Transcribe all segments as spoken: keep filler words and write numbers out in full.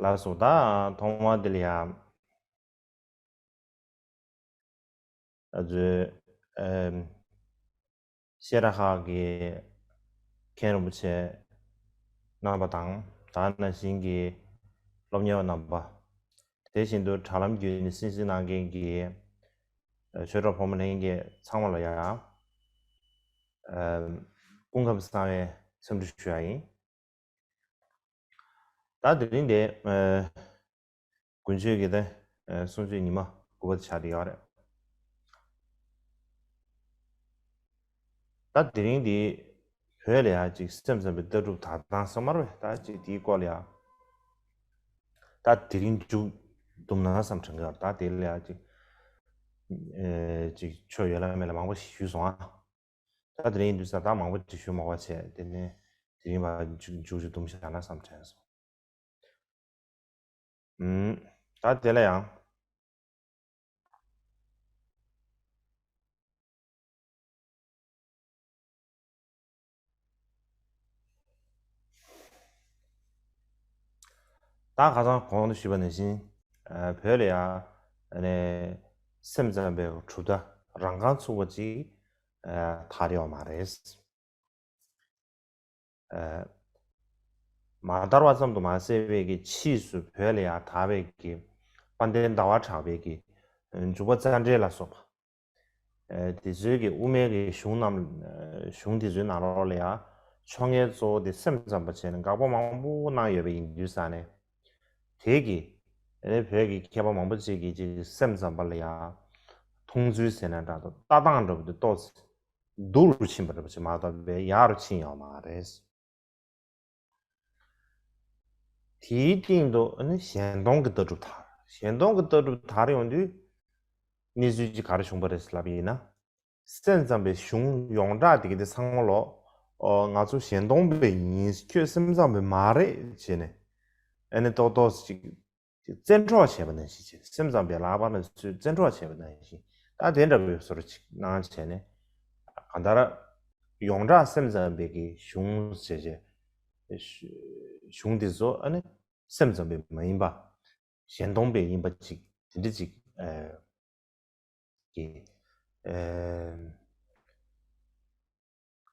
ལགས་སོ། ད་ཐོག་མ་དེ་ལ་ཡང་ཨ་ཙི་ཨེམ། ཤེས་ར་ཁག་གི་མཁན་རིན་པོ་ཆེ་རྣམ་པ་དང་། ད་ནང་བཞིན་གྱི་སློབ་གཉེར་བ་རྣམ་པ། དེ་བཞིན་དུ་དྲ་ལམ་བརྒྱུད་ནས་གསན་གཟིགས་གནང་མཁན་གྱི་ཆོས་གྲོགས་ཕོ་མོ་ལྷན་རྒྱས་ཚང་མ་ལ་ཡང་སྐུ་ཁམས་བཟང་བའི་འཚམས་འདྲི་ཞུ་ཡ་ཡིན། ད་དེ་རིང་དེ་དགུན་ཆོས་ཀྱི་དེ་གསུང་ཆོས་ཉི་མ་དགུ་པ་དེ་ཆགས་བསྡད་ཡོད་རེད། ད་དེ་རིང་འདི་བོད་ལ་ཡ་ཅིག་སེམས་ཙམ་པའི་ལྟ་གྲུབ་དར་སྟངས་སོ་མ་རེད། ད་ཅིག་དེའི་སྐོར་ལ་ཡ་ད་དེ་རིང་མཇུག་བསྡོམས་ན་བསམ་དྲན་གྱི་ཡོད། ད་དེ་ལ་ཡ་ཅིག་ཨེ་ཅིག་ཆོས་ཡོད་ལ་མེད་ལ་མང་པོ་ཞིག་ཞུས་སོང་ཨ། ད་དེ་རིང་འདུག་ས་ད་མང་པོ་ཅིག་ཞུ་མ་བ་བྱས། དེ་ནས་དེ་རིང་བ་མཇུག་མཇུག་བསྡོམས་བཞག་ན་བསམ་དྲན་སོང་། ཨུམ། ད་དེ་ལ་ཡང་ད་ཁ་སང་གོང་དུ་ཞུས་པ་ནང་བཞིན། ཨ་བོད་ལ་ཡང་ཨ་ནི་སེམས་ཙམ་པའི་གྲུབ་མཐའ་རང་རྐང་ཚུགས་པ་ཅིག་ཨ་དར་ཡོད་མ་རེད། ཨ་མ་དར་བ་ཙམ་དུ་མ་ཟད་པའི་གི་ཕྱིས་སུ་བོད་ལ་ཡང་དར་བའི་གི་དཔལ་ལྡན་ཟླ་བ་གྲགས་པའི་གི་འཇུག་པ་རྩ་འགྲེལ་ལ་སོགས་པ། ཨ་དེ་ཚོའི་གི་དབུ་མའི་གི་གཞུང་རྣམས་གཞུང་དེ་ཚོའི་ནང་ལོགས་ལ་ཡང་ཕྱོགས་སྔའི་གཙོ་བོ་དེ་སེམས་ཙམ་པ་བྱས་ནས་དགག་པ་མང་པོ་གནང་ཡོད་པ་ཡིན་དུས་ཙང་ནས། དེ་གི་ཨ་ནི་བོད་ཀྱི་མཁས་པ་མང་པོ་ཅིག་གིས་ཅིག་སེམས་ཙམ་པ་ལ་ཡང་མཐོང་ཚུལ་ཟེར་ན་འདྲ་འདུག་ལྟ་སྟངས་འདྲ་པོ་དེ་ཏོག་ཙམ་སྡུག་རུ་ཕྱིན་པ་འདྲ་པོ་ཅིག་མ་གཏོགས་པའི་ཡག་རུ་ཕྱིན་ཡོད་མ་རེད། དེའི་སྟེང་དུ་ཨ་ནི་གཞན་སྟོང་གི་ལྟ་གྲུབ་དར། གཞན་སྟོང་གི་ལྟ་གྲུབ་དར་ཡོང་དུས་གནས་ཚུལ་ཅིག་ག་རེ་བྱུང་པ་རེད་ལབ་ཡིན་ན། སེམས་ཙམ་པའི་གཞུང་ཡོངས་གྲགས་དེ་ག་དེ་ཚང་མ་ལོ། ཨོ་ང་ཚོ་གཞན་སྟོང་པའི་ཡིན། ཁྱོད་སེམས་ཙམ་པའི་མ་རེད་བྱས་ནས། ཨ་ནི་ཏོག་ཏོག་ཅིག་བཙན་འཕྲོག་བྱས་པ་ནང་བཞིན་བྱས། སེམས་ཙམ་པའི་ལག་པ་ལ་ཚུར་བཙན་འཕྲོག་བྱས་པ་ནང་བཞིན། ད་དེ་འདྲ་བའི་བཟོ་འདྲ་ཅིག་གནང་བྱས་ནས། གང་ལྟར་ཡོངས་གྲགས་སེམས་ཙམ་པའི་གི་གཞུང་བྱས་བྱས། གཞུང་འདི་ཚོ་ཨ་ནི་སེམས་ཙམ་པའི་མ་ཡིན་པ། གཞན་སྟོང་པའི་ཡིན་པ་ཅིག་དེ་འདྲ་ཅིག་ཨ་གི་ཨ་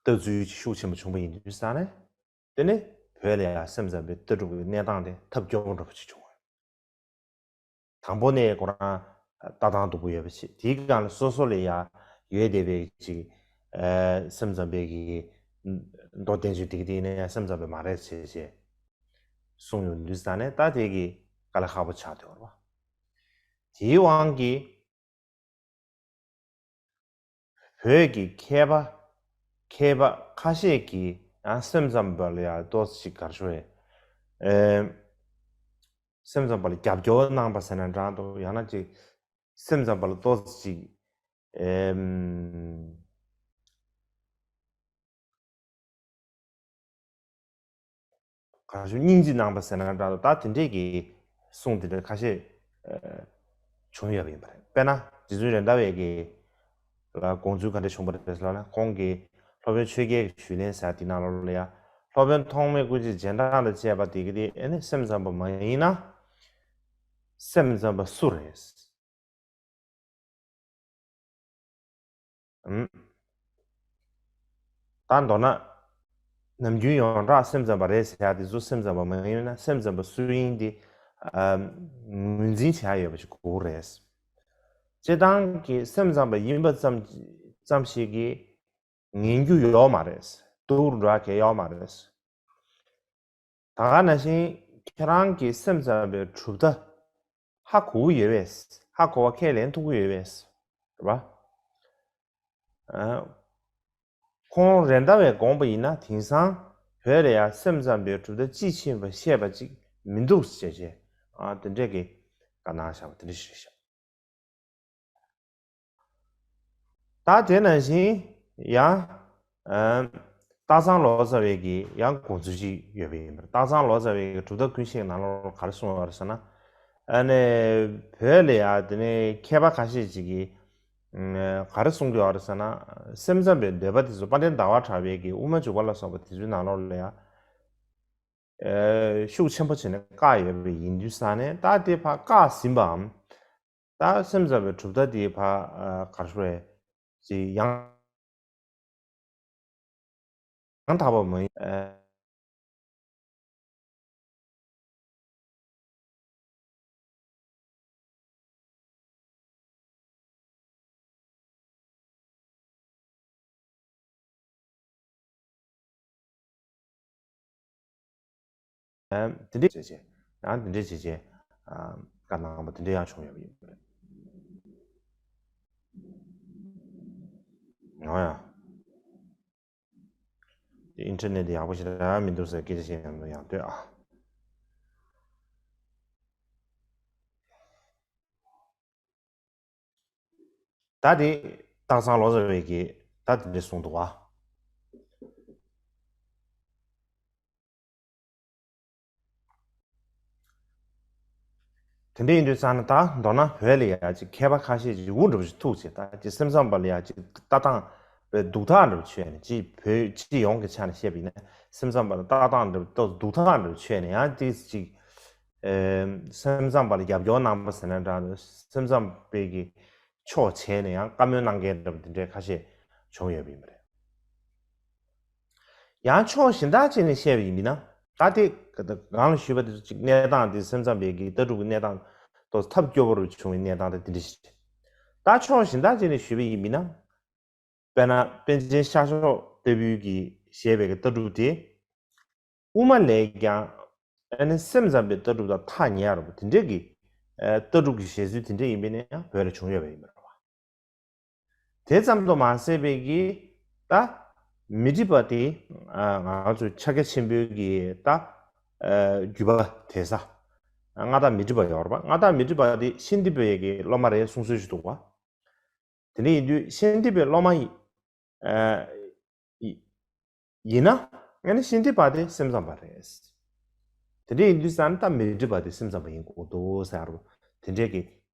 ལྟ་ཚུལ་ཤུགས་ཆེན་པོ་བྱུང་བ་ཡིན་དུས་ཙང་ནས། དེ་ནས་བོད་ལ་ཡང་སེམས་ཙམ་པའི་ལྟ་གྲུབ་ཀྱི་གནས་སྟངས་དེ་ཐབས་སྐྱོ་པོ་འདྲ་པོ་ཅིག་བྱུང་བ། དང་པོ་ནས་ཁོ་རང་ལྟ་སྟངས་སྡུག་པོ་ཡོད་པ་བྱས། དེའི་སྒང་ལ་སོ་སོ་ལ་ཡང་ཡོད་བསྡད་པའི་ཅིག་ཨ་སེམས་ཙམ་པའི་གི་མདོ་བསྟན་བཅོས་དེ་ག་དེ་ནས་ཡང་སེམས་ཙམ་པའི་མ་རེད་ཟེར་བྱས་གསུངས་ཡོང་དུས་ཙང་ནས། ད་དེ་གི་དཀའ་ལས་ཁག་པོ་ཆགས་བསྡད་ཡོད་རེད་པ། དེའི་དབང་གིས་བོད་ཀྱི་མཁས་པ་མཁས་པ་ཁ་ཤས་ཀྱིས་ཡང་སེམས་ཙམ་པ་ལ་ཡང་ཏོག་ཙམ་ཅིག་ག་རེ་ཞུ་དགོས་རེད། ཨེ་སེམས་ཙམ་པ་ལ་རྒྱབ་སྐྱོར་གནང་པ་ཟེར་ན་འདྲ་འདུག་ཡང་ན་ཅིག་སེམས་ཙམ་པ་ལ་ཏོག་ཙམ་ཅིག་ཨེམ། གང་ཞུ་སྙིང་རྗེ་གནང་པ་ཟེར་ན་འདྲ་འདུག་ད་དེ་འདྲས་ཀྱི་གསུང་དེ་འདྲ་ཁ་ཤས་ཨ་བྱུང་ཡོད་པ་ཡིན་པ་རེད། དཔེར་ན་རྗེ་བཙུན་རེད་མདའ་བའི་གི་ལ་དགོངས་ཚུལ་ག་འདྲ་བྱུང་བ་རེད་ལབ་ན། ཁོང་གིས་སློབ་དཔོན་ཆོས་རྒྱལ་གྱི་ཞུས་ལན་ཟེར་དེ་ནང་ལོགས་ལ་ཡ། སློབ་དཔོན་ཐོགས་མེད་སྐུ་མཆེད་རྗེས་འབྲང་ལ་བཅས་པ་དེ་གི་དེ་ཨ་ནི་སེམས་ཙམ་པ་མ་ཡིན་ན། སེམས་ཙམ་པ་སུ་རེད། ཨུམ། ད་མདོར་ན། ནམ་རྒྱུན་ཡོངས་གྲགས་སེམས་ཙམ་པ་རེད་ཟེར་ཡ་དེ་ཚོ་སེམས་ཙམ་པ་མ་ཡིན་ན། སེམས་ཙམ་པ་སུ་ཡིན་དེ་ཨ་ངོས་འཛིན་བྱ་ཡ་ཡོད་པ་ཞིག་དགོས་རེད། སྤྱིར་བཏང་གི་སེམས་ཙམ་པ་ཡིན་པ་ཙམ་ཙམ་ཞིག་གིས་ངན་རྒྱུ་ཡོད་མ་རེད། སྡུག་རུ་འགྲོ་ཡ་གང་ཡང་ཡོད་མ་རེད། ད་ག་ནང་བཞིན་ཁྱེད་རང་གིས་སེམས་ཙམ་པའི་གྲུབ་མཐའ་ཧ་གོ་གི་ཡོད་པས། ཧ་གོ་བ་ཁས་ལེན་ཐུབ་ཀྱི་ཡོད་པས། རེད་པ། ཨ། ཁོང་རེད་མདའ་བས་དགོངས་པ་ཡིན་ན། དེང་སང་བོད་ལ་ཡང་སེམས་ཙམ་པའི་གྲུབ་མཐའ་དཔྱིས་ཕྱིན་པ་བཤད་པ་ཅིག་མི་འདུག་ཟེར་བྱས། ཨ་དེ་འདྲས་ཀྱི་བཀའ་གནང་བཞག་པ་དེ་འདྲ་ཞིག་རེད་ཤག་ད་དེ་ནང་བཞིན་ཡང་ཨ་སྟག་ཚང་ལོ་ཙཱ་བའི་གི་ཡང་དགོངས་ཚུལ་ཅིག་ཡོད་པ་ཡིན་པ་རེད། སྟག་ཚང་ལོ་ཙཱ་བའི་གི་གྲུབ་མཐའ་ཀུན་བཤད་ནང་ལོགས་ག་རེ་གསུངས་ཡོད་རེད་ཟེར་ན། ཨ་ནི་བོད་ལ་ཡང་དེ་ནས་མཁས་པ་ཁ་ཤས་ཅིག་གིས་ཨ་ག་རེ་གསུང་གི་ཡོད་རེད་ཟེར་ན། སེམས་ཙམ་པའི་འདོད་པ་དེ་ཚོ་དཔལ་ལྡན་ཟླ་བ་གྲགས་པའི་གི་དབུ་མ་འཇུག་པ་ལ་སོགས་པ་དེ་ཚོའི་ནང་ལོགས་ལ་ཡང་། ཤུགས་ཆེན་པོ་བྱས་ནས་བཀག་ཡོད་པ་ཡིན་དུས་ཙང་ནས། ད་དེ་ཕར་བཀག་ཟིན་པའམ། ད་སེམས་ཙམ་པའི་གྲུབ་མཐའ་དེ་ཕར་ག་རེ་ཞུ་དགོས་རེད། ཅིག་ཡང་ཡང་དག་པ་མ་ཡིན། དེ་འདྲས་བྱས་བྱས། ཡང་དེ་འདྲས་བྱས་བྱས། བཀའ་གནང་བ་དེ་འདྲས་ཡང་བྱུང་ཡོད་པ་ཡིན་པ་རེད། ཨོ་ཡ། ཨིན་ཊར་ནེཊ་ཡག་པོ་ཞེ་དྲག་མི་འདུག་ཟེར་སྐད་ཆ་བཤད་མཁན་ཡང་འདུག་ཨ། ད་དེ་སྟག་ཚང་ལོ་ཙཱ་བས་ཀྱིས་ད་དེ་འདྲས་གསུངས་འདུག་བ། དེ་འདྲ་ཡིན་དུས་ཙང་ནས། ད་མདོར་ན་བོད་ལ་ཡ་ཅིག་མཁས་པ་ཁ་ཤས་ཅིག་འུ་འདྲ་པོ་ཞིག་ཐུག་བྱས། ད་ཅིག་སེམས་ཙམ་པ་ལ་ཡ་ཅིག་ལྟ་སྟངས་པའི་སྡུག་ཐག་འདྲ་པོ་ཆོད་ནས། ཅིག་བོད་སྤྱི་ཡོངས་ཀྱི་ཆ་ནས་བཤད་པ་ཡིན་ན། སེམས་ཙམ་པ་ལ་ལྟ་སྟངས་འདྲ་པོ་སྡུག་ཐག་འདྲ་པོ་ཆོད་ནས། ཡང་ཏིས་ཅིག་ཨེ་སེམས་ཙམ་པ་ལ་རྒྱབ་སྐྱོར་གནང་པ་ཟེར་ན་འདྲ། སེམས་ཙམ་པའི་གི་ཕྱོགས་བྱས་ནས་ཡང་བཀའ་མོལ་གནང་མཁན་འདྲ་པོ་དེ་འདྲའི་ཁ་ཤས་བྱུང་ཡོད་པ་ཡིན་པ་རེད། ཡང་ཕྱོགས་གཞན་དག་ཅིག་ནས་བཤད་པ་ཡིན་ན། ད་དེ་གང་ལ་ཞུས་པ་དེ་ཚོ་ཅིག་གནས་སྟངས་དེ། སེམས་ཙམ་པའི་གི་ལྟ་གྲུབ་ཀྱི་གནས་སྟངས་ཏོག་ཙམ་ཐབས་སྐྱོ་པོ་རུ་བྱུང་བའི་གནས་སྟངས་དེ་དེ་འདྲ་ཞིག་རེད། ད་ཕྱོགས་གཞན་དག་ཅིག་ནས་ཞུས་པ་ཡིན་ན། དཔེར་ན་པཎ་ཆེན་ཤར་ཕྱོགས་ལྟ་བུའི་གི་བཞེད་པའི་གི་ལྟ་གྲུབ་དེ། དབུ་མ་ལས་ཀྱང་ཨ་ནི་སེམས་ཙམ་པའི་ལྟ་གྲུབ་དང་ཐག་ཉེ་བ་རུ། དེ་འདྲའི་གི་ཨ་ལྟ་གྲུབ་ཀྱི་བཞེད་ཚུལ་དེ་འདྲ་ཡིན་པས་ན། ཡང་བོད་ལ་བྱུང་ཡོད་པ་ཡིན་པ་རེད་བ། དེ་ཙམ་དུ་མ་ཟད་པའི་གི་ད་མི་འགྲིག་པ་དེ། ཨ་ང་ཚོ་ཕྱག་རྒྱ་ཆེན་པོའི་གི་ད་ཨ་བརྒྱུད་པ་དེ་ས། མངའ་བདག་མཻ་ཏྲི་པ་ཡོད་རེད་པ། མངའ་བདག་མཻ་ཏྲི་པ་དེ་ཤཱནྟི་པའི་གི་སློབ་མ་རེད་གསུང་སྲོལ་ཞིག་འདུག་བ། དེ་འདྲ་ཡིན་དུས་ཤཱནྟི་པའི་སློབ་མ་ཡིན། ཨ་ཡིན་ན། ཨ་ནི་ཤཱནྟི་པ་དེ་སེམས་ཙམ་པ་རེད། དེ་འདྲ་ཡིན་དུས་ཙང་ད་མཻ་ཏྲི་པ་དེ་སེམས་ཙམ་པ་ཡིན་དགོས་འདུག་ཟེར་བ་དེ་འདྲའི་གི་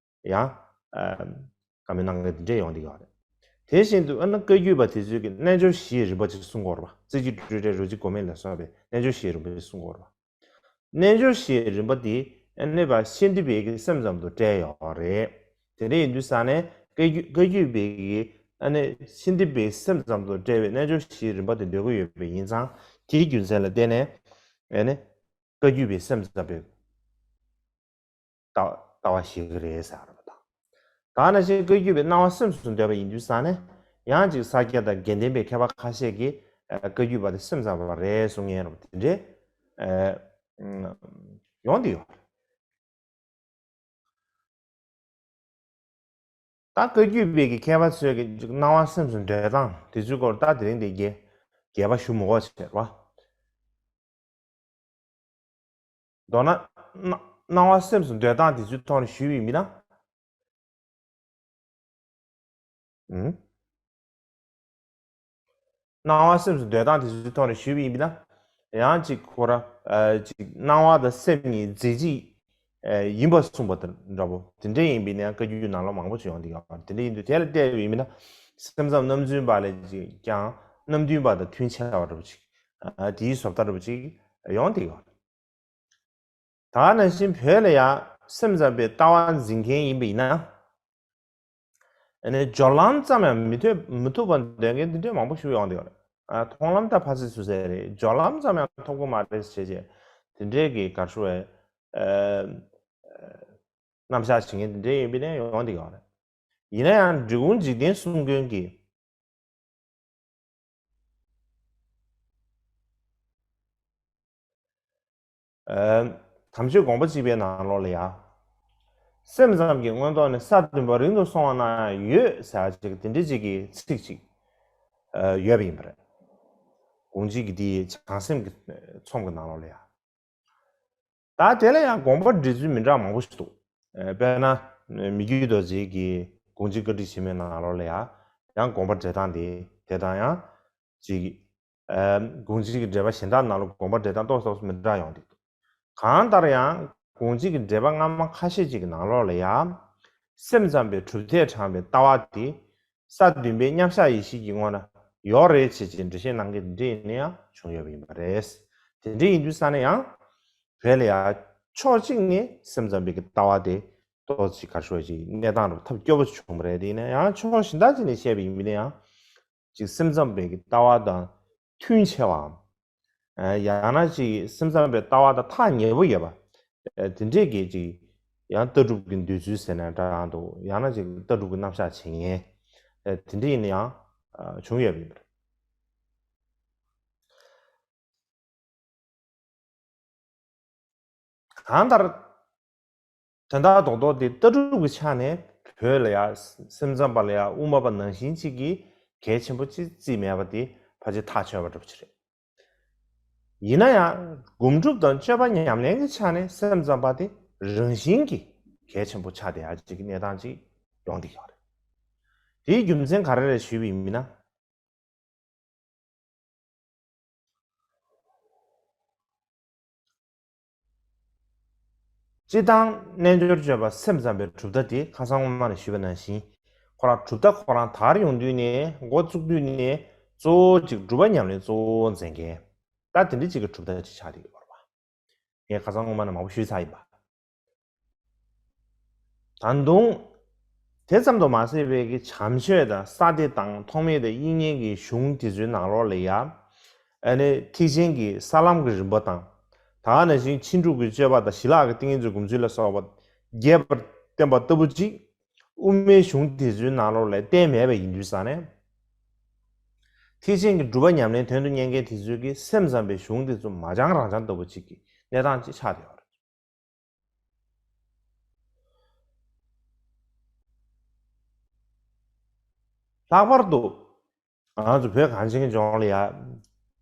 ཡང་ཨ་བཀའ་མོལ་གནང་མཁན་དེ་འདྲས་ཡོང་གི་ཡོད་རེད། དེ་བཞིན་དུ་ཨ་ནི་བཀའ་བརྒྱུད་པ་དེ་ཚོས་ཀྱི་རྣལ་འབྱོར་བཞིའི་རིམ་པ་ཅིག་གསུང་གི་ཡོད་རེད་པ། རྩེ་གཅིག་སྤྲོས་བྲལ་རོ་གཅིག་སྒོམ་མེད་ལ་སོགས་པའི་རྣལ་འབྱོར་བཞིའི་རིམ་པ་ཅིག་གསུང་གི་ཡོད་རེད་པ། རྣལ་འབྱོར་བཞིའི་རིམ་པ་འདི་ཨ་ནི་ཕར་ཤཱནྟི་པའི་གི་སེམས་ཙམ་དུ་བཀྲལ་ཡོད་རེད། དེ་འདྲ་ཡིན་དུས་ཙང་ནས་བཀའ་བརྒྱུད་བཀའ་བརྒྱུད་པའི་གི་ཨ་ནི་ཤཱནྟི་པའི་སེམས་ཙམ་དུ་བཀྲལ་བའི་རྣལ་འབྱོར་བཞིའི་རིམ་པ་དེ་འདོད་ཀྱི་ཡོད་པ་ཡིན་ཙང་། དེའི་རྒྱུ་མཚན་ལ་བརྟེན་ནས་ཨ་ནི་བཀའ་བརྒྱུད་པའི་སེམས་ཙམ་པའི་ལྟ་ལྟ་བ་ཞིག་རེད་ཟེར་བ་དང་། ད་ནང་བཞིན་བཀའ་བརྒྱུད་པའི་སྣང་བ་སེམས་སུ་འདོད་པ་ཡིན་དུས་ཙང་ནས། ཡང་ཅིག་ས་སྐྱ་དང་དགེ་ལྡན་པའི་མཁས་པ་ཁ་ཤས་ཀྱིས་ཨ་བཀའ་བརྒྱུད་པ་དེ་སེམས་ཙམ་པ་རེད་གསུང་མཁན་རེད་པ། དེ་འདྲའི་ཨ་ཡོང་བསྡད་ཡོད་རེད། ད་བཀའ་བརྒྱུད་པའི་གི་མཁས་པ་ཚོས་ཀྱི་སྣང་བ་སེམས་སུ་འདོད་སྟངས་དེ་ཚོའི་སྐོར་ད་དེ་རིང་འདི་རྒྱས་རྒྱས་པ་ཞུ་མི་དགོས་བྱས་རེད་པ། མདོར་ན་སྣང་སྣང་བ་སེམས་སུ་འདོད་སྟངས་དེ་ཚོའི་ཐོག་ནས་ཞུས་པ་ཡིན་ན། ཨུམ། སྣང་བ་སེམས་སུ་འདོད་སྟངས་དེ་ཚོའི་ཐོག་ནས་ཞུས་པ་ཡིན་ན། ཡང་ཅིག་ཁོ་ར་ཨ་ཅིག་སྣང་བ་དང་སེམས་གཉིས་རྫས་གཅིག་ཨ་ཡིན་པར་གསུངས་པ་དང་འདྲ་པོ་དེ་འདྲ་ཡིན་པ་ཡིན་ན་ཡང་བཀའ་བརྒྱུད་ནང་ལོགས་མང་པོ་ཞིག་ཡོང་བསྡད་ཡོད་རེད། དེ་འདྲ་ཡིན་དུས་དེ་ལ་བལྟས་པ་ཡིན་ན། སེམས་ཙམ་རྣམ་རྫུན་པ་ལས་ཀྱང་རྣམ་བདུན་པ་དང་མཐུན་ཆེ་བ་འདྲ་པོ་ཅིག་ཨ་དེའི་བཟོ་ལྟ་འདྲ་པོ་ཅིག་ཡོང་བསྡད་ཡོད་རེད། ད་ནང་བཞིན་བོད་ལ་ཡང་སེམས་ཙམ་པའི་ལྟ་བ་འཛིན་མཁན་ཡིན་པ་ཡིན་ན། ཨ་ནི་སྦྱོར་ལམ་ཙམ་ཡང་མི་ཐོབ་མི་ཐུབ་པར་འདོད་མཁན་འདི་འདྲའི་མང་པོ་ཞིག་ཡོང་བསྡད་ཡོད་རེད། ཨ་མཐོང་ལམ་ད་ཕ་སི་སུ་ཟེར་རེད། སྦྱོར་ལམ་ཙམ་ཡང་ཐོབ་ཀྱི་མ་རེད་ཟེར་བྱས། དེ་འདྲའི་གི་ག་རེ་ཞུ་དགོས་རེད། ཨ་རྣམ་གཞག་བྱེད་མཁན་དེ་འདྲའི་ཡིན་པ་ཡིན་ན་ཡོང་བསྡད་ཡོད་རེད། ཡིན་ན་ཡང་འབྲི་གུང་འཇིག་རྟེན་གསུམ་མགོན་གྱིས། ཨ་དམ་ཆོས་དགོངས་པ་གཅིག་པའི་ནང་ལོགས་ལ་ཡ། སེམས་ཙམ་གྱི་མངོན་རྟོགས་ནི་ས་བདུན་པ་རིང་དུ་སོང་བ་ན་ཡང་ཡོད་ཟེར་ཅིག་དེ་འདྲ་ཅིག་གི་ཚིག་ཅིག་ཨ་ཡོད་པ་ཡིན་པ་རེད། དགོངས་གཅིག་གི་དེའི་བྱང་སེམས་ཀྱི་ཚོམས་ཀྱི་ནང་ལོགས་ལ་ཡ། ད་དེ་ལ་ཡང་དགོངས་པ་འགྲེལ་ཚུལ་མི་འདྲ་མང་པོ་ཞིག་འདུག་ཨ་དཔེར་ན་མི་བསྐྱོད་རྡོ་རྗེ་གིས་དགོངས་གཅིག་བཀའ་དྲིན་ཆེན་མོའི་ནང་ལོགས་ལ་ཡ། ཡང་དགོངས་པ་འགྲེལ་སྟངས་དེ་དེ་དང་ཡང་ཅིག་ཨ་དགོངས་གཅིག་གི་འགྲེལ་པ་གཞན་དག་ནང་ལ་དགོངས་པ་འགྲེལ་སྟངས་ཏོག་ཙམ་མི་འདྲ་ཡོང་འདུག་གང་ལྟར་ཡང་དགོངས་གཅིག་གི་འགྲེལ་པ་སྔ་མ་ཁ་ཤས་ཅིག་གི་ནང་ལོགས་ལ་ཡ། སེམས་ཙམ་པའི་གྲུབ་མཐས་དྲངས་པའི་ལྟ་བ་དེ། ས་བདུན་པའི་མཉམ་གཞག་ཡེ་ཤེས་ཀྱི་ངོ་ན་ཡོད་རེད་ཅེས་ཀྱི་འགྲེལ་བཤད་གནང་མཁན་འདི་འདྲ་ཡིན་ན་ཡང་བྱུང་ཡོད་པ་ཡིན་པ་རེད། དེ་འདྲ་ཡིན་དུས་ས་ནས་ཡང་བོད་ལ་ཡང་ཕྱོགས་གཅིག་ནས་སེམས་ཙམ་པའི་གི་ལྟ་བ་དེ་ཏོག་ཙམ་གར་ཤོར་ཅིག་གནས་སྟངས་རུ་ཐབས་སྐྱོ་པོ་བྱུང་བ་རེད། དེ་ཡིན་ན་ཡང་ཕྱོགས་གཞན་དག་ཅིག་ནས་བཤད་པ་ཡིན་མིན་ན་ཡང་ཅིག་སེམས་ཙམ་པའི་གི་ལྟ་བ་དང་མཐུན་ཆེ་བའམ། ཡང་ན་ཅིག་སེམས་ཙམ་པའི་ལྟ་བ་དང་ཐག་ཉེ་པོ་ཡོད་པ། དེ་འདྲས་ཀྱི་ཅིག་ཡང་ལྟ་གྲུབ་ཀྱི་འདོད་ཚུལ་ཟེར་ན་འདྲ་འདུག་ཡང་ན་ཅིག་ལྟ་གྲུབ་ཀྱི་རྣམ་གཞག་བྱེད་མཁན། དེ་འདྲས་ཡིན་ན་ཡང་བྱུང་ཡོད་པ་ཡིན་པ་རེད། གང་ལྟར། དོན་དག་རྡོག་རྡོག་དེ་ལྟ་གྲུབ་ཀྱི་ཆ་ནས་བོད་ལ་ཡ་སེམས་ཙམ་པ་ལ་ཡ་དབུ་མ་པ་ནང་བཞིན་གཅིག་གིས་གལ་ཆེན་པོ་ཅིག་བརྩིས་མེད་པ་དེ་ཕལ་ཆེར་ཐག་ཆོད་པ་འདྲ་པོ་ཅིག་རེད། ཡིན་ན་ཡང་སྒོམ་སྒྲུབ་དང་སྤྱོད་པ་ཉམས་ལེན་གྱི་ཆ་ནས་སེམས་ཙམ་པ་དེ་རང་བཞིན་གྱིས་གལ་ཆེན་པོ་ཆགས་བསྡད་ཡ་གཅིག་གི་གནས་སྟངས་ཅིག་ཡོང་བསྡད་ཡོད་རེད། དེའི་རྒྱུ་མཚན་ག་རེ་རེད་ཞུས་པ་ཡིན་ན། སྤྱིར་བཏང་རྣལ་འབྱོར་སྤྱོད་པ་སེམས་ཙམ་པའི་གྲུབ་མཐའ་དེ་ཁ་སང་སྔོན་མ་ནས་ཞུས་པ་ནང་བཞིན། ཁོ་རང་གྲུབ་མཐའ་ཁོ་རང་དར་ཡོང་དུས་ནས་འགོ་བཙུགས་དུས་ནས་གཙོ་བོ་གཅིག་སྒྲུབ་པ་ཉམས་ལེན་གཙོ་བོ་མཛད་མཁན། ད་དེ་འདྲ་གཅིག་གི་གྲུབ་མཐའ་གཅིག་ཆགས་བསྡད་ཡོད་རེད་པ། ངས་ཁ་སང་སྔོན་མ་ནས་མང་པོ་ཞུས་ཚར་ཡིན་པ། ད་དུང་། དེ་ཙམ་དུ་མ་ཟད་པའི་གི་བྱམས་ཆོས་དང་ས་སྡེ་དང་ཐོགས་མེད་དང་དབྱིག་གཉེན་གྱི་གཞུང་དེ་ཚོའི་ནང་ལོགས་ལ་ཡ། ཨ་ནི་ཐེག་ཆེན་གྱི་ས་ལམ་གྱི་རིམ་པ་དང་། ད་ག་ནང་བཞིན་ཕྱིན་དྲུག་གི་སྤྱོད་པ་དང་ཞི་ལྷག་གི་ཏིང་ངེ་འཛིན་སྒོམ་ཚུལ་ལ་སོགས་པ་རྒྱས་པར་བསྟན་པ་ལྟ་བུ་ཅིག་དབུ་མའི་གཞུང་དེ་ཚོའི་ནང་ལོགས་ལ་བསྟན་མེད་པ་ཡིན་དུས་ཙང་ནས། ཐེག་ཆེན་གྱི་སྒྲུབ་པ་ཉམས་ལེན་དོན་དུ་གཉེར་མཁན་དེ་ཚོས་ཀྱི་སེམས་ཙམ་པའི་གཞུང་དེ་ཚོ་མ་སྦྱང་རང་སྦྱང་ལྟ་བུ་ཅིག་གི་གནས་སྟངས་ཅིག་ཆགས་བསྡད་ཡོད་རེད། ལྷག་པར་དུ། ང་ཚོ་བོད་གངས་ཅན་གྱི་ལྗོངས་ལ་ཡ།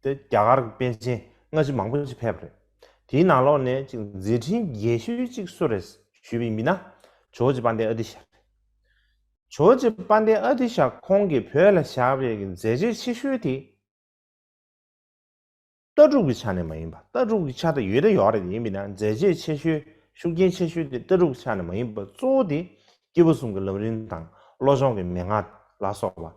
དེ་རྒྱ་གར་གྱི་པཎ་ཆེན་སྔ་ཕྱི་མང་པོ་ཅིག་ཕེབས་པ་རེད། དེའི་ནང་ལོགས་ནས་ཅིག་མཛད་འཕྲིན་རྒྱས་ཤོས་ཅིག་སུ་རེད་ཞུས་པ་ཡིན་ན། ཇོ་བོ་རྗེ་དཔལ་ལྡན་ཨ་ཏི་ཤ་རེད། ཇོ་བོ་རྗེ་དཔལ་ལྡན་ཨ་ཏི་ཤ་ཁོང་གིས་བོད་ལ་བཞག་པའི་མཛད་རྗེས་ཆེ་ཤོས་དེ། ལྟ་གྲུབ་ཀྱི་ཆ་ནས་མ་ཡིན་པ། ལྟ་གྲུབ་ཀྱི་ཆ་དེ་ཡོད་དེ་ཡོད་རེད། ཡིན་པས་ན་མཛད་རྗེས་ཆེ་ཤོས་ཤུགས་རྐྱེན་ཆེ་ཤོས་དེ་ལྟ་གྲུབ་ཀྱི་ཆ་ནས་མ་ཡིན་པ་གཙོ་བོ་དེ་སྐྱེས་བུ་གསུམ་གྱི་ལམ་རིམ་དང་བློ་སྦྱོང་གི་མན་ངག་ལ་སོགས་པ།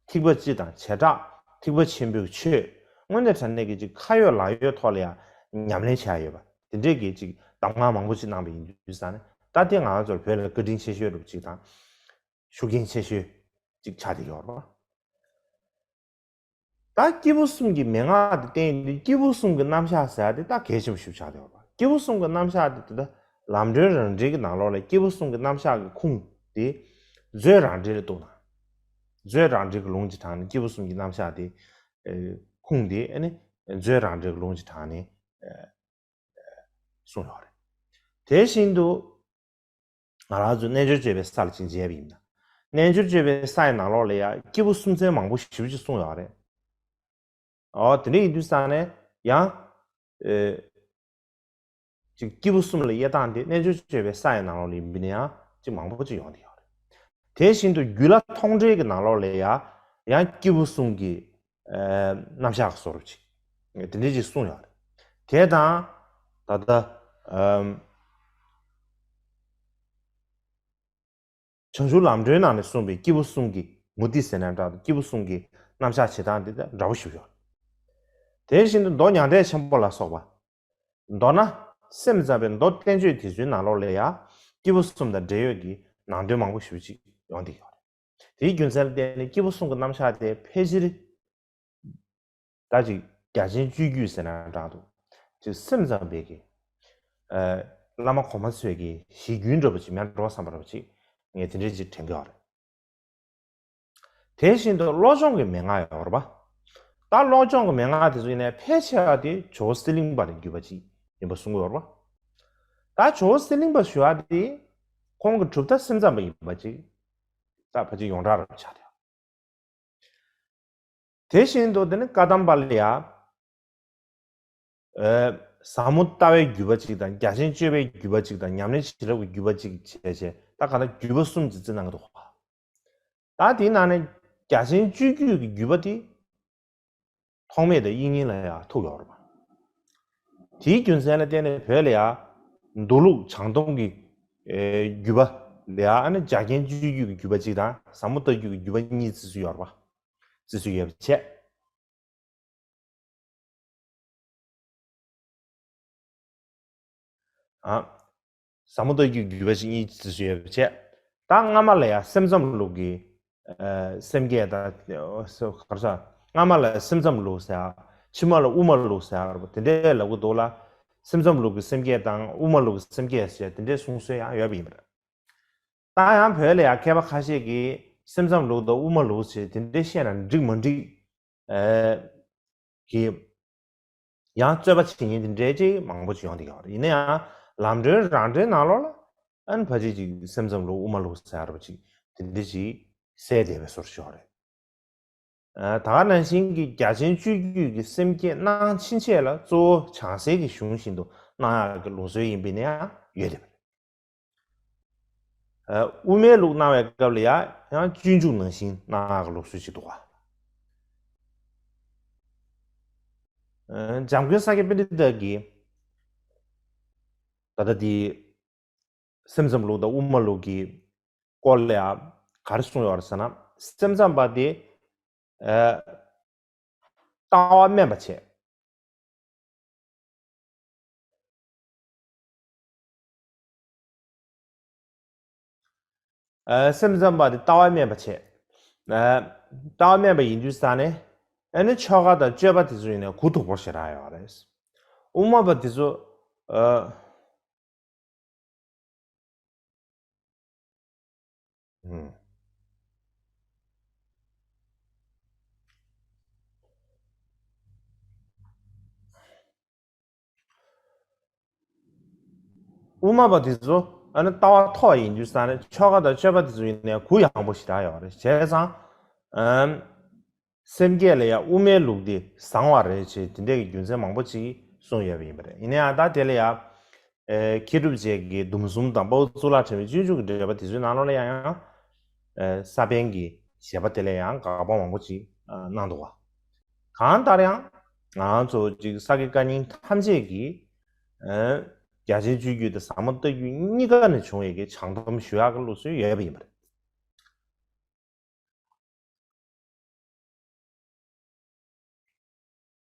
ཐེག་པ་སྤྱི་དང་བྱེ་བྲག་ཐེག་པ་ཆེན་པོའི་ཆོས་དངོས་གནས་དྲང་གནས་ཀྱི་ཅིག་ཁ་ཡོད་ལག་ཡོད་ཐོག་ལ་ཡང་ཉམས་ལེན་བྱས་ཡོད་པ་དེ་འདྲས་ཀྱི་ཅིག་གདམས་ངག་མང་པོ་ཅིག་གནང་བ་ཡིན་དུས་ཙང་ནས། ད་དེ་ང་ཚོར་བོད་ལ་བཀའ་དྲིན་ཆེ་ཤོས་རུ་ཅིག་དང་ཤུགས་རྐྱེན་ཆེ་ཤོས་ཅིག་ཆགས་བསྡད་ཡོད་རེད་པ། ད་སྐྱེས་བུ་གསུམ་གྱི་མན་ངག་དེ་བསྟན་ཡོང་དུས་སྐྱེས་བུ་གསུམ་གྱི་རྣམ་གཞག་ཟེར་ཡ་དེ་ད་གལ་ཆེན་པོ་ཞིག་ཆགས་བསྡད་ཡོད་རེད་པ། སྐྱེས་བུ་གསུམ་གྱི་རྣམ་གཞག་དེ་དེ་ད་ལམ་སྒྲོན་རང་འགྲེལ་གྱི་ནང་ལོགས་ལ་སྐྱེས་བུ་གསུམ་གྱི་རྣམ་གཞག་གི་ཁུངས་དེ་མཛོད་རང་འགྲེལ་ལ་གཏུགས་ན། མཛོད་རང་འགྲེལ་གྱི་ལུང་གི་དྲངས་ནས་སྐྱེས་བུ་གསུམ་གྱི་རྣམ་གཞག་དེ་ཁུངས་དེ་ཨ་ནི་མཛོད་རང་འགྲེལ་གྱི་ལུང་གི་དྲངས་ནས་གསུངས་ཡོད་རེད། དེ་བཞིན་དུ། ང་རང་ཚོ་རྣལ་འབྱོར་སྤྱོད་པའི་ས་ལ་ཅིག་མཇལ་བ་ཡིན་ན། རྣལ་འབྱོར་སྤྱོད་པའི་ས་ཡི་ནང་ལོགས་ལ་ཡང་སྐྱེས་བུ་གསུམ་ཚན་མང་པོ་ཞེ་པོ་ཅིག་གསུངས་ཡོད་རེད། ཨོ་དེ་འདྲ་ཡིན་དུས་ཙང་ནས་ཡང་། ཨེ། ཅིག་སྐྱེས་བུ་གསུམ་ལ་དབྱེ་སྟངས་དེ་རྣལ་འབྱོར་སྤྱོད་པའི་ས་ཡི་ནང་ལོགས་ལ་ཡིན་པ་ཡིན་ན་ཡང་ཅིག་མང་པོ་ཅིག་ཡོང་བསྡད་ཡོད་རེད། དེ་བཞིན་དུ་རྒྱུད་བླ་མཐོང་གྲོལ་གྱི་ནང་ལོགས་ལ་ཡང་ཡང་སྐྱེས་བུ་གསུམ་གྱི་ཨེ། རྣམ་གཞག་བཟོ་འདྲ་ཅིག་དེ་འདྲ་ཅིག་གསུངས་ཡོད་རེད། དེ་དང་ད་ལྟ་ཨམ། བྱང་ཆུབ་ལམ་སྒྲོན་ནང་ནས་གསུངས་པའི་སྐྱེས་བུ་གསུམ་གྱི་མུ་སྟེགས་ཟེར་ན་འདྲ་འདུག་སྐྱེས་བུ་གསུམ་གྱི་རྣམ་གཞག་བྱེད་སྟངས་དེ་དང་འདྲ་པོ་ཞིག་ཡོད། དེ་བཞིན་དུ་མདོ་མྱང་འདས་ཆེན་པོ་ལ་སོགས་པ། མདོར་ན་སེམས་ཙམ་པའི་མདོ་བསྟན་བཅོས་དེ་ཚོའི་ནང་ལོགས་ལ་ཡང་སྐྱེས་བུ་གསུམ་དང་འབྲེལ་ཡོད་ཀྱི་ནང་དོན་མང་པོ་ཞིག་ཅིག་ཡོང་བསྡད་ཡོད་རེད། དེའི་རྒྱུ་མཚན་ལ་བརྟེན་ནས་སྐྱེས་བུ་གསུམ་གྱི་རྣམ་གཞག་དེ་ཕལ་ཆེར། ད་ཅིག་རྒྱ་ཆེན་སྤྱོད་བརྒྱུད་ཟེར་ན་འདྲ་འདུག་ཅིག་སེམས་ཙམ་པའི་གི། ཨ། བླ་མ་གོང་མ་ཚོས་ཀྱི་གཞི་རྒྱུན་འདྲ་པོ་ཅིག་མེད་འགྲོ་བསམ་པ་འདྲ་པོ་ཅིག་ངས་དེ་འདྲ་ཅིག་དྲན་གྱི་ཡོད་རེད། དེ་བཞིན་དུ་བློ་སྦྱོང་གི་མན་ངག་ཡོད་རེད་པ། ད་བློ་སྦྱོང་གི་མན་ངག་དེ་ཚོ་ཡིན་ནའི་ཕལ་ཆེ་བ་དེ་ཇོ་བོ་གསེར་གླིང་པ་ནས་བརྒྱུད་པ་ཅིག་ཡིན་པ་གསུང་གི་ཡོད་རེད་པ། ད་ཇོ་བོ་གསེར་གླིང་པ་ཞུ་བ་དེ་ཁོང་གི་གྲུབ་མཐའ་སེམས་ཙམ་པ་ཡིན་པ་ཅིག་ད་ཕལ་ཆེར་ཡོངས་གྲགས་རེད་པ་ཆགས་བསྡད་ཡོད། དེ་བཞིན་དུ་དེ་ནི་བཀའ་གདམས་པ་ལ་ཡ། ཨེ། ཟབ་མོ་ལྟ་བའི་བརྒྱུད་པ་གཅིག་དང་རྒྱ་ཆེན་སྤྱོད་པའི་བརྒྱུད་པ་གཅིག་དང་ཉམས་ལེན་བྱེད་རབས་ཀྱི་བརྒྱུད་པ་གཅིག་བྱས་བྱས་ད་ག་ད་བརྒྱུད་པ་གསུམ་གྱི་རྩི་གནང་གི་འདུག་ད་དེའི་ནང་ནས་རྒྱ་ཆེན་སྤྱོད་བརྒྱུད་ཀྱི་བརྒྱུད་པ་དེ་ཐོགས་མེད་དང་དབྱིག་གཉེན་ལ་ཡང་ཐུག་ཡོད་རེད་པ། དེའི་རྒྱུ་མཚན་ལ་བརྟེན་ནས་བོད་ལ་ཡང་མདོ་ལུགས་བྱང་སྟོང་གི་ཨེ། བརྒྱུད་པ་ལ་ཡང་ཨ་ནི་རྒྱ་རྒན་སྤྱོད་བརྒྱུད་ཀྱི་བརྒྱུད་པ་གཅིག་དང་ཟབ་མོ་ལྟ་བརྒྱུད་ཀྱི་བརྒྱུད་པ་གཉིས་བརྩི་སྲོལ་ཡོད་རེད་པ། བརྩི་སྲོལ་ཡོད་པ་བྱས། ཨ། ཟབ་མོ་ལྟ་བུའི་བརྒྱུད་པ་ཞིག་ཡིན་ཞུས་ཡོད་པ་བྱས། ད་སྔ་མ་ལ་ཡང་སེམས་ཙམ་ལུགས་ཀྱི་ཨ་སེམས་བསྐྱེད་དང་། ག་རེ་ཟེར། སྔ་མ་ལ་སེམས་ཙམ་ལུགས་ཟེར། ཕྱི་མ་ལ་དབུ་མ་ལུགས་ཟེར་བ་དེ་འདྲས་ལབ་ཀྱི་འདུག་ལ། སེམས་ཙམ་ལུགས་ཀྱི་སེམས་བསྐྱེད་དང་དབུ་མ་ལུགས་ཀྱི་སེམས་བསྐྱེད་ཟེར་དེ་འདྲས་གསུང་སྲོལ་ཡང་ཡོད་པ་ཡིན་པ་རེད། ད་ཡང་བོད་ལ་ཡང་མཁས་པ་ཁ་ཤས་ཀྱིས་སེམས་ཙམ་ལུགས་དང་དབུ་མ་ལུགས་ཟེར་དེ་འདྲས་བཤད་ན་འགྲིག་མ་འགྲིག་ཨ་གི་ཡང་རྩོད་པ་བྱེད་མཁན་དེ་འདྲའི་ཅིག་མང་པོ་ཅིག་ཡོང་བསྡད་ཡོད་རེད། ཡིན་ན་ཡང་ལམ་གྲོན་རང་གྲོན་ནང་ལོགས་ལ་ཨ་ནི་ཕལ་ཆེར་ཅིག་སེམས་ཙམ་ལུགས་དབུ་མ་ལུགས་ཟེར་བ་ཅིག་དེ་འདྲ་ཅིག་གསལ་བསྡད་པའི་བཟོ་འདྲ་ཅིག་ཡོད་རེད། ཨ་ད་ག་ནང་བཞིན་གྱི་རྒྱ་ཆེན་སྤྱོད་བརྒྱུད་ཀྱི་སེམས་བསྐྱེད་གནང་ཕྱིན་ཆད་ལ་གཙོ་བོ་བྱང་སེམས་ཀྱི་གཞུང་བཞིན་དུ་གནང་ཡག་གི་ལུགས་སྲོལ་ཡིན་པ་ཡིན་ན་ཡང་ཡོད་དེ། ཨ་དབུ་མའི་ལུགས་གནང་བའི་སྐབས་ལ་ཡང་ཡང་སྤྱོད་འཇུག་ནང་བཞིན་གནང་ཡག་གི་ལུགས་སྲོལ་ཞིག་འདུག་ག་ཨ་འཇམ་མགོན་ས་སྐྱ་པཎྜི་ཏ་གིས་ད་ལྟ་འདི་སེམས་ཙམ་ལུགས་དང་དབུ་མ་ལུགས་ཀྱི་སྐོར་ལ་ཡང་ག་རེ་གསུངས་ཡོད་རེད་ཟེར་ན། སེམས་ཙམ་པ་དེ་ཨ་ལྟ་བ་དམན་པ་བྱས། ཨ་སེམས་ཙམ་པ་དེ་ལྟ་བ་དམན་པ་བྱས། ཨ་ལྟ་བ་དམན་པ་ཡིན་དུས་ཙང་ནས་ཨ་ནི་ཆོ་ག་དང་སྤྱོད་པ་དེ་ཚོ་ཡིན་ནའི་གུ་དོག་པོ་ཞེ་དྲག་ཡོད་རེད། དབུ་མ་པ་དེ་ཚོ་ཨ། ཨུམ། དབུ་མ་པ་དེ་ཚོ་ཨ་ནི་ལྟ་བ་མཐོ་བ་ཡིན་དུས་ཙང་ནས་ཆོ་ག་དང་སྤྱོད་པ་དེ་ཚོ་ཡིན་ནའི་གུ་ཡངས་པོ་ཞེ་དྲག་ཡོད་རེད། བྱས་ཙང་ཨམ། སེམས་བསྐྱེད་ལ་ཡང་དབུ་མའི་ལུགས་འདི་བཟང་བ་རེད་ཅེས་དེ་འདྲའི་རྒྱུ་མཚན་མང་པོ་ཅིག་གསུངས་ཡོད་པ་ཡིན་པ་རེད། ཡིན་ན་ཡང་ད་དེ་ལ་ཡང་ཨེ་མཁས་གྲུབ་རྗེ་གི་སྡོམ་གསུམ་དང་དཔའ་བོ་གཙུག་ལག་ཕྲེང་བའི་སྤྱོད་འཇུག་གི་འགྲེལ་པ་དེ་ཚོའི་ནང་ལོགས་ལ་ཡང་ཡང་ཨེ་ས་པཎ་གྱི་བཞེད་པ་དེ་ལ་ཡང་དགག་པ་མང་པོ་ཅིག་ཨ་གནང་འདུག་ག་གང་ལྟར་ཡང་ང་ཚོ་ཅིག་ས་དགེ་བཀའ་རྙིང་ཐམས་ཅད་ཀྱི་ཨེ་རྒྱ་ཆེན་སྤྱོད་བརྒྱུད་དང་ཟབ་མོ་ལྟ་བརྒྱུད་གཉིས་ཀ་ནས་བྱུང་བའི་གི་བྱང་སྡོམ་ཞུ་ཡག་གི་ལུགས་སྲོལ་ཡོད་པ་ཡིན་པ་རེད།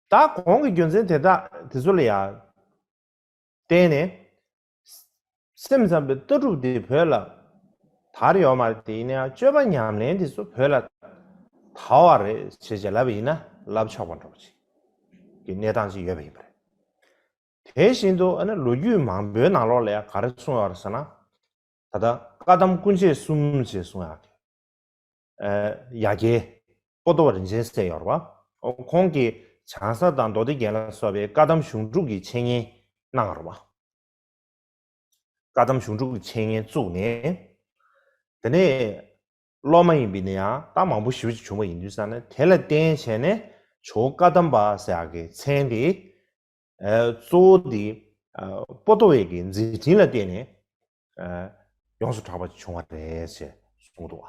ད་གོང་གི་རྒྱུ་མཚན་དེ་དག་དེ་ཚོ་ལ་ཡང་བརྟེན་ནས་སེམས་ཙམ་པའི་ལྟ་གྲུབ་འདི་བོད་ལ་དར་ཡོད་མ་རེད། དེ་ཡིན་ན་ཡང་སྤྱོད་པ་ཉམས་ལེན་དེ་ཚོ་བོད་ལ་དར་བ་རེད་ཅེས་བྱས་ལབ་པ་ཡིན་ན་ལབ་ཆོག་པ་འདྲ་པོ་ཅིག་གི་གནས་སྟངས་ཅིག་ཡོད་པ་ཡིན་པ་རེད། དེ་བཞིན་དུ་ཨ་ནི་ལོ་རྒྱུས་མང་པོའི་ནང་ལོགས་ལ་ཡང་ག་རེ་གསུངས་ཡོད་རེད་ཟེར་ན། ད་ལྟ་བཀའ་གདམས་སྐུ་མཆེད་གསུམ་ཞེས་གསུང་ཡག་གི་ཨ་ཡ་གྱལ་པོ་ཏོ་བ་རིན་ཆེན་ཟེར་ཡོད་རེད་པ། ཁོང་གིས་བྱང་ས་དང་མདོ་སྡེ་རྒྱན་ལ་སོགས་པའི་བཀའ་གདམས་གཞུང་དྲུག་གི་འཆད་ཉན་གནང་ཡོད་རེད་པ། བཀའ་གདམས་གཞུང་དྲུག་གི་འཆད་ཉན་བཙུགས་ནས། དེ་ནས་སློབ་མ་ཡིན་པ་ཡིན་ན་ཡང་ད་མང་པོ་ཞེ་པོ་ཅིག་བྱུང་བ་ཡིན་དུས་ཙང་ནས་དེ་ལ་བརྟེན་བྱས་ནས་ཇོ་བོ་བཀའ་གདམས་པ་ཟེར་ཡག་གི་མཚན་དེ་ཨ་གཙོ་བོ་དེ་ཨ་པོ་ཏོ་བའི་གི་མཛད་འཕྲིན་ལ་བརྟེན་ནས་ཨ་ཡོངས་སུ་གྲགས་པ་ཅིག་བྱུང་བ་རེད་ཅེས་གསུངས་འདུག་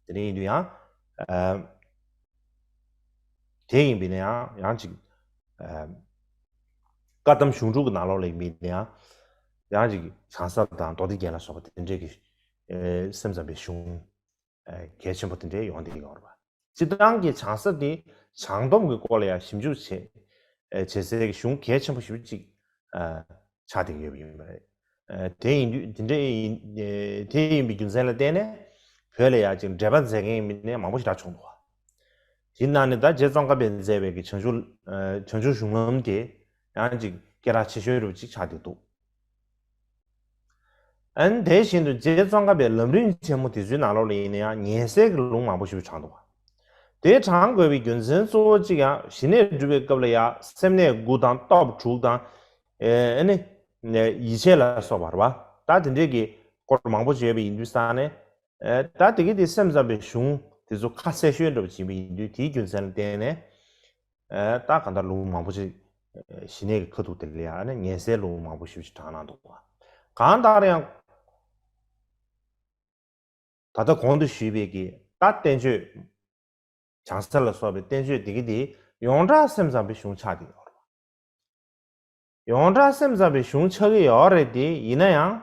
པ། དེ་འདྲ་ཡིན་དུས་ཡང་ཨ་དེ་ཡིན་པ་ཡིན་ན་ཡང་ཡང་ཅིག་ཨ་བཀའ་གདམས་གཞུང་དྲུག་གི་ནང་ལོགས་ལ་ཡིན་པ་ཡིན་ན་ཡང་ཡང་ཅིག་བྱང་ས་དང་མདོ་སྡེ་རྒྱན་ལ་སོགས་པ་དེ་འདྲའི་གི་ཨ་སེམས་ཙམ་པའི་གཞུང་ཨ་གལ་ཆེན་པོ་དེ་འདྲའི་ཡོང་བསྡད་ཀྱི་ཡོད་རེད་པ། སྤྱིར་བཏང་གི་བྱང་ས་དེ་བྱང་སྡོམ་གྱི་སྐོར་ལ་ཡང་ཞིབ་འཇུག་བྱེད་ཨ་བྱེད་སའི་གཞུང་གལ་ཆེན་པོ་ཞེ་པོ་ཅིག་ཨ་ཆགས་བསྡད་ཀྱི་ཡོད་པ་ཡིན་པ་རེད། ཨ་དེ་ཡིན་དུས་དེ་འདྲ་ཡིན་ཨ་དེ་ཡིན་པའི་རྒྱུ་མཚན་ལ་བརྟེན་ནས་བོད་ལ་ཡང་ཅིག་འགྲེལ་པ་མཛད་མཁན་ཡིན་པ་ནས་མང་པོ་ཞེ་དྲག་བྱུང་འདུག་པ། དེའི་ནང་ནས་ད་རྗེ་ཙོང་ཁ་པས་མཛད་པའི་གི་བྱང་ཆུབ་ཨ་བྱང་ཆུབ་གཞུང་ལམ་དེ་ཡང་ཅིག་སྐད་གྲགས་ཆེ་ཤོས་རུ་ཅིག་ཆགས་བསྡད་འདུག་ཨན་དེ་བཞིན་དུ་རྗེ་ཙོང་ཁ་པའི་ལམ་རིམ་ཆེན་མོ་དེ་ཚོའི་ནང་ལོགས་ལ་ཡིན་ན་ཡང་ཉན་གསན་གྱི་ལུང་མང་པོ་ཞིག་དྲངས་འདུག་དེ་དྲངས་དགོས་པའི་རྒྱུ་མཚན་གཙོ་བོ་གཅིག་ཡང་ཞི་གནས་སྒྲུབ་པའི་སྐབས་ལ་ཡང་སེམས་གནས་དགུ་དང་སྟོབས་དྲུག་དང་ཨེ་ཨ་ནི་ཡིད་ཆེས་ལ་སོགས་པ་རེད་པ། ད་དེ་འདྲའི་གི་སྐོར་མང་པོ་ཞིག་ཡོད་པ་ཡིན་དུས་ཙང་ནས་ཨེ་ད་དེ་གི་དེ་སེམས་ཙམ་པའི་གཞུང་དེ་ཚོ་ཁ་གསལ་ཤོས་འདྲ་པོ་ཡིན་པ་ཡིན་དུས་དེའི་རྒྱུ་མཚན་ལ་བརྟེན་ནས། ཨ་ད་གང་ལྟར་ལུང་མང་པོ་ཞིག་ཨ་ཞི་གནས་ཀྱི་ཁ་ཐུག་དེ་ལ་ཡང་ཨ་ནི་ཉན་གསན་ལུང་མང་པོ་ཞིག་དྲངས་གནང་འདུག་པ། གང་ལྟར་ཡང་ད་ལྟ་གོང་དུ་ཞུས་པའི་གི་ད་བསྟན་བཅོས་བྱང་ས་ལ་སོགས་པའི་བསྟན་བཅོས་འདི་གི་འདི་ཡོངས་གྲགས་སེམས་ཙམ་པའི་གཞུང་ཆགས་ཀྱི་ཡོད་རེད། ཡོངས་གྲགས་སེམས་ཙམ་པའི་གཞུང་ཆགས་ཀྱི་ཡོད་རེད་དེ་ཡིན་ན་ཡང་།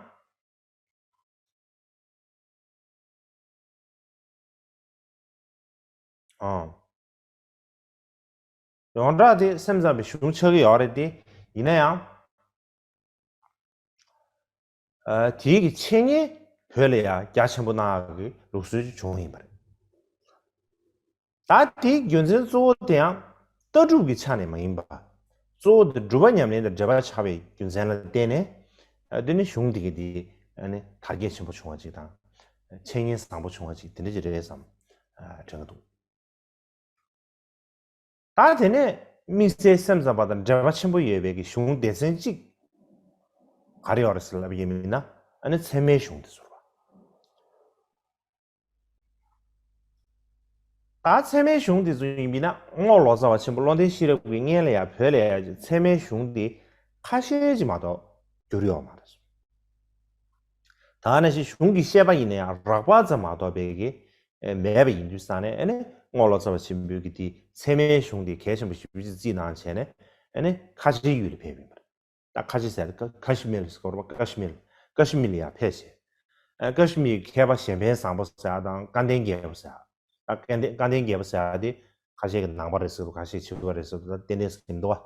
ཨང་། ཡོངས་གྲགས་དེ་སེམས་ཙམ་པའི་གཞུང་ཆགས་ཀྱི་ཡོད་རེད་དེ། ཡིན་ན་ཡང་། ཨ་དེའི་གི་འཆད་ཉན་བོད་ལ་ཡང་རྒྱ་ཆེན་པོ་གནང་ཡག་གི་ལུགས་སྲོལ་ཅིག་བྱུང་ཡིན་པ་རེད། ད་དེའི་རྒྱུ་མཚན་གཙོ་བོ་དེ་ཡང་ལྟ་གྲུབ་ཀྱི་ཆ་ནས་མ་ཡིན་པ། གཙོ་བོ་དེ་སྒྲུབ་པ་ཉམས་ལེན་དང་འབྲེལ་བ་ཆགས་པའི་རྒྱུ་མཚན་ལ་བརྟེན་ནས། ཨ་དེ་ནི་གཞུང་འདི་གི་དེ་ཨ་ནི་དར་རྒྱས་ཆེན་པོ་བྱུང་བ་ཅིག་དང་། འཆད་ཉན་བཟང་པོ་བྱུང་བ་ཅིག་དེ་འདྲ་ཅིག་རེད་བསམ་ཨ་དྲན་གྱི་འདུག་ད་དེ་ནས་དམིགས་བསལ་སེམས་ཙམ་པ་དང་འབྲེལ་བ་ཆེན་པོ་ཡོད་པའི་གི་གཞུང་སྡེ་ཚན་གཅིག་ག་རེ་ཡོད་རེད་ཟེར་ལབ་ཡིན་མིན་ན། ཨ་ནི་ཚད་མའི་གཞུང་དེ་ཚོ་རེད་བ། ད་ཚད་མའི་གཞུང་དེ་ཚོ་ཡིན་མིན་ན་རྔོག་ལོ་ཙཱ་བ་ཆེན་པོ་བློ་ལྡན་ཤེས་རབ་ཀྱི་སྔོན་ལ་ཡང་བོད་ལ་ཡང་ཚད་མའི་གཞུང་དེ་ཁ་ཤས་ཅིག་མ་གཏོགས་བསྒྱུར་ཡོད་མ་རེད། ད་ནང་བཞིན་གཞུང་གི་བཤད་པ་ཡིན་ན་ཡང་རགས་པ་ཙམ་མ་གཏོགས་པའི་གི་མེད་པ་ཡིན་དུས་ཙང་ནས། ཨ་ནི་རྔོག་ལོ་ཙཱ་བ་ཆེན་པོའི་གི་དེ་ཚད་མའི་གཞུང་དེ་གལ་ཆེན་པོ་ཞེ་པོ་ཅིག་བརྩིས་གནང་བྱས་ནས། ཨ་ནི་ཁ་ཆེའི་ཡུལ་ལ་ཕེབས་ཡིན་པ་རེད། ད་ཁ་ཆེ་ཟེར་ཀ་ཀ་ཤི་མིར་ཟེར་གོ་ར་པ། ཀ་ཤི་མིར། ཀ་ཤི་མིར་ལ་ཡང་ཕེབས་བྱས། ཨ་ཀ་ཤི་མིར་མཁས་པ་གཞན་ཕན་བཟང་པོ་ཟེར་ཡ་དང་སྐལ་ལྡན་རྒྱལ་པོ་ཟེར་ཡ། ད་སྐལ་ལྡན་སྐལ་ལྡན་རྒྱལ་པོ་ཟེར་ཡ་དེ་ཁ་ཤས་ཀྱི་ནང་པ་རེད་ཟེར་འདུག་ཁ་ཤས་ཕྱི་པ་རེད་ཟེར་འདུག་ད་ཏན་ཏན་ཟེར་གྱི་མི་འདུག་བ།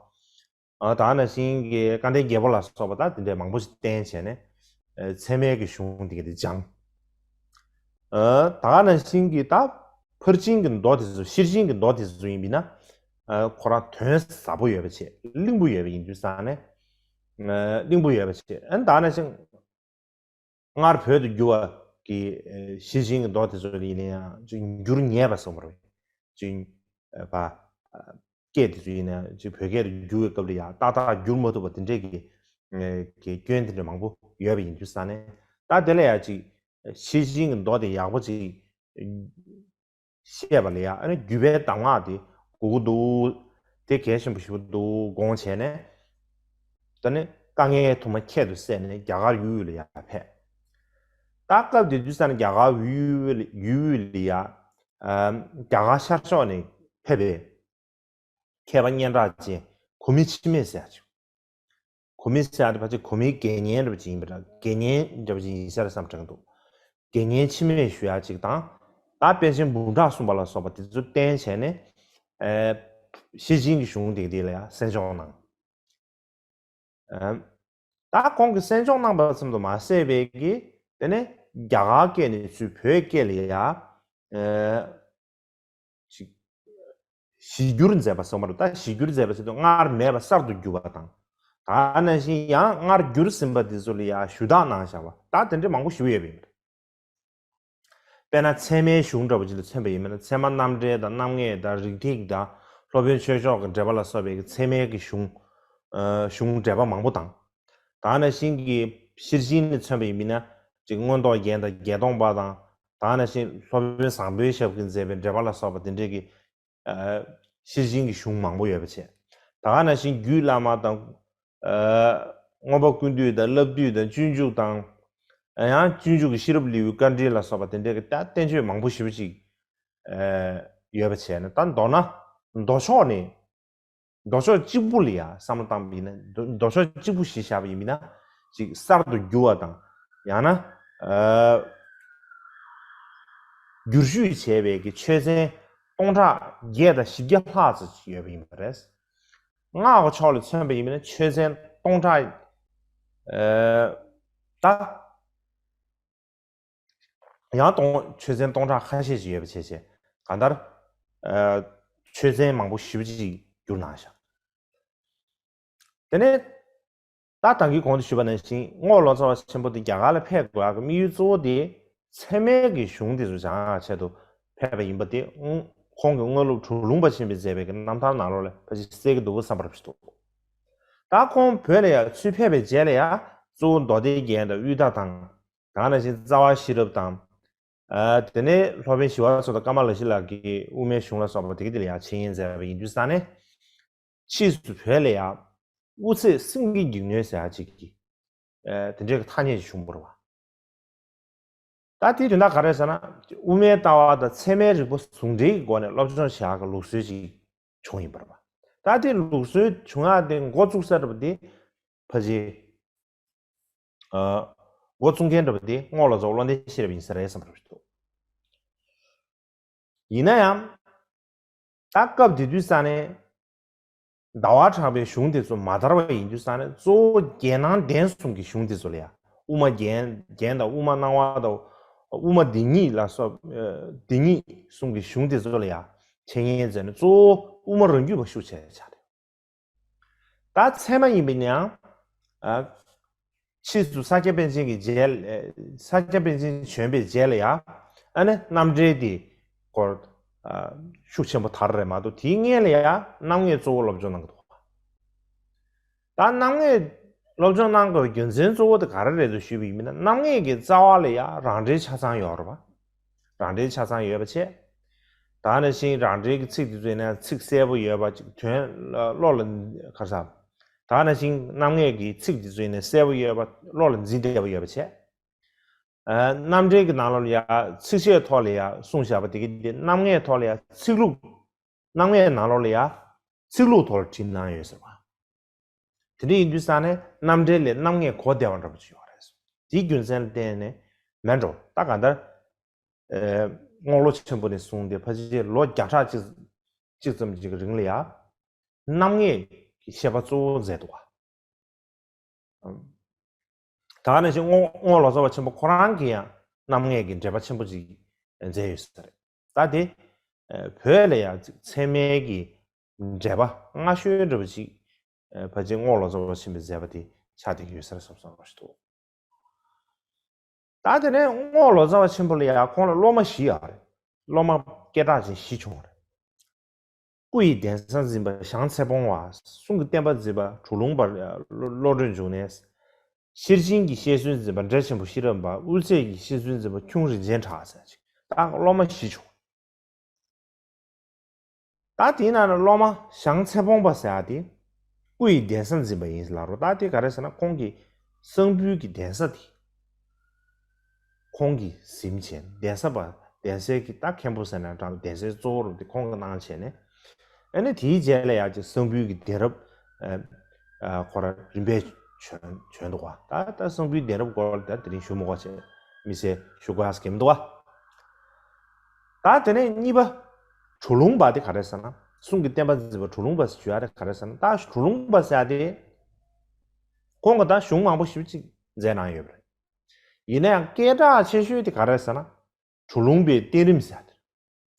ཨ་ད་ནང་བཞིན་གྱི་སྐལ་ལྡན་རྒྱལ་པོ་ལ་སོགས་པ་ད་དེ་འདྲའི་མང་པོ་ཞིག་བསྟེན་བྱས་ནས། ཨ་ཚད་མའི་གི་གཞུང་དེ་ག་དེ་སྦྱངས། ཨ་ད་ནང་བཞིན་གྱི་ད་ཕར་ཕྱིན་གྱི་མདོ་དེ་ཚོ། ཤེར་ཕྱིན་གྱི་མདོ་དེ་ཚོ་ཡིན་པས་ན། ཨ་ཁོ་རང་དོན་ཟབ་པོ་ཡོད་པ་བྱས། བརླིང་པོ་ཡོད་པ་ཡིན་དུས་ཙང་ནས། ཨ་བརླིང་པོ་ཡོད་པ་བྱས། ཨ་ད་ནང་བཞིན་སྔར་བོད་དུ་བསྒྱུར་བ་གི་ཨ་ཤེར་ཕྱིན་གྱི་མདོ་དེ་ཚོ་ཡིན་ན་ཡང་ཅིག་འགྱུར་ཉེས་པ་སོང་བ་རེད། ཅིག་ཨ་བ་ཨ་སྐད་དེ་ཚོ་ཡིན་ན་ཡང་ཅིག་བོད་སྐད་དུ་བསྒྱུར་བའི་སྐབས་ལ་ཡང་ཏག་ཏག་བསྒྱུར་མ་ཐུབ་པ་དེ་འདྲས་ཀྱི་ཨ་གི་སྐྱོན་དེ་འདྲ་མང་པོ་ཡོད་པ་ཡིན་དུས་ཙང་ནས། ད་དེ་ལ་ཡང་ཅིག་ཤེར་ཕྱིན་གྱི་མདོ་དེ་ཡག་པོ་ཅིག་བཤད་པ་ལ་ཡང་། ཨ་ནི་བརྒྱུད་པའི་གདམས་ངག་དེ་དགོས་ཀྱི་འདུག་དེ་གལ་ཆེན་པོ་ཞེ་པོ་འདུག་དགོངས་བྱས་ནས། ད་ནི་དཀའ་ངལ་དུ་མ་ཁྱད་དུ་བསད་ནས་རྒྱ་གར་ཡུལ་དབུས་ལ་ཡང་ཕེབས། ད་སྐབས་དེ་དུས་ཙང་ནས་རྒྱ་གར་ཡུལ་དབུས་ལ་ཡང་། ཨ་རྒྱ་གར་ཤར་ཕྱོགས་ནས་ཕེབས་པའི་མཁས་པ་སྙན་གྲགས་ཅན་གོ་མི་འཆི་མེད་ཟེར་ཡ་ཅིག་གོ་མི་ཟེར་ཡ་དེ་ཕལ་ཆེར་གོ་མིའི་དགེ་བསྙེན་འདྲ་པོ་ཅིག་ཡིན་པ་འདྲ། དགེ་བསྙེན་འདྲ་པོ་ཅིག་ཡིན་ས་རེད་བསམ་དྲན་གྱི་འདུག་དགེ་བསྙེན་འཆི་མེད་ཞུ་ཡ་ཅིག་དང་། ད་པཎ་ཆེན་འབུམ་ཕྲག་གསུམ་པ་ལ་སོགས་པ་དེ་ཚོ་བསྟེན་བྱས་ནས། ཨ་ཤེར་ཕྱིན་གྱི་གཞུང་དེ་དེ་ལ་ཡང་གསན་སྦྱོང་གནང་། ཨ་ད་ཁོང་གིས་གསན་སྦྱོང་གནང་པ་ཙམ་དུ་མ་ཟད་པའི་གི། དེ་ནས་རྒྱ་གར་སྐད་ནས་ཚུར་བོད་སྐད་ལ་ཡང་ཨ་ཅིག་གཞི་བསྒྱུར་མཛད་པ་སོགས་མ་རེད། ད་གཞི་བསྒྱུར་མཛད་པ་ཟེར་དུས་སྔར་མེད་པ་གསར་དུ་བསྒྱུར་བ་དང་། ད་ནང་བཞིན་ཡང་སྔར་བསྒྱུར་ཟིན་པ་དེ་ཚོ་ལ་ཡང་ཞུ་དག་གནང་བཞག་པ། ད་དེ་འདྲ་མང་པོ་ཞིག་ཡོད་པ་ཡིན། དཔེར་ན་ཚད་མའི་གཞུང་འདྲ་པོ་ཅིག་ལ་མཚོན་པ་ཡིན་པ་ན། ཚད་མ་རྣམ་འགྲེལ་དང་རྣམ་ངེས་དང་རིགས་ཐིགས་དང་སློབ་དཔོན་ཆོས་མཆོག་གི་འགྲེལ་པ་ལ་སོགས་པའི་གི་ཚད་མའི་གི་གཞུང་། ཨ་གཞུང་འགྲེལ་པ་མང་པོ་དང་། ད་ནང་བཞིན་གྱི་ཤེར་ཕྱིན་ལ་མཚོན་པ་ཡིན་པ་ན། ཅིག་མངོན་རྟོགས་རྒྱན་དང་བརྒྱད་སྟོང་པ་དང་། ད་ནང་བཞིན་སློབ་དཔོན་བཟང་པོའི་ཞབས་ཀྱིས་མཛད་པའི་འགྲེལ་པ་ལ་སོགས་པ་དེ་འདྲའི་གི་ཨ་ཤེར་ཕྱིན་གྱི་གཞུང་མང་པོ་ཡོད་པ་བྱས། ད་ག་ནང་བཞིན་རྒྱུད་བླ་མ་དང་། ཨ་མངོན་པ་ཀུན་བཏུས་དང་། བསླབ་བཏུས་དང་། སྤྱོད་འཇུག་དང་། ཨ་ཡང་སྤྱོད་འཇུག་གི་ཤེས་རབ་ལེའུའི་དཀའ་འགྲེལ་ལ་སོགས་པ་དེ་འདྲའི་གི་ད་བསྟན་བཅོས་མང་པོ་ཞེ་པོ་ཅིག་ཨ་ཡོད་པ་བྱས་ནས། ད་མདོར་ན་མདོ་ཕྱོགས་ནས། མདོ་ཕྱོགས་གཅིག་པུ་ལ་ཡང་བསམ་བློ་བཏང་པ་ཡིན་ན། མདོ་མདོ་ཕྱོགས་གཅིག་པུ་གཞི་བཞག་པ་ཡིན་ན། ཅིག་གསར་དུ་བསྒྱུར་བ་དང་། ཡང་ན་ཨ་བསྒྱུར་བཅོས་བྱས་པའི་གི་ཆོས་ཚན་སྟོང་ཕྲག་བརྒྱད་དང་བཞི་བརྒྱ་ལྷག་ཙམ་ཅིག་ཡོད་པ་ཡིན་པ་རེད། སྔགས་ཀྱི་ཕྱོགས་ལ་མཚོན་པ་ཡིན་ན་ཆོས་ཚན་སྟོང་ཕྲག་ཨ་ད། ཡང་སྟོང་ཆོས་ཚན་སྟོང་ཕྲག་ཁ་ཤས་ཤིག་ཡོད་པ་བྱས་བྱས། གང་ལྟར་ཨ་ཆོས་ཚན་མང་པོ་ཞེ་པོ་ཅིག་བསྒྱུར་གནང་བཞག་དེ་ནས་ད་ད་གིན་གོང་དུ་ཞུས་པ་ནང་བཞིན་རྔོག་ལོ་ཙཱ་བ་ཆེན་པོ་དེ་རྒྱ་གར་ལ་ཕེབས་དགོས་ཡག་གི་དམིགས་ཡུལ་གཙོ་བོ་དེ་ཚད་མའི་གི་གཞུང་དེ་ཚོ་སྦྱང་ཡག་ཆེད་དུ་ཕེབས་པ་ཡིན་པ་དེ། ཁོང་གི་དངོས་སློབ་གྲུབ་ལུང་པ་ཆེན་པོས་མཛད་པའི་གི་རྣམ་ཐར་ནང་ལོགས་ལ་ཕལ་ཆེར་གསལ་གྱི་འདུག་བསམ་པ་རེ་ཞིག་འདུག་ད་ཁོང་བོད་ལ་ཡང་ཚུར་ཕེབས་པའི་རྗེས་ལ་ཡང་གཙོ་བོ་མདོ་སྡེ་རྒྱན་དང་དབུས་མཐའ་དང་། ད་ག་ནང་བཞིན་རྩ་བ་ཤེས་རབ་དང་། ཨ་དེ་ནས་སློབ་དཔོན་ཞི་བ་འཚོ་དང་ཀ་མ་ལ་ཤཱི་ལ་གི་དབུ་མའི་གཞུང་ལ་སོགས་པ་དེ་གི་དེ་ལ་ཡང་འཆད་ཉན་མཛད་པ་ཡིན་དུས་ཙང་ནས། ཕྱིས་སུ་བོད་ལ་ཡང་དབུ་ཚད་སེང་གེ་འགྱིང་སྣོད་ཟེར་ཡག་ཅིག་གི་ཨ་དེ་འདྲའི་གི་ཐ་སྙད་ཅིག་བྱུང་བ་རེད་བ། ད་དེའི་དོན་དག་ག་རེ་ཟེར་ན། དབུ་མའི་ལྟ་བ་དང་ཚད་མའི་རིགས་པ་ཟུང་འབྲེལ་གྱི་སྒོ་ནས་སློབ་སྦྱོང་བྱེད་ཡག་གི་ལུགས་སྲོལ་ཅིག་བྱུང་ཡིན་པ་རེད་བ། ད་དེ་ལུགས་སྲོལ་བྱུང་ཡག་དེ་འགོ་བཙུགས་ས་འདྲ་པོ་དེ་ཕལ་ཆེར་ཨ་འགོ་བཙུགས་མཁན་འདྲ་པོ་དེ་རྔོག་ལོ་ཙཱ་བ་བློ་ལྡན་ཤེས་རབ་ཡིན་ས་རེད་བསམ་པ་རེད་འདུག་ཡིན་ན་ཡང་། ད་སྐབས་དེ་དུས་ཙང་ནས་ཟླ་བ་གྲགས་པའི་གཞུང་དེ་ཚོ་མ་དར་བ་ཡིན་དུས་ཙང་ནས། གཙོ་བོ་རྒྱལ་ནང་གདན་གསུམ་གྱི་གཞུང་དེ་ཚོ་ལ་ཡང་ དབུ་མ་རྒྱན་རྒྱན་དང་དབུ་མ་སྣང་བ་དང་དབུ་མ་སྡེ་གཉིས་ལ་སོགས་སྡེ་གཉིས་གསུམ་གྱི་གཞུང་དེ་ཚོ་ལ་ཡང་འཆད་ཉན་མཛད་ནས། གཙོ་བོ་དབུ་མ་རང་རྒྱུད་པ་ཤུགས་ཆེ་ཆགས་རེད། ད་ཚད་མ་ཡིན་པས་ན་ཡང་། ཨ། ཕྱིས་སུ་ས་སྐྱ་པཎ་ཆེན་གྱི་རྗེས་ལ། ས་སྐྱ་པཎ་ཆེན་བྱོན་པའི་རྗེས་ལ་ཡང་། ཨ་ནི་རྣམ་འགྲེལ་དེ་སྐོར། ཨ། ཤུགས་ཆེན་པོ་དར་རེད་མ་གཏོགས། དེའི་སྔོན་ལ་ཡང་རྣམ་ངེས་གཙོ་བོ་སློབ་སྦྱོང་གནང་གི་འདུག། ད་རྣམ་ངེས་སློབ་སྦྱོང་གནང་དགོས་པའི་རྒྱུ་མཚན་གཙོ་བོ་དེ་ག་རེ་རེད་འདུག་ཞུས་པ་ཡིན་ན། རྣམ་ངེས་ཀྱི་རྩ་བ་ལ་ཡང་རང་འགྲེལ་ཆ་ཚང་ཡོད་རེད་པ། རང་འགྲེལ་ཆ་ཚང་ཡོད་པ་བྱས། ད་ནང་བཞིན་རང་འགྲེལ་གྱི་ཚིག་དེ་ཚོ་ཡིན་ན་ཚིག་གསལ་པོ་ཡོད་པ་ཅིག། དོན་བློ་ལ་ག་རེ་ཟ། ད་ནང་བཞིན་རྣམ་ངེས་ཀྱི་ཚིག་དེ་ཚོ་ཡིན་ན་གསལ་པོ་ཡོད་པ། བློ་ལ་འཛིན་བདེ་བ་ཡོད་པ་བྱས། ཨ། རྣམ་འགྲེལ་གྱི་ནང་ལོགས་ལ་ཡང་ཚིགས་བཅད་ཐོག་ལ་ཡང་གསུངས་བཞག་པ་དེ་གི་དེ་རྣམ་ངེས་ཐོག་ལ་ཡང་ཚིག་ལྷུག། རྣམ་ངེས་ནང་ལོགས་ལ་ཡང་ཚིག་ལྷུག་ཐོག་ལ་བྲིས་གནང་ཡོད་ཟེར་བ། དེ་འདྲ་ཡིན་དུས་ཙང་ནས་རྣམ་འགྲེལ་ལས་རྣམ་ངེས་གོ་བདེ་བ་འདྲ་པོ་ཅིག་ཡོད་རེད། དེའི་རྒྱུ་མཚན་ལ་བརྟེན་ནས་མེད་འགྲོ། ད་གང་ལྟར། ཨེ། རྔོག་ལོ་ཆེན་པོ་ནས་བཟུང་སྟེ་ཕལ་ཆེར་ལོ་བརྒྱ་ཕྲག་གཅིག་གཅིག་ཙམ་ཅིག་གི་རིང་ལ་ཡང་རྣམ་ངེས་ཀྱི་བཤད་པ་གཙོ་བོ་མཛད་འདུག་ག། ད་ག་ནང་བཞིན་རྔོག་རྔོག་ལོ་ཙཱ་བ་ཆེན་པོ་ཁོ་རང་གིས་ཡང་རྣམ་ངེས་ཀྱི་འགྲེལ་པ་ཆེན་པོ་ཅིག་མཛད་ཡོད་ས་རེད། ད་དེ་བོད་ལ་ཡང་ཚད་མའི་གི་འགྲེལ་པ་སྔ་ཤོས་འདྲ་པོ་ཅིག་ཕལ་ཆེར་རྔོག་ལོ་ཙཱ་བ་ཆེན་པོས་མཛད་པ་དེ་ཆགས་བསྡད་ཀྱི་ཡོད་ས་རེད་བསམ་བསམ་འདྲ་ཞིག་འདུག། ད་དེ་ནས་རྔོག་ལོ་ཙཱ་བ་ཆེན་པོ་ལ་ཡང་ཁོང་ལ་སློབ་མ་བཞི་ཡོད་རེད། སློབ་མ་སྐད་གྲགས་ཅན་བཞི་བྱུང་བ་རེད། སྐུ་ཡི་གདན་ས་འཛིན་པ་ཞང་ཚེ་སྤོང་བ། གསུང་གི་བསྟན་པ་འཛིན་པ་གྲུ་ལུང་པ་བློ་གྲོས་འབྱུང་གནས། ཤེར་ཕྱིན་གྱི་བཤད་སྲོལ་འཛིན་པ་འབྲེ་ཆེན་པོ་ཤེས་རབ་འབར། དབུ་ཚད་ཀྱི་བཤད་སྲོལ་འཛིན་པ་ཁྱུང་རིན་ཆེན་གྲགས་ཟེར་ཅིག། ད་སློབ་མ་བཞི་བྱུང་། ད་དེའི་ནང་ནས་སློབ་མ་ཞང་ཚེ་སྤོང་པ་ཟེར་ཡ་དེ་སྐུ་ཡི་གདན་ས་འཛིན་པ་ཡིན་ལབ་རོ། ད་དེ་ག་རེ་ཟེར་ན་ཁོང་གིས་གསང་ཕུའི་གི་གདན་ས་དེ་ཁོང་གིས་ཟིན་བྱས། གདན་ས་པ་གདན་སའི་གི་ད་མཁན་པོ་ཟེར་ན་འདྲ། གདན་སའི་གཙོ་བོ་རུ་དེ་ཁོང་གིས་གནང་བྱས་ནས། ཨ་ནི་དེའི་རྗེས་ལ་ཡང་ཅིག་གསང་ཕུའི་གི་གདན་རབས་ཨ་ཨ་ཁོ་རང་རིམ་པས་བྱོན་བྱོན་འདུག་ག། ད་ད་གསང་ཕུའི་གདན་རབས་སྐོར་ལ་ད་དེ་རིང་ཞུ་མི་དགོས་བྱས། མི་སེར་ཞུ་དགོས་ཡ་གང་ཡང་མི་འདུག་ག། ད་དེ་ནས་གཉིས་པ་གྲུ་ལུང་པ་དེ་ག་རེ་ཟེར་ན། གསུང་གི་བསྟན་པ་འཛིན་པ་གྲུ་ལུང་པ་ཟེར་ཞུ་ཡ་དེ་ག་རེ་ཟེར་ན། ད་གྲུ་ལུང་པ་ཟེར་ཡ་དེ་ཁོང་གིས་ད་གཞུང་མང་པོ་ཞེ་པོ་ཅིག་མཛད་གནང་ཡོད་པ་རེད། ཡིན་ན་ཡང་སྐད་གྲགས་ཆེ་ཤོས་དེ་ག་རེ་ཟེར་ན། གྲུ་ལུང་པའི་བསྟན་རིམ་ཟེར་ཡ་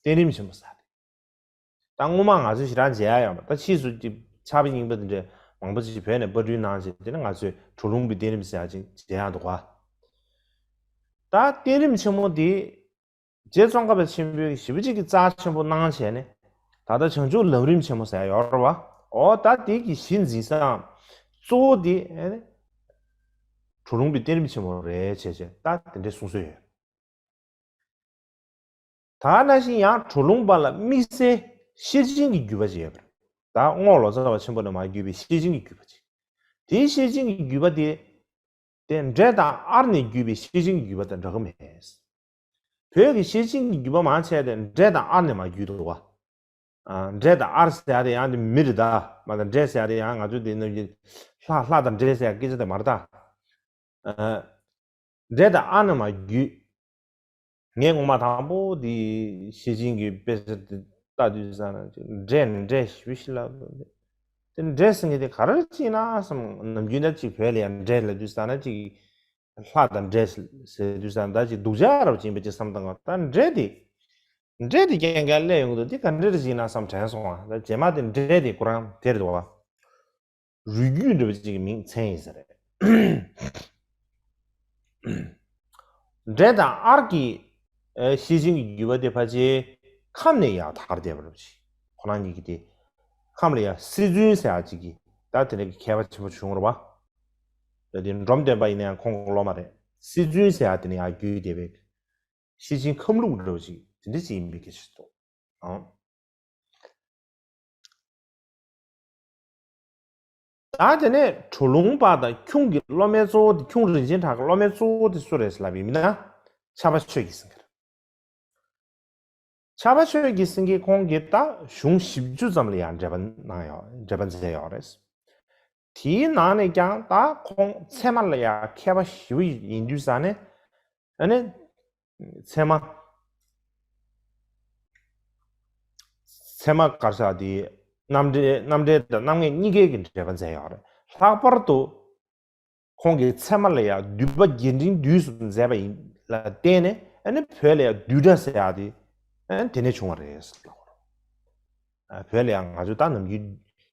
དེ་རེད། བསྟན་རིམ་ཆེན་མོ་ཟེར་ཡ་དེ། ད་སྔོན་མ་ང་ཚོས་ཞེ་དྲག་མཇལ་ཡ་ཡོད་མ་རེད། ད་ཕྱིས་སུ་ཅིག་ཕྱག་དཔེ་རྙིང་པ་དེ་འདྲ་མང་པོ་ཅིག་བོད་ནས་པར་སྐྲུན་གནང་བྱས། དེ་ནས་ང་ཚོས་གྲུ་ལུང་པའི་བསྟན་རིམ་ཟེར་ཡ་ཅིག་མཇལ་ཡ་འདུག་ག། ད་བསྟན་རིམ་ཆེན་མོ་དེ་རྗེ་ཙོང་ཁ་པ་ཆེན་པོས་ཞེ་པོ་ཅིག་གི་རྩ་ཆེན་པོ་གནང་བྱས་ནས། ད་ལྟ་བྱང་ཆུབ་ལམ་རིམ་ཆེན་མོ་ཟེར་ཡ་ཡོད་རེད་བ། འོ་ད་དེ་གི་གཞི་འཛིན་ས་གཙོ་བོ་དེ་ཨེ་ནི་གྲུ་ལུང་པའི་བསྟན་རིམ་ཆེན་མོ་རེད་བྱས་བྱས། ད་དེ་འདྲའི་གསུང་སྲོལ་ཡོད། ད་ནང་བཞིན་ཡང་གྲུ་ལུང་པ་ལ་དམིགས་བསལ་ཤེར་ཕྱིན་གྱི་བརྒྱུད་པ་ཅིག་ཡོད་པ་རེད། ད་རྔོག་ལོ་ཙཱ་བ་ཆེན་པོ་ནས་མར་བརྒྱུད་པའི་ཤེར་ཕྱིན་གྱི་བརྒྱུད་པ་ཅིག། དེའི་ཤེར་ཕྱིན་གྱི་བརྒྱུད་པ་དེ་དེ་འབྲས་དང་ཨར་ནས་བརྒྱུད་པའི་ཤེར་ཕྱིན་གྱི་བརྒྱུད་པ་དང་འདྲ་གི་མེད། བོད་ཀྱི་ཤེར་ཕྱིན་གྱི་བརྒྱུད་པ་མང་ཆེ་བ་དེ་འབྲས་དང་ཨར་ནས་མར་བརྒྱུད་འདུག་བ། ཨ། འབྲས་དང་ཨར་ཟེར་ཡ་དེ་ཡང་དེ་མི་རེད་ད། མ་ད་འབྲས་ཟེར་ཡ་དེ་ཡང་ང་ཚོའི་དེ་ནང་བཞིན་ལྷ་ལྷ་དང་འབྲས་ཟེར་ཡ་སྐད་ཆ་དེ་མ་རེད་ད། ཨ། འབྲས་དང་ཨར་ནས་མར་བརྒྱུད། ངས་སྔོན་མ་དང་པོ་དེ་ཤེར་ཕྱིན་གྱི་དཔེ་ཆ་དེ་ལྟ་དུས་ཙ་ན་འབྲས་ནི་འབྲས་ཞེ་པོ་ཞིག་ལབ། དེ་འབྲས་ཟེར་མཁན་དེ་ག་རེ་ཅིག་ན་བསམ། ནམ་རྒྱུན་ད་ཅིག་བོད་ལ་ཡང་འབྲས་ལབ་དུས་ཙ་ན་ཅིག་ལྷ་དང་འབྲས་ཟེར་དུས་ཙ་ན་ད་ཅིག་སྡུག་ཅག་རབ་ཅིག་ཡིན་པ་ཅིག་བསམ་བཏང་ག། ད་འབྲས་དེ་འབྲས་དེ་རྐྱང་རྐྱང་སླེབས་ཡོང་གི་འདུག། དེ་ག་འདྲ་ཅིག་ཡིན་ན་བསམ་དྲན་སོང་ང་། ད་རྗེས་མ་དེ་འབྲས་དེ་ཁོ་རང་དེ་རེད་འདུག་བ། རུས་རྒྱུད་འདྲ་པོ་ཅིག་གི་མིང་མཚན་ཡིན་ས་རེད། འབྲས་དང་ཨར་གྱི་ཨ་ཤེར་ཕྱིན་གྱི་བརྒྱུད་པ་དེ་ཕལ་ཆེར་ཁམས་ནས་ཡར་དར་བསྡད་པ་འདྲ་པོ་ཅིག། ཁོ་རང་གཉིས་ཀྱི་དེ་ཁམས་ལ་ཡར་སེ་བཙུན་ཟེར་ཡ་ཅིག་གིས་ད་དེ་འདྲ་གི་མཁས་པ་ཆེན་པོ་བྱུང་རེད་བ། ད་དེ་འབྲོམ་སྟོན་པ་ཡིན་ན་ཡང་ཁོང་གི་སློབ་མ་རེད། སེ་བཙུན་ཟེར་ཡ་དེ་ནས་ཡར་བརྒྱུད་བསྡད་པའི་ཤེར་ཕྱིན་ཁམས་ལུགས་འདྲ་པོ་ཅིག་དེ་འདྲ་ཅིག་ཡིན་པའི་སྐད་ཆ་འདུག། ཨང་། ད་དེ་ནས་གྲུ་ལུང་པ་དང་ཁྱུང་གི་སློབ་མའི་གཙོ་བོ་དེ། ཁྱུང་རིན་ཆེན་གྲགས་ཀྱི་སློབ་མའི་གཙོ་བོ་དེ་སུ་རེད་ལབ་ཡིན་ན། ཕྱྭ་པ་ཆོས་ཀྱི་སེང་གེ་རེད། ཕྱྭ་པ་ཆོས་ཀྱི་སེང་གེ་ཁོང་གིས་ད་གཞུང་བཞི་བཅུ་ཙམ་ལ་ཡང་འགྲེལ་པ་གནང་ཡོད། འགྲེལ་པ་མཛད་ཡོད་རེད། དེའི་ནང་ནས་ཀྱང་ད་ཁོང་ཚད་མ་ལ་ཡང་མཁས་པ་ཞེ་པོ་ཡིན་དུས་ཙ་ནས། ཨ་ནི་ཚད་མ། ཚད་མ་ག་རེ་ཟེར་དེ། རྣམ་འགྲེལ། རྣམ་འགྲེལ་དང་རྣམ་ངེས་གཉིས་ཀའི་གི་འགྲེལ་པ་མཛད་ཡོད་རེད། ལྷག་པར་དུ་ ཁོང་གི་ཚད་མ་ལ་ཡང་འདུས་པ་རྒྱས་འབྲིང་བསྡུས་སུ་མཛད་པ་ཡིན་ལ་བརྟེན་ནས། ཨ་ནི་བོད་ལ་ཡང་བསྡུས་གྲྭ་ཟེར་ཡག་དེ་ཨ་ནི་དེ་ནས་བྱུང་བ་རེད་ཟེར་ལབ་དགོས་རེད། ཨ་བོད་ལ་ཡང་ང་ཚོས་ད་ནམ་རྒྱུན་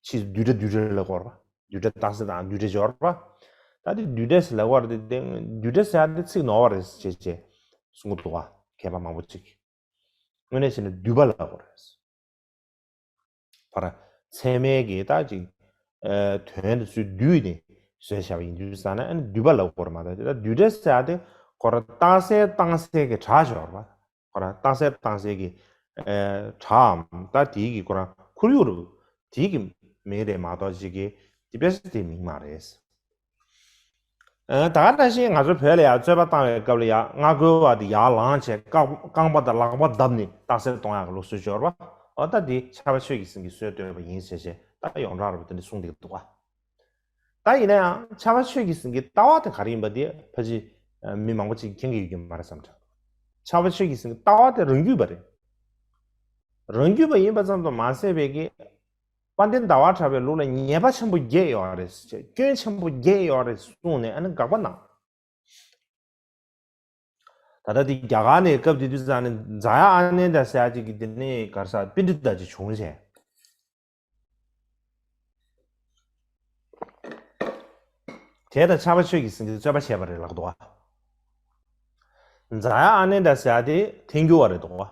ཕྱིས་བསྡུས་གྲྭ་བསྡུས་གྲྭ་ལབ་དགོས་རེད་པ། བསྡུས་གྲྭ་རྟགས་གསལ་དང་བསྡུས་གྲྭ་སྦྱོར་བ། ད་དེ་བསྡུས་གྲྭ་ཟེར་ལབ་དགོས་རེད་དེ། བསྡུས་གྲྭ་ཟེར་ཡག་དེ་ཚིག་ནོར་བ་རེད་ཟེར་བྱས་བྱས་གསུང་གི་འདུག་བ། མཁས་པ་མང་པོ་ཅིག་གིས། དངོས་གནས་བྱས་ན་བསྡུས་པ་ལབ་དགོས་རེད། ཕར་ཚད་མའི་གི་ད་ཅིག་ཨ་དོན་དེ་ཚུར་བསྡུས་ནས་བཟོས་བཞག་པ་ཡིན་དུས་ཙང་ན། ཨ་ནི་བསྡུས་པ་ལབ་དགོས་རེད་མ་གཏོགས། དེ་ད་བསྡུས་གྲྭ་ཟེར་ཡག་དེ་ཁོ་རང་རྟགས་གསལ་རྟགས་གསལ་གྱི་གྲྭ་སྦྱོར་བ། ཁོ་རང་རྟགས་གསལ་རྟགས་གསལ་གྱི་ཨ་གྲྭའམ་ད་དེའི་གི་ཁོ་རང་ཁོར་ཡུག་རུ་དེའི་གི་མིང་རེད་མ་གཏོགས་ཅིག་གི་དེ་དཔེ་ཆ་དེའི་མིང་མ་རེད། ཨ་ད་ག་ནང་བཞིན་ང་ཚོ་བོད་ལ་ཡང་རྩོད་པ་བཏང་བའི་སྐབས་ལ་ཡང་སྔ་རྒོལ་བ་དེ་ཡར་ལངས་བྱས་རྐང་རྐང་པ་དང་ལག་པ་བརྡབས་ནས་རྟགས་གསལ་གཏོང་ཡག་གི་ལུགས་སྲོལ་སྦྱོར་བ། འོ་ད་དེ་ཕྱྭ་པ་ཆོས་ཀྱི་སེང་གེས་སྲོལ་བཏོད་པ་ཡིན་ཟེར་བྱས་ད་ཡོངས་གྲགས་རུ་དེ་འདྲ་གསུངས་བསྡད་ཀྱི་འདུག་བ། ད་ཡིན་ན་ཡང་ཕྱྭ་པ་ཆོས་ཀྱི་སེང་གེའི་ལྟ་བ་དེ་ག་རེ་ཡིན་པ་དེ་ཕལ་ཆེར་མི་མང་པོ་ཅིག་མཁྱེན་གྱི་ཡོད་ཀྱི་མ་རེད་བསམ་དྲན། ཕྱྭ་པ་ཆོས་ཀྱི་སེང་གེའི་ལྟ་བ་དེ་རང་རྒྱུད་པ་རེད། རང་རྒྱུད་པ་ཡིན་པ་ཙམ་དུ་མ་ཟད་པའི་གི་དཔལ་ལྡན་ཟླ་བ་གྲགས་པའི་ལུགས་ལ་ཉེས་པ་ཆེན་པོ་བརྒྱད་ཡོད་རེད། སྐྱོན་ཆེན་པོ་བརྒྱད་ཡོད་རེད་གསུངས་ནས་ཨ་ནི་དགག་པ་གནང་། ད་ལྟ་འདི་རྒྱ་གར་ནས་སྐབས་དེ་དུས་ཙང་ནས་ཛ་ཡ་ཨ་ནནྡ་ཟེར་ཡག་ཅིག་གིས་དེ་ནས་ག་རེ་ཟེར་པཎྜི་ཏ་ཅིག་བྱུང་བྱས། དེ་དང་ཕྱྭ་པ་ཆོས་ཀྱི་སེང་གེས་རྩོད་པ་བྱས་པ་རེད་ལབ་འདུག་བ། ཛ་ཡ་ཨ་ནནྡ་ཟེར་ཡག་དེ་ཐལ་འགྱུར་བ་རེད་འདུག་བ།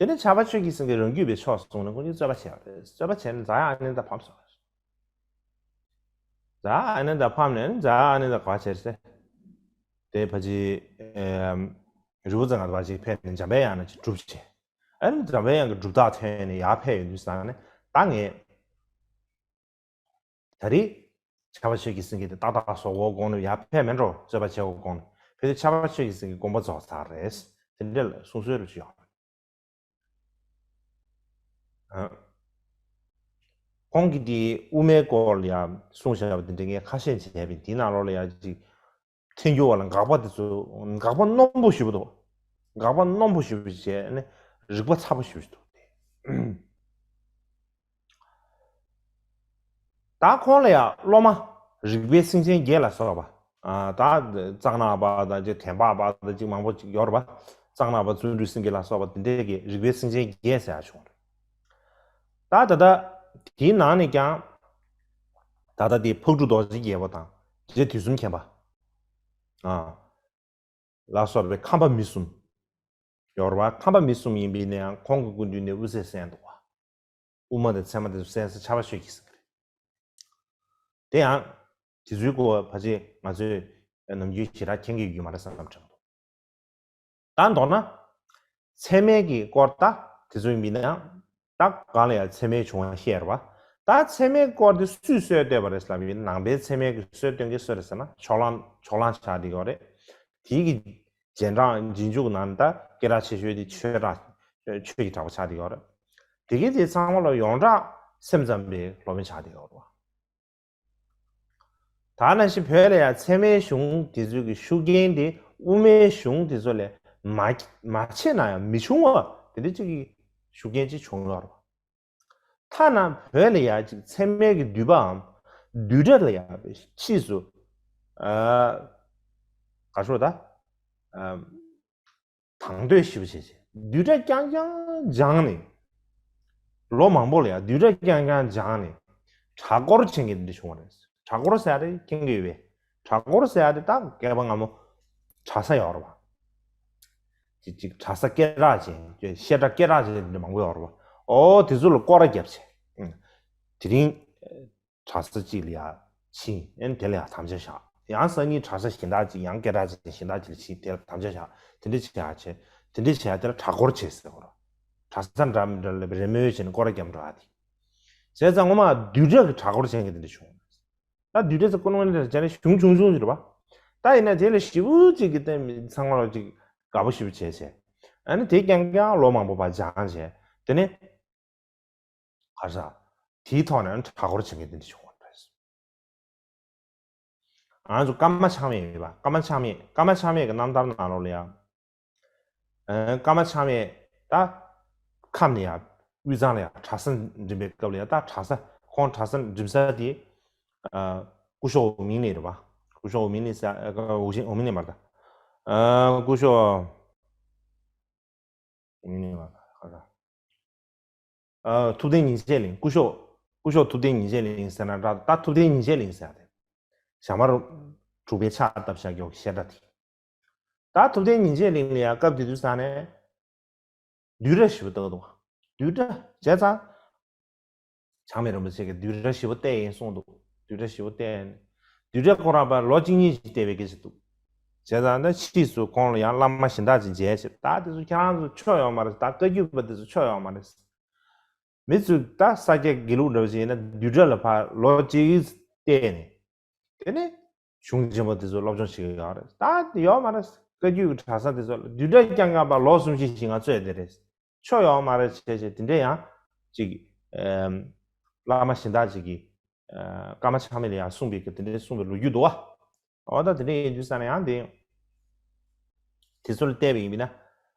དེ་ནས་ཕྱྭ་པ་ཆོས་ཀྱི་སེང་གེས་རང་རྒྱུད་པའི་ཕྱོགས་བཟུང་ནས་ཁོང་གཉིས་རྩོད་པ་བྱས་པ་རེད། རྩོད་པ་བྱས་ནས་ཛ་ཡ་ཨ་ནནྡ་ཕམ་སོང་བ་རེད། ཛ་ཡ་ཨ་ནནྡ་ཕམ་ནས་ཛ་ཡ་ཨ་ནནྡ་ག་བ་བྱས་རེད་ཟེར། དེ་ཕལ་ཆེར་ཨེམ་རི་བོ་རྩེ་ལྔ་པ་ཅིག་ཕེབས་ནས་འཇམ་པའི་དབྱངས་ལ་ཅིག་སྒྲུབ་བྱས། ཨ་ནི་འཇམ་པའི་དབྱངས་ཀྱི་སྒྲུབ་རྟགས་ཐོན་ནས་ཡར་ཕེབས་ཡོང་དུས་ཙང་ནས་ད་ངས་ད་རེས་ཕྱྭ་པ་ཆོས་ཀྱི་སེང་གེ་དེ་ཏག་ཏག་བཟོ་དགོས་དགོངས་ནས་ཡར་ཕེབས་མེད་འགྲོ། རྩོད་པ་བྱེད་དགོས་དགོངས་ནས་ཕེབས་དུས་ཕྱྭ་པ་ཆོས་ཀྱི་སེང་གེ་དགོངས་པ་རྫོགས་ཚར་རེད། དེ་འདྲ་ལ་གསུང་སྲོལ་རུ་ཅིག་ཡོད། ཨ། ཁོང་གིས་དེ་དབུ་མའི་སྐོར་ལ་ཡང་གསུངས་བཞག་པ་དེ་འདྲ་ངས་ཁ་ཤས་བྱས་པ་ཡིན། དེའི་ནང་ལོགས་ལ་ཡང་ཅིག་ཐལ་འགྱུར་བ་ལ་དགག་པ་དེ་ཚོ་དགག་པ་རྣོན་པོ་ཞེ་པོ་འདུག། དགག་པ་རྣོན་པོ་ཞེ་པོ་བྱས་ནས་རིག་པ་ཚ་པོ་ཞེ་པོ་ཞིག་འདུག། ད་ཁོང་ལ་ཡང་སློབ་མ་རིག་པའི་སེང་ཆེན་བརྒྱད་ལ་སོགས་པ། ཨ། ད་གཙང་ནག་པ་དང་ཅིག་དན་པ་པ་དང་ཅིག་མང་པོ་ཅིག་ཡོད་རེད་པ། གཙང་ནག་པ་བརྩོན་འགྲུས་སེང་གེ་ལ་སོགས་པ་དེ་འདྲས་ཀྱི་རིག་པའི་སེང་ཆེན་བརྒྱད་ཟེར་ཡག་བྱུང་རེད། ད་ད་ལྟ་དེའི་ནང་ནས་ཀྱང་ད་ལྟ་དེ་ཕག་གྲུ་རྡོ་རྗེ་རྒྱལ་པོ་དང་རྗེ་དུས་གསུམ་མཁྱེན་པ། ཨ། ལ་སོགས་པའི་ཁམས་པ་མི་གསུམ་ཡོད་རེད་པ། ཁམས་པ་མི་གསུམ་ཡིན་པའི་ནའང་ཁོང་གི་སྐུ་མདུན་ནས་དབུ་ཚད་གསན་འདུག་པ། དབུ་མ་དང་ཚད་མ་དེ་ཚོ་གསན་ས་ཕྱྭ་པ་ཆོས་ཀྱི་སེང་གེ་རེད། དེ་ཡང་དེ་ཚོའི་སྐོར་ཕལ་ཆེར་ང་ཚོས་ནམ་རྒྱུན་ཞེ་དྲག་མཁྱེན་གྱི་ཡོད་མ་རེད་བསམ་བསམ་དྲན་འདུག། ད་མདོར་ན་ཚད་མའི་གི་སྐོར་ད་དེ་ཚོ་ཡིན་པའི་ནའང་ད་གང་ལ་ཡང་ཚད་མའི་བྱུང་བ་བཤད་རེད་པ། ད་ཚད་མའི་སྐོར་དེ་སུས་སྲོལ་བཏོད་པ་རེད་ལབ་ཡིན་ན། ནང་པའི་ཚད་མའི་གི་སྲོལ་གཏོད་མཁན་སུ་རེད་ཟེར་ན་ཕྱོགས་གླང་ཕྱོགས་གླང་ཆགས་བསྡད་ཡོད་རེད། དེའི་གི་རྗེས་འབྲང་རྗེས་འཇུག་ནང་ད་སྐད་གྲགས་ཆེ་ཤོས་དེ་ཆོས་གྲགས་ཆོས་ཀྱི་གྲགས་པ་ཆགས་བསྡད་ཡོད་རེད། དེ་གི་དེ་ཚང་མ་ལ་ཡོངས་གྲགས་སེམས་ཙམ་པའི་སློབ་དཔོན་ཆགས་བསྡད་ཡོད་རེད་པ། ད་ནང་བཞིན་བོད་ལ་ཡང་ཚད་མའི་གཞུང་དེ་ཚོའི་གི་ཤུགས་རྐྱེན་དེ་དབུ་མའི་གཞུང་དེ་ཚོ་ལས་མ་མ་ཆད་ན་ཡང་མི་ཆུང་བ་དེ་འདྲ་ཅིག་གི་ཤུགས་རྐྱེན་ཅིག་བྱུང་ཡོད་རེད་པ། ཐ་ན་བོད་ལ་ཡང་ཅིག་ཚད་མའི་གི་བསྡུས་པའམ་བསྡུས་གྲྭ་ལ་ཡང་ཕྱིས་སུ་ཨ་ག་ཞོ་ད་ཨ་དང་དོད་ཞིབ་བྱས་བྱས་བསྡུས་གྲྭ་རྐྱང་རྐྱང་སྦྱངས་ནས། ལོ་མང་པོ་ལ་ཡང་བསྡུས་གྲྭ་རྐྱང་རྐྱང་སྦྱངས་ནས་གྲྭ་སྐོར་བྱེད་མཁན་འདི་འདྲ་བྱུང་བ་རེད། གྲྭ་སྐོར་ཟེར་ཡ་དེ་མཁྱེན་གྱི་ཡོད་པས། གྲྭ་སྐོར་ཟེར་ཡ་དེ་ད་སྐལ་པ་སྔ་མོ་གྲྭ་ས་ཡོད་རེད་པ། ཅིག་ཅིག་གྲྭ་ས་སྐད་གྲགས་ཅན་བཤད་གྲྭ་སྐད་གྲགས་ཅན་འདི་འདྲ་མང་པོ་ཡོད་རེད་པ། ཨོ་དེ་ཚོ་ལ་སྐོར་ར་བརྒྱབ་བྱས། དེ་རིང་གྲྭ་ས་གཅིག་ལ་ཡ་ཕྱིན། ཨེ་དེ་ལ་ཡ་དམ་བཅའ་བཞག། ཡང་སང་ཉིན་གྲྭ་ས་གཞན་དག་ཅིག་ཡང་སྐད་གྲགས་ཅན་གཞན་དག་ཅིག་ལ་ཕྱིན། དེ་ལ་དམ་བཅའ་བཞག། དེ་འདྲ་བྱེད་ཡ་བྱེད། དེ་འདྲ་བྱེད་ཡ་དེ་ལ་གྲྭ་སྐོར་བྱེད་ཟེར་བ་རེད། གྲྭ་ས་འདྲ་མི་འདྲ་ལ་རེས་མོས་བྱས་ནས་སྐོར་ར་བརྒྱབ་འགྲོ་ཡ་དེ། བྱས་ཙང་ངོ་མ་བསྡུས་གྲྭ་གི་གྲྭ་སྐོར་བྱེད་མཁན་དེ་འདྲ་བྱུང་། ད་བསྡུས་གྲྭ་ཟེར་ཀུན་སློང་ལ་བྱས་ན་གཞུང་ཆུང་ཆུང་ཞིག་རེད་པ། ད་ཡིན་ན་དེ་ལ་ཞེ་པོ་ཅིག་གི་བརྟེན་ཚང་མ་ལ་ཅིག་དགའ་པོ་ཞེ་པོ་བྱས་བྱས། ཨ་ནི་དེ་རྐྱང་རྐྱང་ལོ་མང་པོ་བར་སྦྱངས་བྱས། དེ་ནས་ག་རེ་ཟ། དེའི་ཐོག་ནས་གྲྭ་སྐོར་བྱེད་མཁན་དེ་འདྲ་བྱུང་བ་རེད། ང་ཚོ་ཀརྨ་ཆགས་མེད་ཡོད་པ། ཀརྨ་ཆགས་མེད། ཀརྨ་ཆགས་མེད་ཀྱི་རྣམ་ཐར་ནང་ལོགས་ལ་ཡང་། ཨ། ཀརྨ་ཆགས་མེད་ད་ཁམས་ནས་ཡང་དབུས་གཙང་ལ་ཡང་གྲྭ་ས་འགྲིམ་པའི་སྐབས་ལ་ཡང་། ད་གྲྭ་ས་ཁོང་གྲྭ་ས་འགྲིམ་ས་དེ་ཨ་སྐུ་ཞབས་འོག་མིན་ལ་རེད་པ། སྐུ་ཞབས་འོག་མིན་ལིང་ཟེར་ཡ། འོག་མིན་ལིང་མ་རེད་ད། ཨ། སྐུ་ཞབས་འོག་མིན་ལིང་མ་རེད་ད། ཨ། ཐུབ་བསྟན་ཉིན་བྱེད་གླིང་། སྐུ་ཞབས་སྐུ་ཞབས་ཐུབ་བསྟན་ཉིན་བྱེད་གླིང་ཟེར་ན་འདྲ། ད་ཐུབ་བསྟན་ཉིན་བྱེད་གླིང་ཟེར་ཡ་དེ། ཞྭ་དམར་དྲུག་པའི་ཕྱག་བཏབ་བཞག་གི་བཤད་གྲྭ་དེ། ད་ཐུབ་བསྟན་ཉིན་བྱེད་གླིང་ལ་ཡ་སྐབས་དེ་དུས་ས་ནས་བསྡུས་གྲྭ་ཞེ་པོ་བཏབ་འདུག་བསྡུས་གྲྭ་བྱས་ཙང་། བྱང་མི་རིན་པོ་ཆེ་གིས་བསྡུས་གྲྭ་ཞེ་པོ་བལྟས་ཡིན་གསུངས་འདུག་བསྡུས་གྲྭ་ཞེ་པོ་བལྟས་ཡིན། བསྡུས་གྲྭ་ཁོ་རང་པར་ལོ་གཅིག་གཉིས་ཤིག་བལྟས་པའི་སྐད་ཆ་འདུག་བྱས་ཙང་ད་ཕྱིས་སུ་ཁོང་ལ་ཡང་བླ་མ་གཞན་དག་ཅིག་མཇལ་བྱས། ད་དེ་ཚོ་ཁྱེད་རང་ཚོ་ཆོ་ཡོད་མ་རེད། ད་བཀའ་བརྒྱུད་པ་དེ་ཚོ་ཆོ་ཡོད་མ་རེད། མི་ཚོས་ད་ས་སྐྱ་དགེ་ལུགས་འདྲ་བོ་ཞིག་ཡིན་ན་བསྡུས་གྲྭ་ལ་ཕར་ལོ་གཅིག་བལྟས་ནས། དེ་ནས་གཞུང་ཆེན་པོ་དེ་ཚོ་སློབ་སྦྱོང་བྱེད་ཀྱི་ཡོད་རེད། ད་ཡོད་མ་རེད། བཀའ་བརྒྱུད་ཀྱི་གྲྭ་ས་དེ་ཚོ་ལ་བསྡུས་གྲྭ་རྐྱང་རྐྱང་པ་ལོ་གསུམ་བཞི་ཞིག་ང་ཚོས་དེ་རེད། ཆོ་ཡོད་མ་རེད་བྱས་བྱས། དེ་འདྲས་ཡང་ཅིག་ཨམ། བླ་མ་གཞན་དག་ཅིག་གིས་ཨ། ཀརྨ་ཆགས་མེད་ལ་ཡང་གསུངས་པའི་གི་དེ་འདྲས་གསུངས་པའི་ལོ་རྒྱུས་འདུག་བ། འོ་ད་དེ་འདྲས་ཡིན་དུས་ས་ནས་ཡང་དེ་དེ་ཚོ་ལ་བལྟས་པ་ཡིན་པ་ན།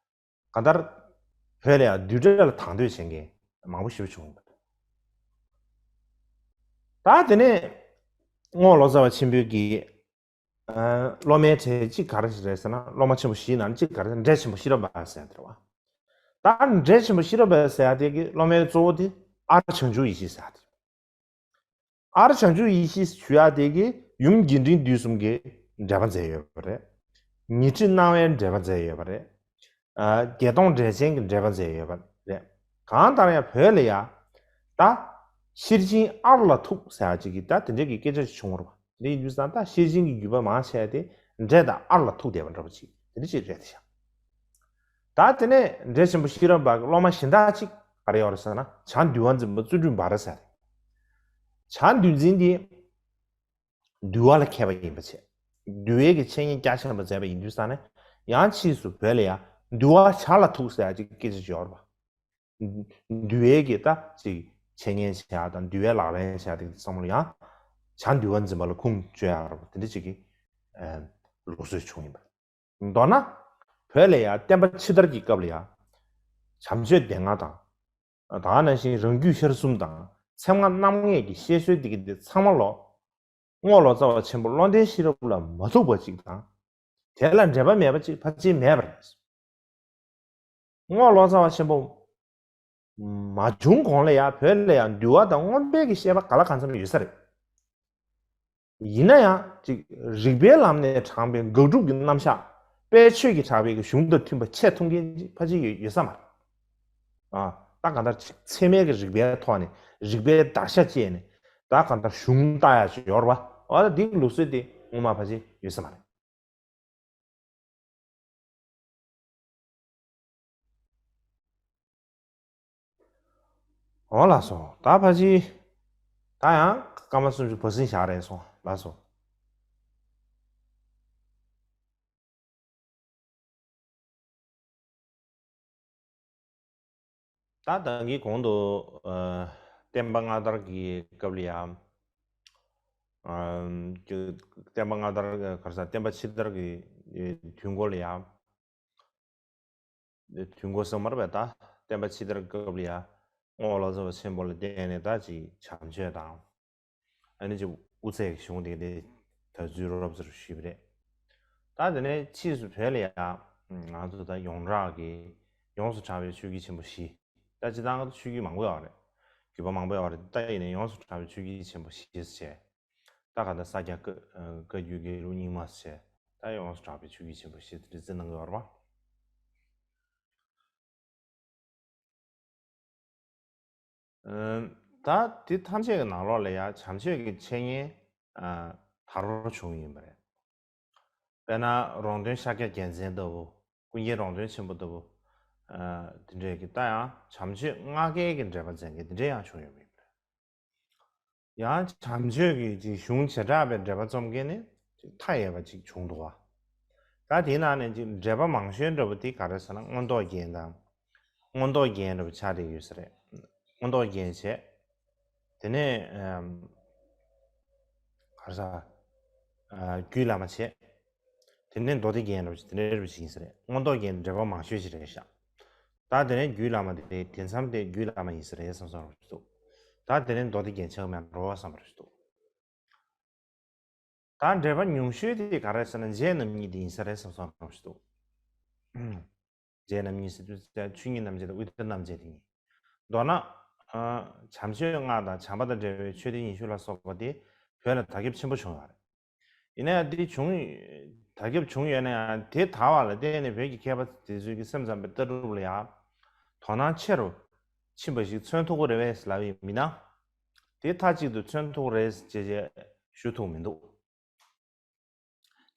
གང་ལྟར་བོད་ལ་ཡང་བསྡུས་གྲྭ་ལ་དང་དོད་བྱེད་མཁན་མང་པོ་ཞེ་པོ་བྱུང་ཡོད་པ་རེད། ད་དེ་ནས་རྔོག་ལོ་ཙཱ་བ་ཆེན་པོའི་གི་ཨ། སློབ་མའི་གྲས་གཅིག་ག་རེ་རེད་ཟེར་ན། སློབ་མ་ཆེན་པོ་བཞིའི་ནང་གཅིག་ག་རེ་ཟེར་ན། འབྲས་ཆེན་པོ་ཤེས་རབ་པ་ཟེར་དེ་རེད་བ། ད་འབྲས་ཆེན་པོ་ཤེས་རབ་པ་ཟེར་ཡ་དེ་གི་སློབ་མའི་གཙོ་བོ་དེ་ཨ་རུ་བྱང་ཆུབ་ཡེ་ཤེས་ཟེར་ཡ་དེ། ཨ་རུ་བྱང་ཆུབ་ཡེ་ཤེས་ཞུ་ཡ་དེ་གི་ཡུམ་རྒྱས་འབྲིང་བསྡུས་གསུམ་གྱི་འགྲེལ་པ་མཛད་ཡོད་པ་རེད། ཉི་ཁྲི་སྣང་བའི་འགྲེལ་པ་མཛད་ཡོད་པ་རེད། ཨ། བརྒྱད་སྟོང་འགྲེལ་ཆེན་གྱི་འགྲེལ་པ་མཛད་ཡོད་པ་རེད། གང་ལྟར་ཡང་བོད་ལ་ཡ་ད་ཤེར་ཕྱིན་ཨ་རུ་ལ་ཐུག་ཟེར་ཡ་ཅིག་གི་ད་དེ་འདྲའི་གི་སྐད་ཆ་ཞིག་བྱུང་བ་རེད་བ། དེ་ཡིན་དུས་ཙང་ད་ཤེར་ཕྱིན་གྱི་བརྒྱུད་པ་མང་ཆེ་བ་དེ་འབྲས་དང་ཨ་རུ་ལ་ཐུག་བསྡད་པ་འདྲ་པོ་ཅིག་དེ་འདྲ་ཅིག་རེད་ཤག་ད་དེ་ནས་འབྲས་ཆེན་པོ་ཤེས་རབ་པ་གི་སློབ་མ་གཞན་དག་ཅིག་ག་རེ་ཡོད་རེད་ཟེར་ན། བྱང་འདུལ་བ་འཛིན་པ་བརྩོན་འགྲུས་འབའ་ར་ཟེར་རེད། བྱང་འདུལ་འཛིན་དེ་འདུལ་བ་ལ་མཁས་པ་ཡིན་པ་བྱས། འདུལ་བའི་གི་འཆད་ཉན་རྒྱ་ཆེན་པོ་མཛད་པ་ཡིན་དུས་ཙང་ནས། ཡང་ཕྱིས་སུ་བོད་ལ་ཡང་འདུལ་བ་བྱང་ལ་ཐུག་ཟེར་ཡ་ཅིག་སྐད་ཆ་ཅིག་ཡོད་རེད་པ། འདུལ་བའི་གི་ད་ཅིག་འཆད་ཉན་བྱེད་ཡ་དང་། འདུལ་བའི་ལག་ལེན་བྱེད་ཡ་དེ་ཚང་མ་ལ་ཡང་བྱང་འདུལ་བ་འཛིན་པ་ལ་ཁུངས་བཅོལ་ཡ་རེད་པ། དེ་འདྲ་ཅིག་གི་ཨ། ལུགས་སྲོལ་བྱུང་ཡིན་པ། མདོར་ན། བོད་ལ་ཡང་བསྟན་པ་ཕྱི་དར་གྱི་སྐབས་ལ་ཡང་། བྱམས་ཆོས་སྡེ་ལྔ་དང་། ད་ག་ནང་བཞིན་རང་རྒྱུད་ཤར་གསུམ་དང་། ཚད་མ་རྣམ་ངེས་ཀྱི་བཤད་སྲོལ་འདི་གི་འདི་ཚང་མ་ལོ། རྔོག་ལོ་ཙཱ་བ་ཆེན་པོ་བློ་ལྡན་ཤེས་རབ་ལ་མ་ཐུག་པ་ཅིག་དང་། དེ་ལ་འགྲེལ་པ་མེད་པ་ཅིག་ཕལ་ཆེར་མེད་པ་རེད། རྔོག་ལོ་ཙཱ་བ་ཆེན་པོ་མ་བྱུང་གོང་ལ་ཡང་བོད་ལ་ཡང་འདུལ་བ་དང་མངོན་པའི་གི་བཤད་པ་ག་ལ་གང་འཚམ་ཡོད་ས་རེད། ཡིན་ན་ཡང་ཅིག་རིགས་པའི་ལམ་ནས་དྲངས་པའི་དགག་སྒྲུབ་ཀྱི་རྣམ་གཞག་དཔལ་ཆོས་ཀྱིས་གྲགས་པའི་གི་གཞུང་དང་མཐུན་པ་འཆད་ཐུབ་མཁན་ཅིག་ཕལ་ཆེར་ཡོད་ཡོད་ས་མ་རེད། ཨ། ད་གང་ལྟར་ཅིག་ཚད་མའི་གི་རིགས་པའི་ཐོག་ནས་རིགས་པའི་བརྡར་ཤ་བཅད་ནས། ད་གང་ལྟར་གཞུང་བཏགས་ཡ་ཅིག་ཡོད་རེད་པ། འོ་ད་འདི་གི་ལུགས་སྲོལ་དེ་སྔོན་མ་ཕལ་ཆེར་ཡོད་ས་མ་རེད། འོ་ལགས་སོ། ད་ཕལ་ཆེར་ད་ཡང་སྐར་མ་སུམ་ཅུ་བར་ཟིན་བཞག་རན་སོང་། ལགས་སོ། ད་ད་གིན་གོང་དུ་ཨ། བསྟན་པ་སྔ་དར་གྱི་སྐབས་ལ་ཡང་། ཨ། བསྟན་པ་སྔ་དར་ག་རེ་ཟེར། བསྟན་པ་ཕྱི་དར་གྱི་དུས་འགོ་ལ་ཡང་། དུས་འགོ་ཟེར་མ་རེད་པས། ད་བསྟན་པ་ཕྱི་དར་སྐབས་ལ་ཡང་རྔོག་ལོ་ཙཱ་བ་ཆེན་པོ་ལ་བརྟེན་ནས་ད་ཅིག་བྱམས་ཆོས་དང་། ཨ་ནི་ཅིག་དབུ་ཚད་ཀྱི་གཞུང་དེ་དེ་ད་ཚུལ་རོབ་ཙམ་ཞུས་པ་རེད། ད་དེ་ནས་ཕྱིས་སུ་བོད་ལ་ཡང་ང་ཚོ་ད་ཡོངས་གྲགས་ཀྱི་ཡོངས་སུ་གྲགས་པའི་ཆོས་བརྒྱུད་ཆེན་པོ་བཞི། ད་སྤྱིར་བཏང་ཆོས་བརྒྱུད་མང་པོ་ཡོད་རེད། བརྒྱུད་པ་མང་པོ་ཡོད་རེད། ད་ཡིན་ནའི་ཡོངས་སུ་གྲགས་པའི་ཆོས་བརྒྱུད་ཆེན་པོ་བཞི་ཟེར་བྱས། ད་ག་ད་ས་སྐྱ་བཀའ་བཀའ་བརྒྱུད་དགེ་ལུགས་རྙིང་མ་ཟེར་བྱས། ད་ཡོངས་སུ་གྲགས་པའི་ཆོས་བརྒྱུད་ཆེན་པོ་བཞི་དེ་འདྲ་བརྩི་གནང་གི་ཡོད་རེད་པ། ཨ། ད་དེ་ཐམས་ཅད་ཀྱི་ནང་ལོགས་ལ་ཡང་བྱམས་ཆོས་ཀྱི་འཆད་ཉན་ཨ། དར་བར་བྱུང་ཡིན་པ་རེད། དཔེར་ན་རོང་སྟོན་ཤཱཀྱ་རྒྱལ་མཚན་ལྟ་བུ། ཀུན་མཁྱེན་རོང་སྟོན་ཆེན་པོ་ལྟ་བུ། ཨ། དེ་འདྲས་ཀྱི་ད་ཡང་བྱམས་ཆོས་སྔ་རྒྱལ་གྱི་འགྲེལ་པ་མཛད་མཁན་དེ་འདྲས་ཡང་བྱུང་ཡོད་པ་ཡིན་པ་རེད། ཡང་བྱམས་ཆོས་ཀྱི་ཅིག་གཞུང་བྱེ་བྲག་པའི་འགྲེལ་པ་རྩོམ་མཁན་ནི་ཅིག་མཐའ་ཡས་པ་ཅིག་བྱུང་འདུག་བ། ད་དེའི་ནང་ནས་ཅིག་འགྲེལ་པ་མང་ཤོས་འདྲ་པོ་དེ་ག་རེ་ཟེར་ན། མངོན་རྟོགས་རྒྱན་དང་། མངོན་རྟོགས་རྒྱན་འདྲ་པོ་ཆགས་བསྡད་ཡོད་ས་རེད། མངོན་རྟོགས་རྒྱན་བྱས། དེ་ནས་ཨམ། ག་རེ་ཟེར། ཨ། རྒྱུད་བླ་མ་བྱས། དེ་ནས་མདོ་སྡེ་རྒྱན་འདྲ་པོ་ཅིག་དེ་འདྲ་འདྲ་པོ་ཅིག་ཡིན་ས་རེད། མངོན་རྟོགས་རྒྱན་འགྲེལ་པ་མང་ཤོས་ཅིག་རེད་ཤག་ད་དེ་ནས་རྒྱུད་བླ་མ་དེ་དེ་མཚམས་དེ་རྒྱུད་བླ་མ་ཡིན་ས་རེད་བསམ་བསམ་འདྲ་པོ་ཅིག་འདུག་ད་དེ་ནས་མདོ་སྡེ་རྒྱན་ཆགས་མེད་འགྲོ་བསམ་པ་འདྲ་པོ་ཅིག་འདུག་ད་འགྲེལ་པ་ཉུང་ཤོས་དེ་ག་རེ་ཟེར་ན། རྗེ་རྣམ་གཉིས་དེ་ཡིན་ས་རེད་བསམ་བསམ་རོགས་ཞིག་འདུག་རྗེ་རྣམ་གཉིས་ཟེར་དུས་ཆོས་ཉིད་རྣམ་འབྱེད་དང་དབུས་མཐའ་རྣམ་འབྱེད་དེ་ཡིན། མདོར་ན། ཨ། བྱམས་ཆོས་ལྔ་དང་བྱམས་པ་དང་འབྲེལ་བའི་ཆོས་སྡེ་ཉི་ཤུ་ལ་སོགས་པ་དེ་བོད་ལ་དར་ཁྱབ་ཆེན་པོ་བྱུང་ཡོད་རེད། ཡིན་ན་ཡང་དེ་བྱུང་། དར་ཁྱབ་བྱུང་ཡོད་ན་ཡང་དེ་དར་བ་ལ་བརྟེན་ནས་བོད་ཀྱི་མཁས་པ་དེ་ཚོས་ཀྱི་སེམས་ཙམ་པའི་ལྟ་གྲུབ་ལ་ཡང་དོ་སྣང་ཆེ་རུ་ཕྱིན་པ་ཞིག་མཚོན་ཐུབ་ཀྱི་རེད་པས་ལབ་ཡིན་མིན་ན། དེ་མཐའ་གཅིག་ཏུ་མཚོན་ཐུབ་ཀྱི་རེད་ཅེས་ཞུ་ཐུབ་མི་འདུག་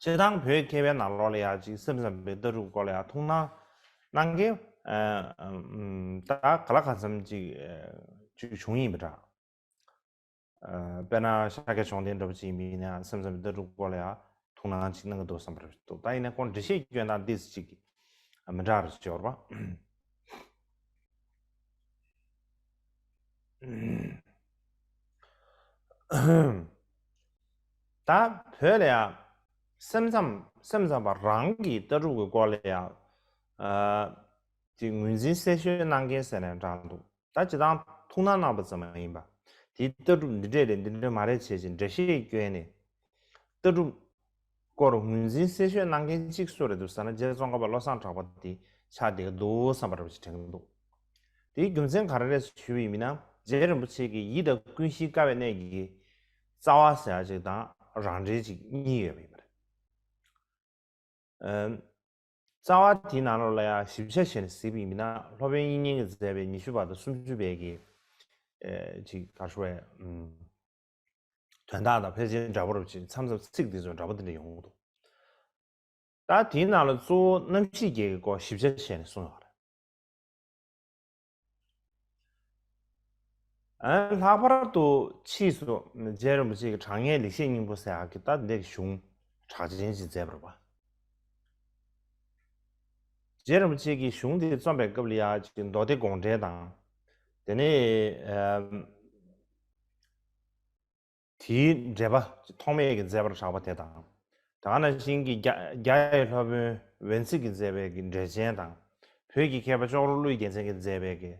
སྤྱིར་བཏང་བོད་མཁས་པའི་ནང་ལོགས་ལ་ཡང་ཅིག་སེམས་ཙམ་པའི་ལྟ་གྲུབ་སྐོར་ལ་ཡང་ཐུགས་སྣང་གནང་མཁན། ཨ། ཨ། ད་ག་ལ་གང་འཚམ་ཅིག་ཨ། ཅིག་བྱུང་ཡིན་པ་འདྲ། ཨ། དཔེར་ན་ཤཱཀྱ་བཅོམ་ལྡན་འདྲ་པོ་ཅིག་ཡིན་པ་ཡིན་ན་ཡང་སེམས་ཙམ་པའི་ལྟ་གྲུབ་སྐོར་ལ་ཡང་ཐུགས་སྣང་ཅིག་གནང་གི་འདུག་བསམ་པ་རེད་འདུག་ད་ཡིན་ན་ཁོང་འགྲེལ་བཤད་སྐྱོན་སྟངས་ཏོག་ཙམ་ཅིག་མི་འདྲ་བ་ཅིག་ཡོད་རེད་པ། ད་བོད་ལ་ཡང་སེམས་ཙམ་སེམས་ཙམ་པ་རང་གི་ལྟ་གྲུབ་ཀྱི་སྐོར་ལ་ཡང་ཨ། ཅིག་ངོས་འཛིན་གསལ་ཤོས་གནང་མཁན་ཟེར་ནས་འདྲ་འདུག་ད་སྤྱིར་བཏང་ཐུགས་སྣང་གནང་བ་ཙམ་མ་ཡིན་པ། དེའི་ལྟ་གྲུབ་འདི་འདྲས་རེད་འདི་འདྲས་མ་རེད་བྱས་ཅིང་འགྲེལ་བཤད་བསྐྱོན་ནས། ལྟ་གྲུབ་སྐོར་ངོས་འཛིན་གསལ་ཤོས་གནང་མཁན་གཅིག་སུ་རེད་འདུག་ཟེར་ན། རྗེ་ཙོང་ཁ་པ་བློ་བཟང་གྲགས་པ་དེ་ཆགས་བསྡད་ཀྱི་འདུག་བསམ་པ་འདྲ་པོ་ཞིག་དྲན་གྱི་འདུག་དེའི་རྒྱུ་མཚན་ག་རེ་རེད་ཞུས་པ་ཡིན་ན། རྗེ་རིན་པོ་ཆེ་གིས་ཡིད་དང་ཀུན་གཞི་དཀའ་བའི་གནད་ཀྱི་རྩ་བ་ཟེར་ཡ་ཅིག་དང་རང་འགྲེལ་ཅིག་གཉིས་ཡོད་པ་ཡིན་པ་རེད། ཨ། རྩ་བ་དེའི་ནང་ལོགས་ལ་ཡང་ཞིབ་ཆ་བྱས་ནས་གཟིགས་པ་ཡིན་ན། སློབ་དཔོན་དབྱིག་གཉེན་གྱིས་མཛད་པའི་ཉི་ཤུ་པ་དང་སུམ་ཅུ་པའི་གི། ཨེ། ཅིག་ག་རེ་ཞུ་དགོས། ཨམ། དོན་དག་དང་ཕལ་ཆེར་འདྲ་པོ་རེད་པ་ཅིག་མཚམས་མཚམས་ཚིག་འདི་ཚོ་འདྲ་པོ་འདི་འདྲ་ཡོང་གི་འདུག་ད་དེའི་ནང་ལ་གཙོ་བོ་རྣམ་ཤེས་བརྒྱད་ཀྱི་སྐོར་ཞིབ་ཆ་བྱས་ནས་གསུངས་ཡོད་རེད། ཨ། ལྷག་པར་དུ་ཕྱིས་སུ་རྗེ་རིན་པོ་ཆེ་གིས་དྲང་ངེས་ལེགས་བཤད་སྙིང་པོ་ཟེར་ཡག་གི་ད་འདི་གཞུང་གྲགས་ཅན་ཞིག་མཛད་པ་རེད་པ། རྗེ་རིན་པོ་ཆེ་གིས་གཞུང་འདི་རྩོམ་པའི་སྐབས་ལ་ཡ་ཅིག་མདོ་སྡེ་དགོངས་འགྲེལ་དང་། དེ་ནས། ཨ། དེའི་འགྲེལ་པ་ཐོགས་མེད་ཀྱིས་མཛད་པར་གྲགས་པ་དེ་དང་། ད་ག་ནང་བཞིན་གྱི་རྒྱ་རྒྱ་ཡི་སློབ་དཔོན་འོད་མཚེ་གིས་མཛད་པའི་གི་འགྲེལ་ཆེན་དང་། བོད་ཀྱི་མཁས་པ་ཅོག་རོ་ཀླུའི་རྒྱལ་མཚན་གྱིས་མཛད་པའི་གི་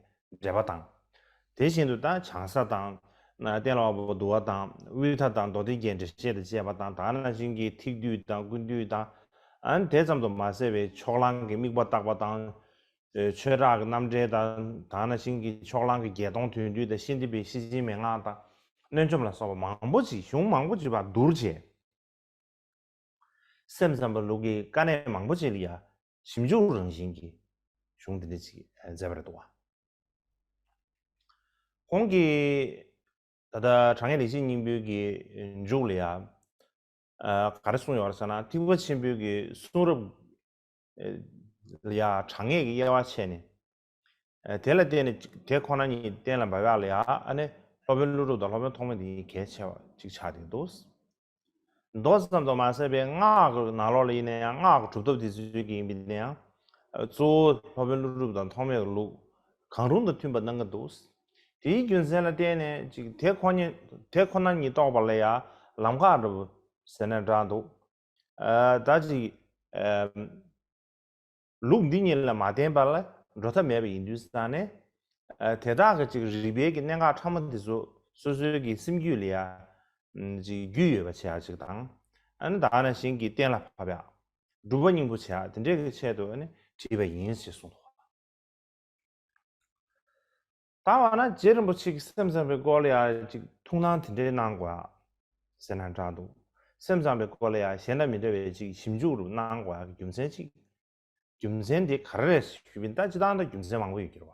འགྲེལ་པ་དང་། དེ་བཞིན་དུ་ད་བྱང་ས་དང་། གཏན་ལ་དབབ་པ་བསྡུ་བ་དང་། དབུས་མཐའ་དང་མདོ་སྡེ་རྒྱན་འགྲེལ་བཤད་དང་བཅས་པ་དང་། ད་ག་ནང་བཞིན་གྱི་ཐེག་བསྡུས་དང་ཀུན་བསྡུས་དང་། ཨ་ནི་དེ་ཙམ་དུ་མ་ཟད་པའི་ཕྱོགས་གླང་གི་དམིགས་པ་བརྟག་པ་དང་། ཆོས་གྲགས་ཀྱི་རྣམ་འགྲེལ་དང་། ད་ག་ནང་བཞིན་གྱི་ཕྱོགས་གླང་གི་བརྒྱད་སྟོང་དོན་བསྡུས་དང་། ཤཱནྟི་པའི་ཤེར་ཕྱིན་མན་ངག་དང་། གནོད་འཇོམས་ལ་སོགས་པ་མང་པོ་ཅིག་གཞུང་མང་པོ་ཅིག་ཕར་བསྡུར་བྱས། སེམས་ཙམ་པ་ལུགས་ཀྱི་དཀའ་གནད་མང་པོ་ཅིག་ལ་ཡང་ཞིབ་འཇུག་རང་བཞིན་གྱི་གཞུང་འདི་འདྲ་ཅིག་མཛད་པ་རེད་འདུག་བ། ཁོང་གིས་ད་ལྟ་དྲང་ངེས་ལེགས་བཤད་སྙིང་པོའི་གི་མཇུག་ལ་ཡང་ག་རེ་གསུངས་ཡོད་རེད་ཟེར་ན། ཐེག་པ་ཆེན་པོའི་གི་གསུང་རབ་ལ་ཡང་དྲང་ངེས་ཀྱི་དབྱེ་བ་ཕྱེ་ནས། དེ་ལ་བརྟེན་ནས་དེ་ཁོ་ན་ཉིད་གཏན་ལ་འབེབས་ཡག་ལ་ཡང་ཨ་ནི་སློབ་དཔོན་ཀླུ་སྒྲུབ་དང་སློབ་དཔོན་ཐོགས་མེད་འདི་གཉིས་གལ་ཆེ་བ་ཅིག་ཆགས་བསྡད་འདུག་མདོ་ཙམ་དུ་མ་ཟད་པའི་སྔགས་ཀྱི་ནང་ལོགས་ལ་ཡིན་ན་ཡང་། སྔགས་ཀྱི་གྲུབ་ཐོབ་དེ་ཚོའི་གི་ཡིན་པ་ཡིན་ན་ཡང་། གཙོ་བོ་སློབ་དཔོན་ཀླུ་སྒྲུབ་དང་ཐོགས་མེད་ཀྱི་ལུགས་གང་རུང་དང་མཐུན་པ་གནང་གི་འདུག་དེའི་རྒྱུ་མཚན་ལ་བརྟེན་ནས་ཅིག་དེ་ཁོ་ཉིད་དེ་ཁོ་ན་ཉིད་རྟོགས་པ་ལ་ཡང་ལམ་ཁ་འདྲ་པོ་ཟེར་ན་འདྲ་འདུག་ཨ། ད་ཅིག་ཨ། ལུགས་འདི་ཉིད་ལ་མ་བརྟེན་པ་ལ་འགྲོ་ཐབས་མེད་པ་ཡིན་དུས་ཙང་ནས། ཨ། དེ་དག་གི་ཅིག་རིགས་པའི་གི་གནད་འགག་ཕྲ་མོ་འདི་ཚོ་སོ་སོའི་གི་སེམས་རྒྱུད་ལ་ཡ། ཨམ། ཅིག་རྒྱུས་ཡོད་པ་བྱེད་ཡག་ཅིག་དང་། ཨ་ནི་ད་ག་ནང་བཞིན་གྱི་གཏན་ལ་ཕབ་ཡག་སྒྲུབ་པ་སྙིང་པོ་བྱེད་ཡག་དེ་འདྲའི་གི་ཆེད་དུ་ཨ་ནི་བྲིས་པ་ཡིན་ཞེས་གསུངས་འདུག་ད་འོ་ན་རྗེ་རིན་པོ་ཆེ་གིས་སེམས་ཙམ་པའི་སྐོར་ལ་ཡ་ཅིག་ཐུགས་སྣང་དེ་འདྲའི་གནང་དགོས་ཡ་ཟེར་ན་འདྲ་འདུག་སེམས་ཙམ་པའི་སྐོར་ལ་ཡ་གཞན་དང་མི་འདྲ་བའི་ཅིག་ཞིབ་འཇུག་རུ་གནང་དགོས་ཡ་གི་རྒྱུ་མཚན་ཅིག་རྒྱུ་མཚན་དེ་ག་རེ་རེད་ཞུས་པ་ཡིན་ན། ད་སྤྱིར་བཏང་ད་རྒྱུ་མཚན་མང་པོ་ཡོད་ཀྱི་རེད་བ།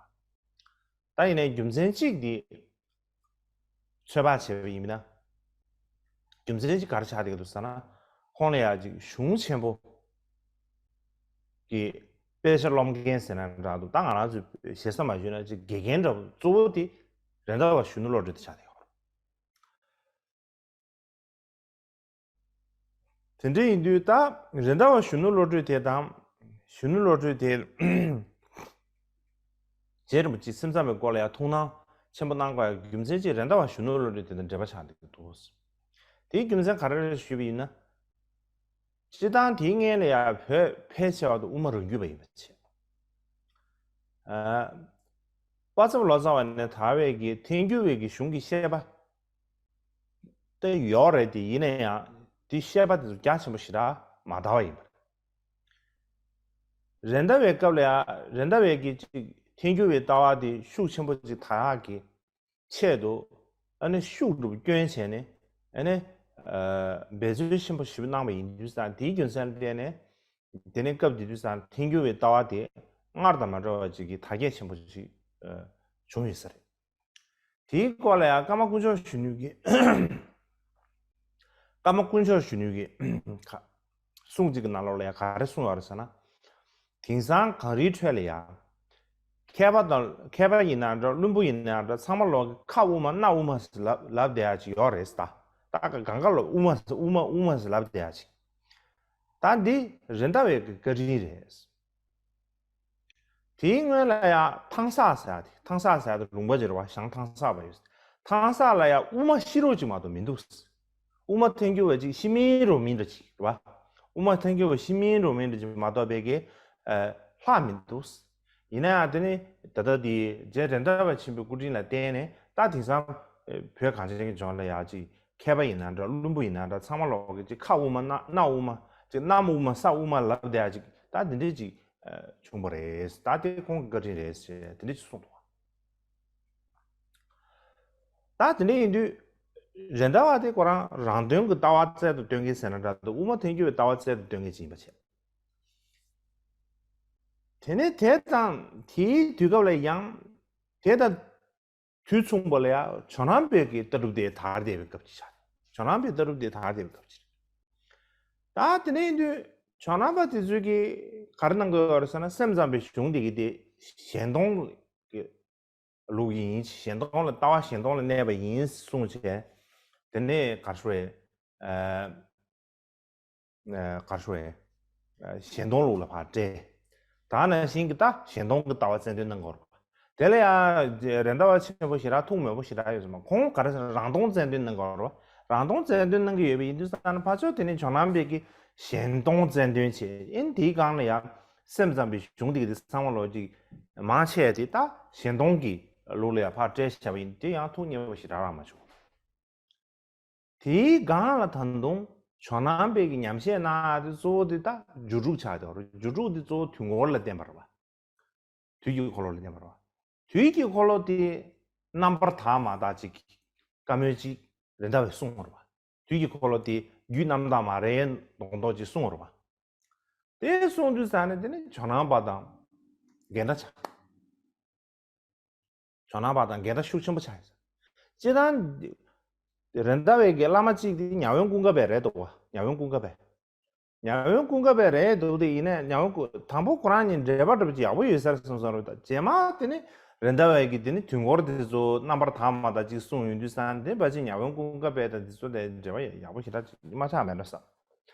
ད་ཡིན་ནའི་རྒྱུ་མཚན་གཅིག་དེ་ཚོད་དཔག་བྱས་པ་ཡིན་ན། རྒྱུ་མཚན་གཅིག་ག་རེ་ཆགས་བསྡད་ཀྱི་འདུག་ཟེར་ན། ཁོང་ལ་ཡ་ཅིག་གཞུང་ཆེན་པོ་གི་དཔེ་ཆ་སློབ་མཁན་ཟེར་ན་འདྲ་འདུག་ད་ང་རང་ཚོས་ཞེ་ས་མ་ཞུས་ན་ཅིག་དགེ་རྒན་འདྲ་པོ་གཙོ་བོ་དེ་རེད་མདའ་བ་གཞོན་ནུ་བློ་གྲོས་དེ་ཆགས་བསྡད་ཡོད་རེད། དེ་འདྲ་ཡིན་དུས་ད་རེད་མདའ་བ་གཞོན་ནུ་བློ་གྲོས་དེ་དང་། གཞོན་ནུ་བློ་གྲོས་དེ། རྗེ་རིན་པོ་ཆེ་སེམས་ཙམ་པའི་སྐོར་ལ་ཡང་ཐུགས་སྣང་ཆེན་པོ་གནང་དགོས་ཡ་རྒྱུ་མཚན་གཅིག་རེད་མདའ་བ་གཞོན་ནུ་བློ་གྲོས་དེ་དང་འབྲེལ་བ་ཆགས་འདུག་དེའི་རྒྱུ་མཚན་ག་རེ་རེད་ཞུས་པ་ཡིན་ན། སྤྱིར་བཏང་དེའི་སྔོན་ལ་ཡང་བོད་ཕལ་ཆེ་བ་དུ་དབུ་མ་རང་རྒྱུད་པ་ཡིན་པ་བྱས། ཨ། པ་ཚབ་ལོ་ཙཱ་བ་ནས་དར་བའི་གི་ཐལ་འགྱུར་བའི་གི་གཞུང་གི་བཤད་པ་དེ་ཡོད་རེད་དེ། ཡིན་ན་ཡང་ དེ་བཤད་པ་དེ་ཚོ་རྒྱ་ཆེན་པོ་ཞེ་དྲག་མ་དར་བ་ཡིན་པ་རེད། རེད་མདའ་བའི་སྐབས་ལ་ཡང་རེད་མདའ་བའི་གི་ཅིག་ཐལ་འགྱུར་བའི་ལྟ་བ་དེ་ཤུགས་ཆེན་པོ་ཅིག་དར་ཡག་གི་ཆེད་དུ་ཨ་ནི་ཤུགས་སྒྲུབ་སྐྱོན་བྱས་ནས་ཨ་ནི་འབད་བརྩོན་ཆེན་པོ་ཞེ་པོ་གནང་བ་ཡིན་དུས་ཙང་དེའི་རྒྱུ་མཚན་ལ་བརྟེན་ནས་དེ་ནས་སྐབས་དེ་དུས་ཙང་ཐལ་འགྱུར་བའི་ལྟ་བ་དེ་སྔར་དང་མ་འདྲ་བ་ཅིག་གི་དར་རྒྱས་ཆེན་པོ་ཞིག་བྱུང་ཡོད་ས་རེད། དེའི་སྐོར་ལ་ཡང་ཀརྨ་དཀོན་མཆོག་གཞོན་ནུ་གིས་ཀརྨ་དཀོན་མཆོག་གཞོན་ནུ་གིས་གསུང་གཅིག་གི་ནང་ལོགས་ལ་ཡང་ག་རེ་གསུངས་ཡོད་རེད་ཟེར་ན། དེང་སང་གངས་རིའི་ཁྲོད་ལ་ཡང་མཁས་པ་དང་མཁས་པ་ཡིན་ན་འདྲ་བླུན་པོ་ཡིན་ན་འདྲ་ཚང་མ་ལོག་གི་ཁ་དབུ་མ་སྣ་དབུ་མ་ཟེར་ལབ་ལབ་བསྡད་ཡག་ཅིག་ཡོད་རེད་ད། ད་ག་གང་ག་ལ་དབུ་མ་ཟེར་དབུ་མ་དབུ་མ་ཟེར་ལབ་བསྡད་ཡག་ཅིག་ད་འདི་རེད་མདའ་བའི་གི་བཀའ་དྲིན་རེད། དེའི་སྔོན་ལ་ཡང་ཐང་སག་ཟེར་ཡག་དེ་ཐང་སག་ཟེར་ཡག་དེ་ལུང་པ་ཅིག་རེད་བ། ཞང་ཐང་སག་པ་ཡོད། ཐང་སག་ལ་ཡང་དབུ་མ་ཤི་རོགས་ཅིག་མ་གཏོགས་མི་འདུག་དབུ་མ་ཐལ་འགྱུར་བ་ཅིག་ཤི་མིན་རོ་མིན་འདྲ་ཅིག་རེད་བ། དབུ་མ་ཐལ་འགྱུར་བ་ཤི་མིན་རོ་མིན་འདྲ་ཅིག་མ་གཏོགས་པའི་གི་ལྷག་མི་འདུག་ཡིན་ན་ཡང་དེ་ནི་ད་ལྟ་དེ་རྗེ་རེད་མདའ་བ་ཆེན་པོའི་སྐུ་དྲིན་ལ་བརྟེན་ནས་ད་དེང་སང་བོད་གངས་ཅན་གྱི་ལྗོངས་ལ་ཡག་ཅིག་མཁས་པ་ཡིན་ན་འདྲ་བླུན་པོ་ཡིན་ན་འདྲ་ཚང་མ་ལོག་གི་ཅིག་ཁ་དབུ་མ་སྣ་སྣ་དབུ་མ་ཅིག་གནམ་དབུ་མ་ས་དབུ་མ་ལབ་བསྡད་ཡག་ཅིག་ད་དེ་འདྲས་ཅིག་བྱུང་བ་རེད། ད་དེ་ཁོང་གི་བཀའ་དྲིན་རེད་ཟེར་དེ་འདྲས་ཅིག་གསུངས་འདུག་ད་དེ་འདྲས་ཡིན་དུས་རེད་མདའ་བ་དེ་ཁོ་རང་རང་དོན་གྱི་ལྟ་བ་རྩལ་དུ་སྟོན་མཁན་ཟེར་ན་འདྲ་འདུག་དབུ་མ་ཐལ་འགྱུར་བའི་ལྟ་བ་རྩལ་དུ་སྟོན་མཁན་ཅིག་ཡིན་པ་བྱས། དེ་ནས་དེ་དང་དེའི་དུས་སྐབས་ལ་ཡང་དེ་དང་དུས་མཚུངས་པ་ལ་ཡང་ཇོ་ནང་པའི་གི་ལྟ་གྲུབ་དེ་དར་བསྡད་པའི་སྐབས་ཅིག་ཆགས། ཇོ་ནང་པའི་ལྟ་གྲུབ་དེ་དར་བསྡད་པའི་སྐབས་ཅིག་རེད། ད་དེ་ནས་ཡིན་དུས་ཇོ་ནང་པ་དེ་ཚོས་ཀྱིས་ག་རེ་གནང་གི་ཡོད་རེད་ཟེར་ན་སེམས་ཙམ་པའི་གཞུང་དེ་གི་དེ་གཞན་སྟོང་གི་ལུགས་ཡིན། གཞན་སྟོང་ལ་ལྟ་བ་གཞན་སྟོང་ལ་གནས་པ་ཡིན་གསུངས་བྱས། དེ་ནས་ག་རེ་ཞུ་དགོས་རེད། ཨ། ཨ། ག་རེ་ཞུ་དགོས་རེད། ཨ། གཞན་སྟོང་ལུགས་ལ་ཕར་བཀྲལ། ད་ནང་བཞིན་གྱི་ད་གཞན་སྟོང་གི་ལྟ་བ་རྩལ་འདོན་གནང་དགོས་རེད་པ། དེ་ལ་ཡང་རེད་མདའ་བ་ཆེན་པོ་ཞེ་དྲག་ཐུགས་མོད་པོ་ཞེ་དྲག་ཡོད་ཟེར་མ། ཁོང་ག་རེ་ཟེར་ན་རང་སྟོང་རྩལ་འདོན་གནང་དགོས་རེད་པ། རང་སྟོང་རྩལ་འདོན་གནང་གི་ཡོད་པ་ཡིན་དུས་ཙང་ནས་ཕར་ཕྱོགས་དེ་ནས་ཇོ་ནང་པའི་གི་གཞན་སྟོང་རྩལ་འདོན་བྱས། ཨིན་དེའི་སྒང་ལ་ཡང་སེམས་ཙམ་པའི་གཞུང་འདི་གི་དེ་ཚང་མ་ལོ་ཅིག་མང་ཆེ་དེ་ད་གཞན་སྟོང་གི་ལུགས་ལ་ཡང་ཕར་བཀྲལ་བྱས་པ་ཡིན། དེ་ཡང་ཐུགས་མཉེས་པོ་ཞེ་དྲག་རང་མ་བྱུང་། དེའི་སྒང་ལ་ད་དུང་ཇོ་ནང་པའི་གི་ཉམས་བཞེས་གནང་ཡག་དེ་གཙོ་བོ་དེ་ད་རྒྱུ་དྲུག་ཆགས་ཡོད་རེད། རྒྱུ་དྲུག་དེ་གཙོ་བོ་དུས་འཁོར་ལ་བརྟེན་པ་རེད་པ། དུས་ཀྱི་འཁོར་ལོ་ལ་བརྟེན་པ་རེད་པ། དུས་ཀྱི་འཁོར་ལོ་དེ་རྣམ་པར་དག་མ་དག་ཅིག་བཀའ་མོལ་ཅིག་རེད་མདའ་བས་གསུངས་པ་རེད་པ། དུས་ཀྱི་འཁོར་ལོ་དེ་རྒྱུད་རྣམ་དག་མ་རེད་མདོག་མདོག་ཅིག་གསུངས་པ་རེད་པ། དེ་གསུངས་དུས་ཙང་ནས་དེ་ནི་ཇོ་ནང་པ་དང་འགལ་ཟླ་ཆགས། ཇོ་ནང་པ་དང་འགལ་ཟླ་ཤུགས་ཆེན་པོ་ཆགས་ཡོད། སྤྱིར་བཏང་རེད་མདའ་བའི་གི་བླ་མ་གཅིག་དེ་ཉ་དབོན་ཀུན་དགའ་བྷེ་རེད་འདུག་པ། ཉ་དབོན་ཀུན་དགའ་བྷེ། ཉ་དབོན་ཀུན་དགའ་བྷེ་རེད་འདུག་དེ་ཡིན་ནའི་ཉ་དབོན་ཀུན་དང་པོ་ཁོ་རང་གཉིས་འབྲེལ་བ་འདྲ་པོ་ཅིག་ཡག་པོ་ཡོད་ས་རེད་བསམ་བསམ་རེད། ད་རྗེས་མ་དེ་ནི་རེད་མདའ་བའི་གི་དེ་ནི་དུས་འཁོར་དེ་ཚོ་རྣམ་པར་དག་མ་དག་ཅིག་གསུངས་ཡོང་དུས་ཙང་དེ་ཕལ་ཆེར་ཉ་དབོན་ཀུན་དགའ་བྷེ་དང་དེ་ཚོ་དེ་འབྲེལ་བ་ཡག་པོ་ཞེ་དྲག་ཅིག་མ་ཆགས་མེད་འགྲོ་བསམ།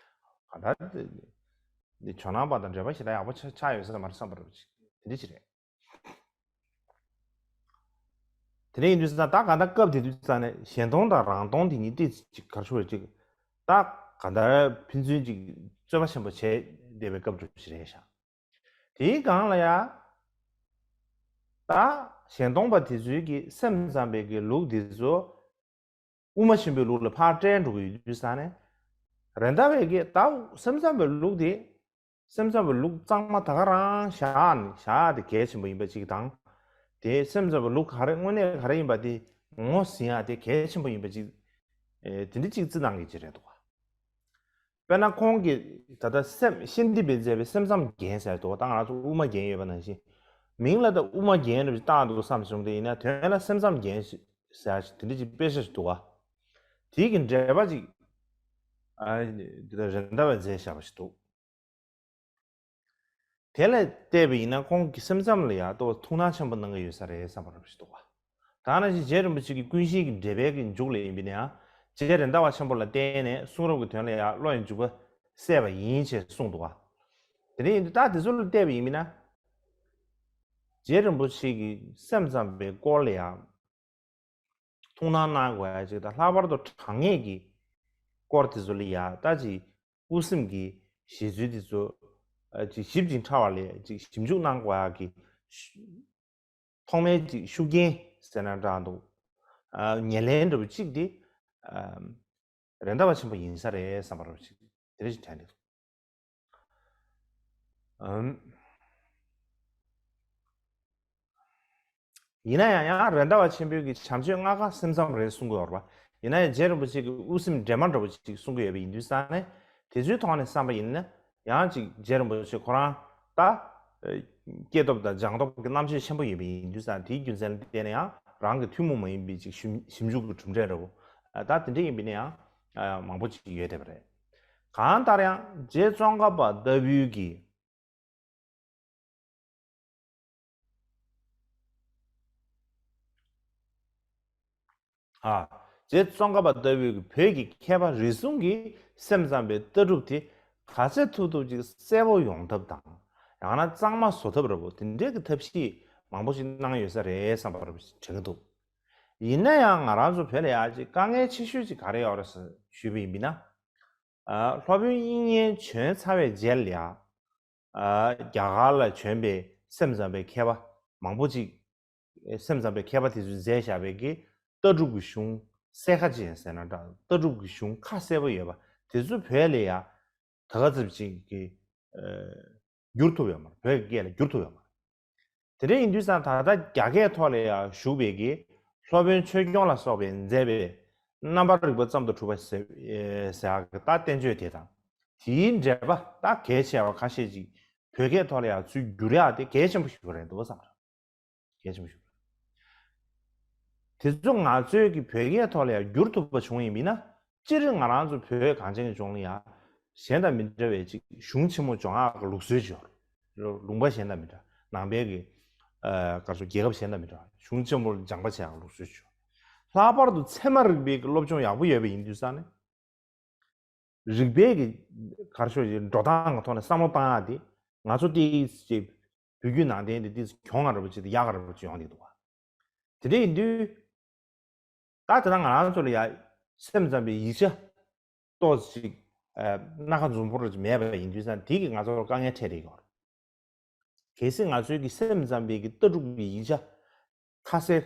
གང་ལྟར་དེ་ཇོ་ནང་པ་དང་འབྲེལ་བ་ཞེ་དྲག་ཡག་པོ་ཆགས་ཆགས་ཡོད་ས་མ་རེད་བསམ་པ་འདྲ་པོ་ཅིག་དེ་འདྲ་ཅིག་རེད། དེ་འདྲ་ཡིན་དུས་ཙང་ད་གང་ལྟར་སྐབས་དེ་དུས་ཙང་ནས་གཞན་སྟོང་དང་རང་སྟོང་དེ་གཉིས་ཏོག་ཙམ་ཅིག་ག་རེ་ཞུ་དགོས་རེད། ཅིག་ད་གང་ལྟར་ཕན་ཚུན་ཅིག་རྩོད་པ་ཆེན་པོ་བྱས་བསྡད་པའི་སྐབས་འདྲ་པོ་ཞིག་རེད་ཤག་དེའི་སྒང་ལ་ཡ་ད་གཞན་སྟོང་པ་དེ་ཚོའི་གི་སེམས་ཙམ་པའི་གི་ལུགས་དེ་ཚོ་དབུ་མ་ཆེན་པོའི་ལུགས་ལ་ཕར་བཀྲལ་འགྲོ་གི་ཡོད་དུས་ཙང་ནས། རེད་མདའ་བས་ཀྱིས་ད་སེམས་ཙམ་པའི་ལུགས་དེ། སེམས་ཙམ་པའི་ལུགས་གཙང་མ་ད་ག་རང་བཞག་ནས་བཞག་ཡག་དེ་གལ་ཆེན་པོ་ཡིན་པ་ཅིག་དང་། དེ་སེམས་ཙམ་པའི་ལུགས་ག་རེ་དངོས་གནས་ག་རེ་ཡིན་པ་དེ་ངོས་ཟིན་ཡག་དེ་གལ་ཆེན་པོ་ཡིན་པ་ཅིག་ཨེ། དེ་འདྲ་ཅིག་བརྩི་གནང་གི་ཅིག་རེད་འདུག་ག་དཔེར་ན་ཁོང་གིས་ད་ལྟ་སེམས་ཤཱནྟི་པས་མཛད་པའི་སེམས་ཙམ་རྒྱན་ཟེར་འདུག་ག་ད་ང་རང་ཚོ་དབུ་མ་རྒྱན་ཡོད་པ་ནང་བཞིན། མིང་ལ་ད་དབུ་མ་རྒྱན་རེ་བཏགས་འདུག་བསམ་བྱུང་། དེ་ཡིན་ན་དོན་ལ་སེམས་ཙམ་རྒྱན་ཟེར་ཅིག་དེ་འདྲ་ཅིག་དཔེ་ཆ་ཞིག་འདུག་ག་དེའི་གི་འགྲེལ་པ་ཅིག་ཨ། འདི་ལྟར་རེད་མདའ་བས་མཛད་བཞག་པ་ཞིག་འདུག་དེ་ལ་བལྟས་པ་ཡིན་ན་ཁོང་གིས་སེམས་ཙམ་ལ་ཡང་ཏོག་ཐུགས་སྣང་ཆེན་པོ་གནང་གི་ཡོད་ས་རེད་བསམ་པ་རེད་ཞིག་འདུག་ག་ད་ནང་བཞིན་རྗེ་རིན་པོ་ཆེ་གི་ཀུན་ཤེས་ཀྱི་འགྲེལ་པའི་གི་མཇུག་ལ་ཡིན་པ་ཡིན་ན་ཡང་རྗེ་རེད་མདའ་བ་ཆེན་པོ་ལ་བརྟེན་ནས་གསུང་རབ་ཀྱི་དོན་ལ་ཡང་བློ་ཡི་འཇུག་པ་གསལ་བ་ཡིན་ཞེས་གསུངས་འདུག་ག་དེ་འདྲ་ཡིན་དུས་ད་དེ་ཚོ་ལ་བལྟས་པ་ཡིན་པ་ཡིན་ན། རྗེ་རིན་པོ་ཆེ་གིས་སེམས་ཙམ་པའི་སྐོར་ལ་ཡང་། ཐུགས་སྣང་གནང་དགོས་ཡ་ཅིག་དང་། ལྷག་པར་དུ་དྲང་ངེས་ཀྱི་སྐོར་དེ་ཚོ་ལ་ཡ་ད་ཅིག་དབུ་སེམས་ཀྱི་བཞེད་ཚུལ་དེ་ཚོ་ཨ་ཅིག་ཞིབ་ཅིང་ཕྲ་བ་ལ་ཅིག་ཞིབ་འཇུག་གནང་དགོས་ཡ་གི་ཐོག་མའི་ཅིག་ཤུགས་རྐྱེན་ཟེར་ན་འདྲ་འདུག་ཨ་ཉེར་ལེན་འདྲ་པོ་གཅིག་དེ་ཨ་ རེད་མདའ་བ་ཆེན་པོ་ཡིན་ས་རེད་བསམ་པ་རེད། དེ་རེད་ཞིག་དྲན་འདུག་ཨམ། ཡིན་ན་ཡང་ཡང་རེད་མདའ་བ་ཆེན་པོའི་གི་བྱམས་ཆོས་ལྔ་ཀ་སེམས་ཙམ་རེད་གསུང་གི་ཡོད་རེད་པ། ཡིན་ན་ཡང་རྗེ་རིན་པོ་ཆེ་གི་དབུ་སེམས་འདྲེས་མ་འདྲ་པོ་ཅིག་གསུང་གི་ཡོད་པ་ཡིན་དུས་ཙང་ནས། དེ་ཚོའི་ཐོག་ནས་བསམ་པ་ཡིན་ན། ཡང་ཅིག་རྗེ་རིན་པོ་ཆེ་ཁོ་རང་ད་སྐྱེས་སྟོབས་དང་སྦྱངས་སྟོབས་ཀྱི་རྣམ་དཔྱོད་ཆེན་པོ་ཡོད་པ་ཡིན་དུས་ཙང་། དེའི་རྒྱུ་མཚན་ལ་བརྟེན་ནས་ཡང་རང་གི་ཐུན་མོང་མ་ཡིན་པའི་ཅིག་ཞིབ་ཞིབ་འཇུག་གི་གྲུབ་འབྲས་འདྲ་པོ་ད་དེ་འདྲ་ཡིན་པ་ཡིན་ན་ཡང་མང་པོ་ཅིག་ཡོད་བསྡད་པ་རེད། གང་ལྟར་ཡང་རྗེ་ཙོང་ཁ་པ་ལྟ་བུའི་གི། ཨ། རྗེ་ཙོང་ཁ་པ་ལྟ་བུའི་གི་བོད་ཀྱི་མཁས་པ་རེ་ཟུང་གིས་སེམས་ཙམ་པའི་ལྟ་གྲུབ་དེ་ག་ཚད་ཐུབ་ཐུབ་ཅིག་གསལ་པོ་ཡོང་ཐབས་དང་། ཡང་ན་གཙང་མ་བཟོ་ཐབས་འདྲ་པོ་དེ་འདྲའི་གི་ཐབས་ཤེས་མང་པོ་ཞིག་གནང་ཡོད་ས་རེད་བསམ་པ་དྲན་གྱི་འདུག་ཡིན་ན་ཡང་ང་རང་ཚོ་བོད་ལ་ཡ་ཅིག་དཀའ་ངལ་ཆེ་ཤོས་ཅིག་ག་རེ་ཡོད་རེད་ཟེར་ཞུས་པ་ཡིན་པ་ཡིན་ན། ཨ། སློབ་དཔོན་དབྱིག་གཉེན་བྱོན་ཚར་བའི་རྗེས་ལ་ཡ། ཨ། རྒྱ་གར་ལ་བྱོན་པའི་སེམས་ཙམ་པའི་མཁས་པ་མང་པོ་ཅིག་སེམས་ཙམ་པའི་མཁས་པ་དེ་ཚོས་མཛད་བཞག་པའི་གི་ལྟ་གྲུབ་ཀྱི་གཞུང་གསལ་ཁ་ཅན་ཟེར་ན་འདྲ། ལྟ་གྲུབ་ཀྱི་གཞུང་ཁ་གསལ་པོ་ཡོད་པ་དེ་ཚོ་བོད་ལ་ཡ་ད་ག་ཙམ་ཅིག་གི་ཨ། བསྒྱུར་ཐུབ་ཡོད་མ་རེད། བོད་ཀྱི་སྐད་ལ་བསྒྱུར་ཐུབ་ཡོད་མ་རེད། དེ་འདྲ་ཡིན་དུས་ཙང་ད་ལྟ་རྒྱ་སྐད་ཐོག་ལ་ཡང་བཞུགས་པའི་གི་སློབ་དཔོན་ཆོས་སྐྱོང་ལ་སོགས་པས་མཛད་པའི་རྣམ་པར་རིག་པ་ཙམ་དུ་གྲུབ་པ་ཟེར་ཟེར་ཡག་གི་ད་བསྟན་བཅོས་དེ་དང་། དེའི་འགྲེལ་པ་ད་གལ་ཆེ་བ་ཁ་ཤས་ཅིག་བོད་སྐད་ཐོག་ལ་ཡང་ཚུར་བསྒྱུར་ཡག་དེ་གལ་ཆེན་པོ་ཞིག་རེད་འདུག་བསམ། གལ་ཆེན་པོ་ཞིག་རེད། དེ་ཚོ་ང་ཚོའི་གི་བོད་སྐད་ཐོག་ལ་ཡང་བསྒྱུར་ཐུབ་པ་བྱུང་ཡིན་མིན་ན། སྤྱིར་ང་རང་ཚོ་བོད་གངས་ཅན་གྱི་ལྗོངས་ལ་ཡང་གཞན་དང་མི་འདྲ་བའི་ཅིག་གཞུང་ཆེན་མོ་སྦྱོང་ཡག་གི་ལུགས་སྲོལ་ཅིག་ཡོད་རེད། ལུང་པ་གཞན་དང་མི་འདྲ། ནང་པའི་གི་ཨ། ག་རེ་ཟེར། རྒྱལ་ཁབ་གཞན་དང་མི་འདྲ་བ་གཞུང་ཆེན་མོར་སྦྱངས་པ་བྱེད་ཡག་ལུགས་སྲོལ་ཅིག་ཡོད། ལྷག་པར་དུ་ཚད་མ་རིག་པའི་གི་སློབ་སྦྱོང་ཡག་པོ་ཡོད་པ་ཡིན་དུས་ཙང་ནས། རིག་པའི་གི་ག་རེ་ཟེར། འགྲོ་སྟངས་ཀྱི་ཐོག་ནས་བསམ་བློ་བཏང་ཡག་དེ་ང་ཚོ་ཏོག་ཙམ་བོད་བརྒྱུད་ནང་བསྟན་དེ་ཏོག་ཙམ་གྱོང་ང་འདྲ་པོ་ཅིག་དང་ཡག་ག་འདྲ་པོ་ཅིག་ཡོང་བསྡད་འདུག་བ། དེ་འདྲ་ཡིན་དུས། ད་དེ་ན་ང་རང་ཚོ་ལ་ཡ་སེམས་ཙམ་པའི་ཡིག་ཆ་ཏོག་ཙམ་ཅིག་ཨ། སྣ་ཁ་འཛོམས་པོ་རེ་མེད་པ་ཡིན་དུས་ཙང་དེ་གིས་ང་ཚོར་དཀའ་ངལ་འཕྲད་བསྡད་ཡོད་རེད། གལ་སྲིད་ང་ཚོའི་གི་སེམས་ཙམ་པའི་གི་ལྟ་གྲུབ་ཀྱི་ཡིག་ཆ་ཁ་གསལ་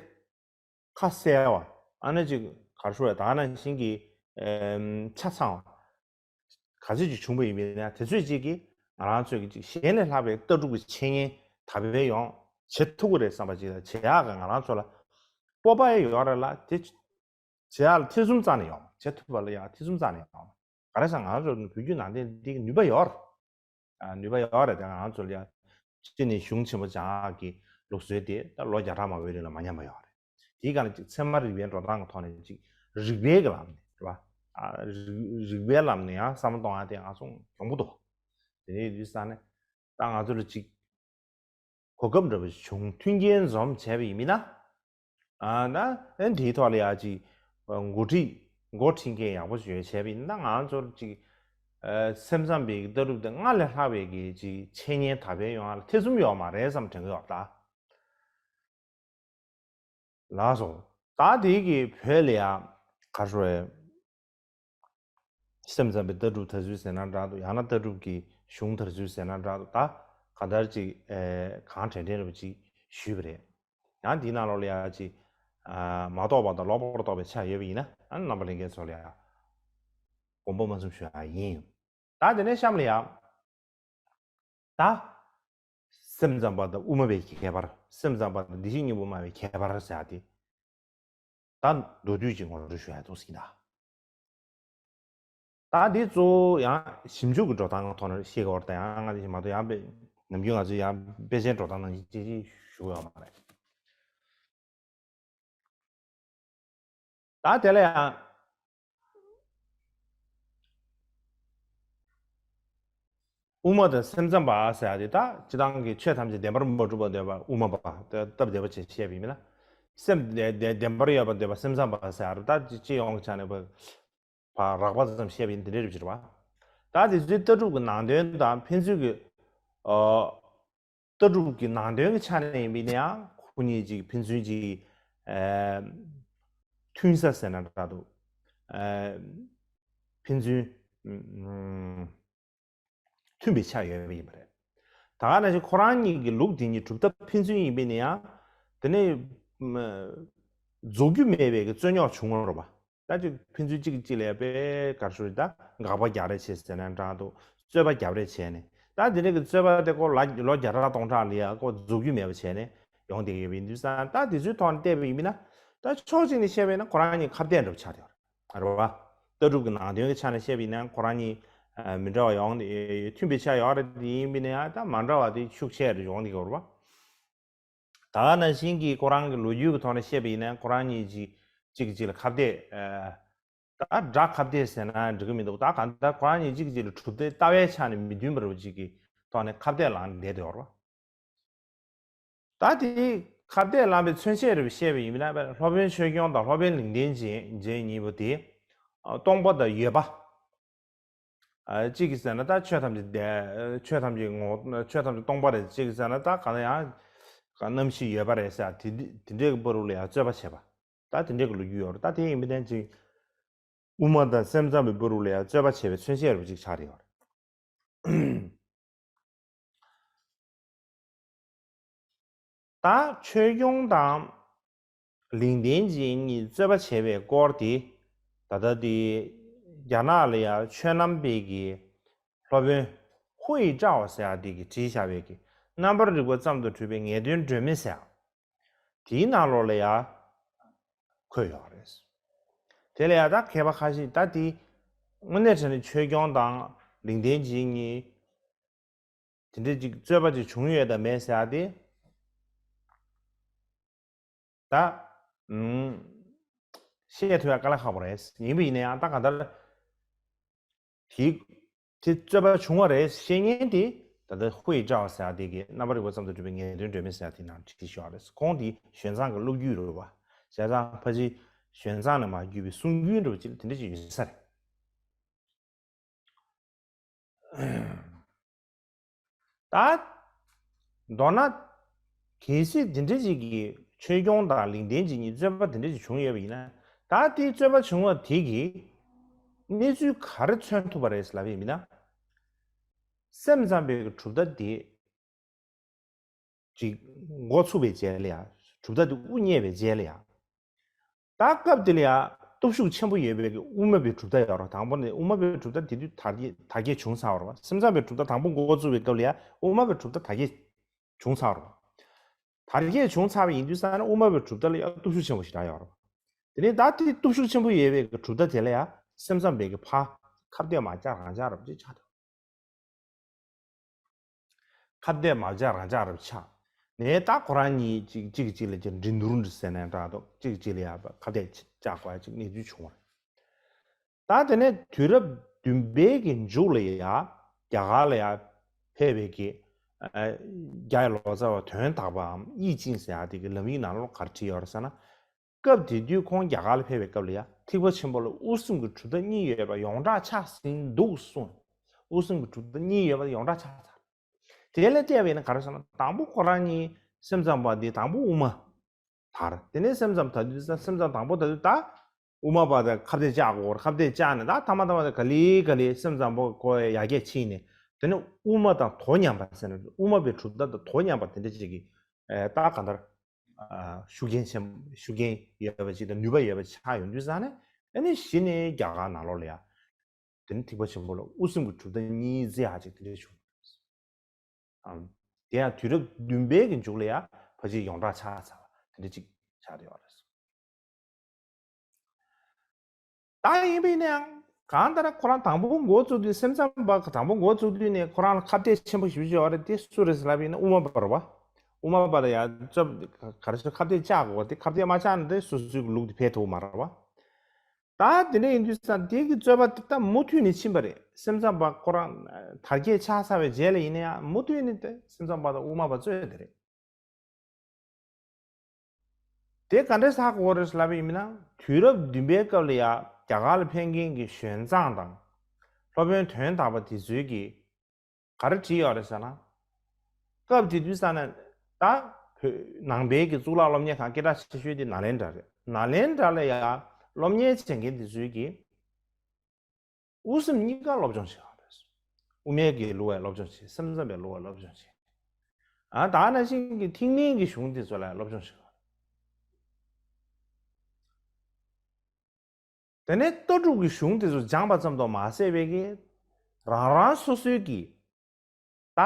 ཁ་གསལ་བ། ཨ་ནི་ཅིག་ག་རེ་ཟེར། ད་ནང་བཞིན་གྱི་ཨམ། ཆ་ཚང་བ་ག་ཚོད་ཅིག་བྱུང་བ་ཡིན་པས་ན། དེ་ཚོད་ཅིག་གིས་ང་རང་ཚོའི་གི་ཅིག་གཞན་ལས་ལྷག་པའི་ལྟ་གྲུབ་ཀྱི་འཆད་ཉན་དར་སྤེལ་ཡོང་བྱེད་ཐུབ་ཀྱི་རེད་བསམ་པ་ཅིག་དང་། བྱེད་ཡག་གི་ང་རང་ཚོ་ལ་སྤོབས་པ་ཡང་ཡོད་རེད་ལ། དེ་བྱེད་ཡག་ལ་ཐེ་ཚོམ་རྩ་ནས་ཡོད་མ་རེད། བྱེད་ཐུབ་པ་ལ་ཡང་ཐེ་ཚོམ་རྩ་ནས་ཡོད་མ་རེད། ག་རེ་ཟེར་ན་ང་རང་ཚོ་བོད་བརྒྱུད་ནང་བསྟན་འདི་གི་ནུས་པ་ཡོད་རེད། ཨ། ནུས་པ་ཡོད་རེད་དེ། ང་རང་ཚོ་ལ་ཡ་སྤྱི་ནས་གཞུང་ཆེན་པོ་སྦྱང་ཡག་གི་ལུགས་སྲོལ་དེ་ད་ལོ་བརྒྱ་ཕྲག་མང་པོའི་རིང་ལ་མ་ཉམས་པ་ཡོད་རེད། དེའི་སྒང་ལ་ཅིག་ཚད་མ་རིག་པའི་འགྲོ་སྟངས་ཀྱི་ཐོག་ནས་ཅིག་རིགས་པའི་གི་ལམ་ནས་རེད་པ། ཨ། རིགས་རིགས་པའི་ལམ་ནས་ཡང་བསམ་བློ་གཏོང་ཡག་དེ་ང་ཚོ་གྱོང་པོ་འདུག་དེ་འདྲ་ཡིན་དུས་ཙང་ནས་ད་ང་ཚོ་ལ་ཅིག་གོ་སྐབས་འདྲ་པོ་ཞིག་བྱུང་། མཐུན་རྐྱེན་འཛོམས་བྱས་པ་ཡིན་མིན་ན། ཨ། ད་ཨ་འདིའི་ཐོག་ལ་ཡ་ཅིག་འགོ་ཁྲིད་འགོ་ཁྲིད་མཁན་ཡག་པོ་ཞིག་ཡོད་བྱས་པ་ཡིན་ན། ང་ཚོར་ཅིག་ཨ། སེམས་ཙམ་པའི་ལྟ་གྲུབ་དེ་སྔར་ལས་ལྷག་པའི་གི་ཅིག་འཆད་ཉན་དར་སྤེལ་ཡོང་ཡག་ལ་ཐེ་ཚོམ་ཡོད་མ་རེད་བསམ་དྲན་གྱི་ཡོད་ད། ལགས་སོ། ད་དེ་གི་བོད་ལ་ཡ་ག་རེ་ཟེར། སེམས་ཙམ་པའི་ལྟ་གྲུབ་དར་ཚུལ་ཟེར་ན་འདྲ་འདུག་ཡང་ན་ལྟ་གྲུབ་ཀྱི་གཞུང་དར་ཚུལ་ཟེར་ན་འདྲ་འདུག་ད་གང་ལྟར་ཅིག་ཨེ། གང་དྲན་དྲན་འདྲ་པོ་ཅིག་ཞུས་པ་རེད། ཡང་འདིའི་ནང་ལོགས་ལ་ཡ་ཅིག་ཨ། མ་རྟོགས་པ་དང་ལོག་པར་རྟོགས་པའི་ཆ་ཡོད་པ་ཡིན་ན། ཨ། རྣམ་པ་ལྷན་རྒྱས་ཚོ་ལ་ཡ་དགོངས་པ་མ་ཚོམ་ཞུ་ཡག་ཡིན། ད་དེ་ནས་གཤམ་ལ་ཡ། ད་སེམས་ཙམ་པ་དང་དབུ་མ་པའི་ཁྱད་པར། སེམས་ཙམ་པ་དང་བདེ་གཤེགས་སྙིང་པོ་བླ་མའི་ཁྱད་པར་ཟེར་ཡག་དེ་ད་མདོར་བསྡུས་ཅིག་ངོ་སྤྲོད་ཞུ་ཡག་འདུག་ཟེར་གྱི་ཡིན་ད། ད་འདི་གཙོ་བོ་ཡང་ཞིབ་འཇུག་གི་འགྲོ་སྟངས་ཐོག་ནས་བཤད་དགོས་པ་རེད། ད་ཡང་ང་འདི་མ་གཏོགས་ཡང་དཔེ་ནམ་རྒྱུན་ང་ཚོས་ཡང་དཔེ་ཆའི་འགྲོ་སྟངས་ནང་བཞིན་ཅིག་ཅིག་ཞུ་གི་ཡོད་མ་རེད། ད་དེ་ལ་ཡང་དབུ་མ་དང་སེམས་ཙམ་པ་ཟེར་ཡག་དེ། ད་སྤྱིར་བཏང་གི་ཆོས་ཐམས་ཅད་བདེན་པར་མ་གྲུབ་པར་འདོད་པ་དབུ་མ་པ། ད་སྟབས་བདེ་བ་བྱས་བཤད་པ་ཡིན་ན། སེམས་བདེ་བདེ་བདེན་པར་ཡོད་པར་འདོད་པ་སེམས་ཙམ་པ་ཟེར་ཡག་རེད། ད་སྤྱི་སྤྱི་ཡོངས་ཀྱི་ཆ་ནས་བ་བ་རགས་པ་ཙམ་བཤད་པ་ཡིན་ན་དེ་འདྲའི་རིགས་ཅིག་རེད་པ། ད་དེ་ཚོའི་ལྟ་གྲུབ་ཀྱི་ནང་དོན་དང་ཕན་ཚུན་གྱི་ཨ། ལྟ་གྲུབ་ཀྱི་ནང་དོན་གྱི་ཆ་ནས་ཡིན་པ་ཡིན་ན་ཡང་ཁོ་གཉིས་ཀྱི་ཕན་ཚུན་གྱི་ཨ། མཐུན་ས་ཟེར་ན་འདྲ་འདུག་ཨ། ཕན་ཚུན་ཨ། མཐུན་པའི་ཆ་ཡོད་པ་ཡིན་པ་རེད། ད་ག་ནང་བཞིན་ཁོ་རང་གཉིས་ཀྱི་ལུགས་དེ་གཉིས་གྲུབ་མཐའ་ཕན་ཚུན་ཡིན་པ་ཡིན་ན་ཡང་། དེ་ནས་ཨ། རྫོགས་རྒྱུ་མེད་པའི་གི་རྩོད་རྙོག་བྱུང་བ་རེད་པ། ད་ཅིག་ཕན་ཚུན་གཅིག་གཅིག་ལ་དཔེ་ག་རེ་ཞུ་རེད། ད་དགག་པ་རྒྱག་རེས་བྱས་ཟེར་ན་འདྲ་འདུག་རྩོད་པ་རྒྱབ་རེས་བྱས་ནས། ད་དེ་འདྲ་གི་རྩོད་པ་དེ་ཁོ་ལ་ལོ་བརྒྱ་ཕྲག་སྟོང་ཕྲག་ལ་ཡ་ཁོ་རྫོགས་རྒྱུ་མེད་པ་བྱས་ནས་ཡོང་བསྡད་ཡོད་པ་ཡིན་དུས་ཙང་། ད་དེ་ཚོའི་ཐོག་ནས་བལྟས་པ་ཡིན་ན། ད་ཕྱོགས་གཅིག་ནས་བཤད་པ་ཡིན་ན་ཁོ་རང་གཉིས་ཁ་གཏད་འདྲ་པོ་ཆགས་བསྡད་ཡོད་རེད་བ། ལྟ་གྲུབ་ཀྱི་ནང་དོན་གྱི་ཆ་ནས་བཤད་པ་ཡིན་ན་ཁོ་རང་གཉིས་མི་འདྲ་བ་ཡོང་། མཐུན་པའི་ཆ་ཡོད་རེད། དེ་ཡིན་པ་ཡིན་ན་ཡང་ད་མ་འདྲ་བ་དེ་ཤུགས་ཆེ་རུ་ཡོང་བསྡད་ཡོད་རེད་བ། ད་ག་ནང་བཞིན་གྱི་ཁོ་རང་གི་ལོ་རྒྱུས་ཀྱི་ཐོག་ནས་བཤད་པ་ཡིན་ན་ཁོ་རང་གཉིས་ཀྱིས་གཅིག་གིས་གཅིག་ལ་ཁ་གཏད། ཨ། ད་དགྲ་ཁ་གཏད་ཟེར་ན་འགྲིག་གི་མི་འདུག་ད་གང་ལྟར་ཁོ་རང་གཉིས་གཅིག་གིས་གཅིག་ལ་གྲུབ་མཐའི་ལྟ་བའི་ཆ་ནས་མི་མཐུན་པ་འདྲ་པོ་ཅིག་གི་ཐོག་ནས་ཁ་གཏད་ལངས་བསྡད་ཡོད་རེད་བ། ད་དེའི་ཁ་གཏད་ལངས་པའི་མཚོན་བྱེད་རེ་བཤད་པ་ཡིན་ན། སློབ་དཔོན་ཆོས་སྐྱོང་དང་སློབ་དཔོན་ལིང་བརྟན་འབྱེད་གཉིས་པོ་དེ་སྟོང་པ་དང་ཡོད་པ། ཨ། གཅིག་གིས་ཟེར་ན་ད་ཆོས་ཐམས་ཅད་བདེ། ཆོས་ཐམས་ཅད་ངོ་། ཆོས་ཐམས་ཅད་སྟོང་པ་རེད། གཅིག་གིས་ཟེར་ན་ད་གང་ལ་ཡང་རྣམ་ཤེས་ཡོད་པ་རེད་ཟེར། དེ་དེ་འདྲའི་བར་དུ་ལ་ཡང་རྩོད་པ་བྱས་པ། ད་དེ་འདྲའི་ལོ་རྒྱུས་ཡོད་རེད། ད་དེ་ཡིན་པ་ནས་ཅིག་དབུ་མ་དང་སེམས་ཙམ་པའི་བར་དུ་ལ་ཡང་རྩོད་པ་བྱས་པའི་མཚོན་བྱེད་རེ་བ་ཅིག་ཆགས་ཡོད་རེད། ད་ཆོས་སྐྱོང་དང་ལིང་བརྟན་འབྱེད་གཉིས་རྩོད་པ་བྱས་པའི་སྐོར་དེ། ད་ལྟ་དེ་རྒྱ་ནག་ལ་ཡང་ཆོས་རྣམ་པའི་གི་སློབ་དཔོན་ཧུའེ་ཀྲའོ་ཟེར་ཡ་དེ་གིས་བྲིས་བཞག་པའི་གི་རྣམ་པར་རིག་པ་ཙམ་དུ་གྲུབ་པའི་ངེས་དོན་སྒྲོན་མེ་ཟེར་ཡ། དེའི་ནང་ལོགས་ལ་ཡང་འཁོད་ཡོད་རེད། དེ་ལ་ཡང་ད་མཁས་པ་ཁ་ཤས། ད་དེ་དངོས་གནས་དྲང་གནས་ཆོས་སྐྱོང་དང་ལིང་བརྟན་འབྱེད་གཉིས་དེ་འདྲ་ཅིག་རྩོད་པ་ཅིག་བྱུང་ཡོད་དམ་མེད་ཟེར་ཡ་དེ། ད། ཨུམ། བཤད་ཐུབ་ཡ་དཀའ་ལས་ཁག་པོ་རེད། ཡིན་པ་ཡིན་ན་ཡང་ད་གང་ལྟར་དེ་དེ་རྩོད་པ་བྱུང་བ་རེད་ཤེས་མཁན་དེ། ད་ལྟ་ཧུའེ་ཀྲའོ་ཟེར་ཡ་དེ་གིས་རྣམ་པར་རིག་པ་ཙམ་དུ་གྲུབ་པའི་ངེས་དོན་སྒྲོན་མེ་ཟེར་ཡ་དེ་ནང་བྲིས་བཞག་རེད། ཁོང་དེ་ཞོན་ཙང་གི་སློབ་བརྒྱུད་རེད་བ། བྱས་ཙང་ཕལ་ཆེར་ཞོན་ཙང་ནས་མར་བརྒྱུད་པའི་གསུང་རྒྱུན་འདྲ་པོ་ཅིག་དེ་འདྲ་ཅིག་ཡོད་ས་རེད། ད། མདོར་ན། གལ་སྲིད་འདི་འདྲ་ཅིག་གིས་ཆོས་སྐྱོང་དང་ལིང་བརྟན་འབྱེད་གཉིས་རྩོད་པ་འདི་འདྲ་ཅིག་བྱུང་ཡོད་པ་ཡིན་ན། ད་དེའི་རྩོད་པ་བྱུང་བ་དེ་གིས་གནས་ཚུལ་ག་རེ་མཚོན་ཐུབ་པ་རེད་ལབ་པ་ཡིན་ན། སེམས་ཙམ་པའི་གྲུབ་མཐའ་དེ་ཅིག་འགོ་ཚུགས་པའི་རྗེས་ལ་ཡང་། གྲུབ་མཐའ་དེ་དབུ་བརྙེས་པའི་རྗེས་ལ་ཡང་། ད་སྐབས་དེ་ལ་ཡང་སྟོབས་ཤུགས་ཆེན་པོ་ཡོད་པའི་གི་དབུ་མ་པའི་གྲུབ་མཐའ་ཡོད་རེད། དང་པོ་ནས་དབུ་མ་པའི་གྲུབ་མཐའ་དེ་དུས་དར་རྒྱས་དར་རྒྱས་བྱུང་ཚར་བ་རེད་བ། སེམས་ཙམ་པའི་གྲུབ་མཐའ་དང་པོ་འགོ་བཙུགས་པའི་སྐབས་ལ་ཡང་དབུ་མ་པའི་གྲུབ་མཐའ་དར་རྒྱས་བྱུང་ཚར་བ་རེད་བ། དར་རྒྱས་བྱུང་ཚར་བ་ཡིན་དུས་ཙང་ནས་དབུ་མ་པའི་གྲུབ་མཐའ་ལ་ཡང་སྟོབས་ཤུགས་ཆེན་པོ་ཞེ་དྲག་ཡོད་རེད་བ། དེ་ནས་ད་དེ་སྟོབས་ཤུགས་ཆེན་པོ་ཡོད་པའི་གི་གྲུབ་མཐའ་དེ་ལ་ཡང་སེམས་ཙམ་པའི་གི་ཕར་ཁ་གཏད་མ་བཅག་རང་བཅག་རབ་ཅིག་ཆགས་འདུག་ཁ་གཏད་མ་བཅག་རང་བཅག་རབ་ཆགས་ནས། ད་ཁོ་རང་གཉིས་གཅིག་གཅིག་གིས་གཅིག་ལ་ཅིག་འགྲན་བསྡུར་འདྲ་ཟེར་ན་འདྲ་འདུག་གཅིག་གིས་གཅིག་ལ་ཡ་ཁ་གཏད་བཅག་དགོས་ཡ་ཅིག་གནས་ཚུལ་བྱུང་བ་རེད། ད་དེ་ནས་དུས་རབས་བདུན་པའི་གི་མཇུག་ལ་ཡ་རྒྱ་གར་ལ་ཡ་ཕེབས་པའི་གི་ཨ་རྒྱ་ཡི་ལོ་ཙཱ་བ་དོན་དག་པའམ་དབྱིག་ཅིང་ཟེར་ཡ་དེ་གི་ལམ་ཡིག་ནང་ལོགས་ག་རེ་བྲིས་ཡོད་རེད་ཟེར་ན། སྐབས་དེ་དུས་ཁོང་རྒྱ་གར་ལ་ཕེབས་པའི་སྐབས་ལ་ཡ་ཐེག་པ་ཆེན་པོ་ལ་དབུ་གསུམ་གྱི་གྲུབ་མཐའ་གཉིས་ཡོད་པ་ཡོངས་གྲགས་ཆགས་ཟིན་འདུག་གསུངས། དབུ་གསུམ་གྱི་གྲུབ་མཐའ་གཉིས་ཡོད་པ་ཡོངས་གྲགས་ཆགས་ཚར། དེ་ལ་བལྟས་པ་ཡིན་ན་ག་རེ་ཟེར་ན། དང་པོ་ཁོ་རང་གཉིས་སེམས་ཙམ་པ་འདི་དང་པོ་དབུ་མ་དར། དེ་ནས་སེམས་ཙམ་དར་དུས་ཙང་། སེམས་ཙམ་དང་པོ་དར་དུས་ད་དབུ་མ་པ་དང་ཁ་གཏད་བཅག་དགོས། ཁ་གཏད་བཅག་ནས་ད་ཐ་མ་ཐ་མ་དེ་ག་ལེ་ག་ལེ་སེམས་ཙམ་པ་ཁོ་ཡར་རྒྱས་ཕྱིན་ནས། དེ་ནས་དབུ་མ་དང་དོ་མཉམ་པ་ཟེར་ན། དབུ་མ་པའི་གྲུབ་མཐའ་དང་དོ་མཉམ་པ་དེ་འདྲ་ཅིག་གི་ཨ་ད་གང་ལྟར་ཨ་ཤུགས་རྐྱེན་ཆེན། ཤུགས་རྐྱེན་ཡོད་པ་ཅིག་དང་ནུས་པ་ཡོད་པ་ཆགས་ཡོང་དུས་ཙང་ནས། ཨ་ནི་གཞི་ནས་རྒྱ་གར་ནང་ལོགས་ལ་ཡ་དེ་ནི་ཐེག་པ་ཆེན་པོ་ལ་དབུ་གསུམ་གྱི་གྲུབ་མཐའ་གཉིས་ཟེར་ཡ་ཅིག་དེ་འདྲ་བྱུང་། ཨམ། དེ་ཡང་དུས་རབས་བདུན་པའི་གི་མཇུག་ལ་ཡ་ཕལ་ཆེར་ཡོངས་གྲགས་ཆགས་ཚར་བ་དེ་འདྲ་ཅིག་ཆགས་བསྡད་ཡོད་རེད། ད་ཡིན་པ་ཡིན་ན་ཡང་གང་ལྟར་ཁོ་རང་དང་པོ་འགོ་བཙུགས་དུས། སེམས་ཙམ་པ་དང་པོ་འགོ་བཙུགས་དུས་ནས་ཁོ་རང་ལ་ཁ་གཏད་ཆེན་པོ་ཞེ་པོ་ཅིག་ཡོད་རེད། དེ་སུ་རེད་ལབ་པ་ཡིན་ན་དབུ་མ་པ་རེད་བ། དབུ་མ་པ་ལ་ཡ་རྩོད། ག་རེ་ཟེར། ཁ་གཏད་བཅག་དགོས་པ་དེ། ཁ་གཏད་མ་བཅག་ན་དེ་སོ་སོའི་ལུགས་དེ་འཕེལ་ཐུབ་མ་རེད་བ། ད་དེ་འདྲ་ཡིན་དུས་ཙང་དེ་གི་རྩོད་པ་དེ་ད་མུ་མཐུད་ནས་ཕྱིན་པ་རེད། སེམས་ཙམ་པ་ཁོ་རང་དར་རྒྱས་ཆགས་ཚར་བའི་རྗེས་ལ་ཡིན་ན་ཡང་མུ་མཐུད་ནས་དེ་སེམས་ཙམ་པ་དང་དབུ་མ་པ་རྩོད་ཡ་དེ་རེད། དེ་ག་འདྲས་ཧ་གོ་རེད་ལབ་པ་ཡིན་ན། དུས་རབས་བདུན་པའི་སྐབས་ལ་ཡ་རྒྱ་གར་ལ་ཕེབས་མཁན་གྱི་ཞོན་ཙང་དང་སློབ་དཔོན་དོན་དག་པ་དེ་ཚོས་ཀྱིས་ག་རེ་བྲིས་ཡོད་རེད་ཟེར་ན། སྐབས་དེ་དུས་ཙ་ན་ད་བོད་ནང་པའི་གི་གཙུག་ལག་སློབ་གཉེར་ཁང་སྐད་གྲགས་ཆེ་ཤོས་དེ་ནཱ་ལེནྡྲ་རེད། ནཱ་ལེནྡྲ་ལ་ཡ་སློབ་གཉེར་བྱེད་མཁན་དེ་ཚོས་ཀྱིས་དབུ་སེམས་གཉིས་ཀ་སློབ་སྦྱོང་བྱེད་ཡོད་རེད། དབུ་མའི་གི་ལུགས་ལ་སློབ་སྦྱོང་བྱེད། སེམས་ཙམ་པའི་ལུགས་ལ་སློབ་སྦྱོང་བྱེད། ཨ། ད་ནང་བཞིན་གྱི་ཐེག་དམན་གྱི་གཞུང་དེ་ཚོ་ལ་སློབ་སྦྱོང་བྱེད་ཡོད་རེད། དེ་ནས་ལྟ་གྲུབ་ཀྱི་གཞུང་དེ་ཚོ་སྦྱངས་པ་ཙམ་དུ་མ་ཟད་པའི་གི་རང་རང་སོ་སོའི་གི་ད་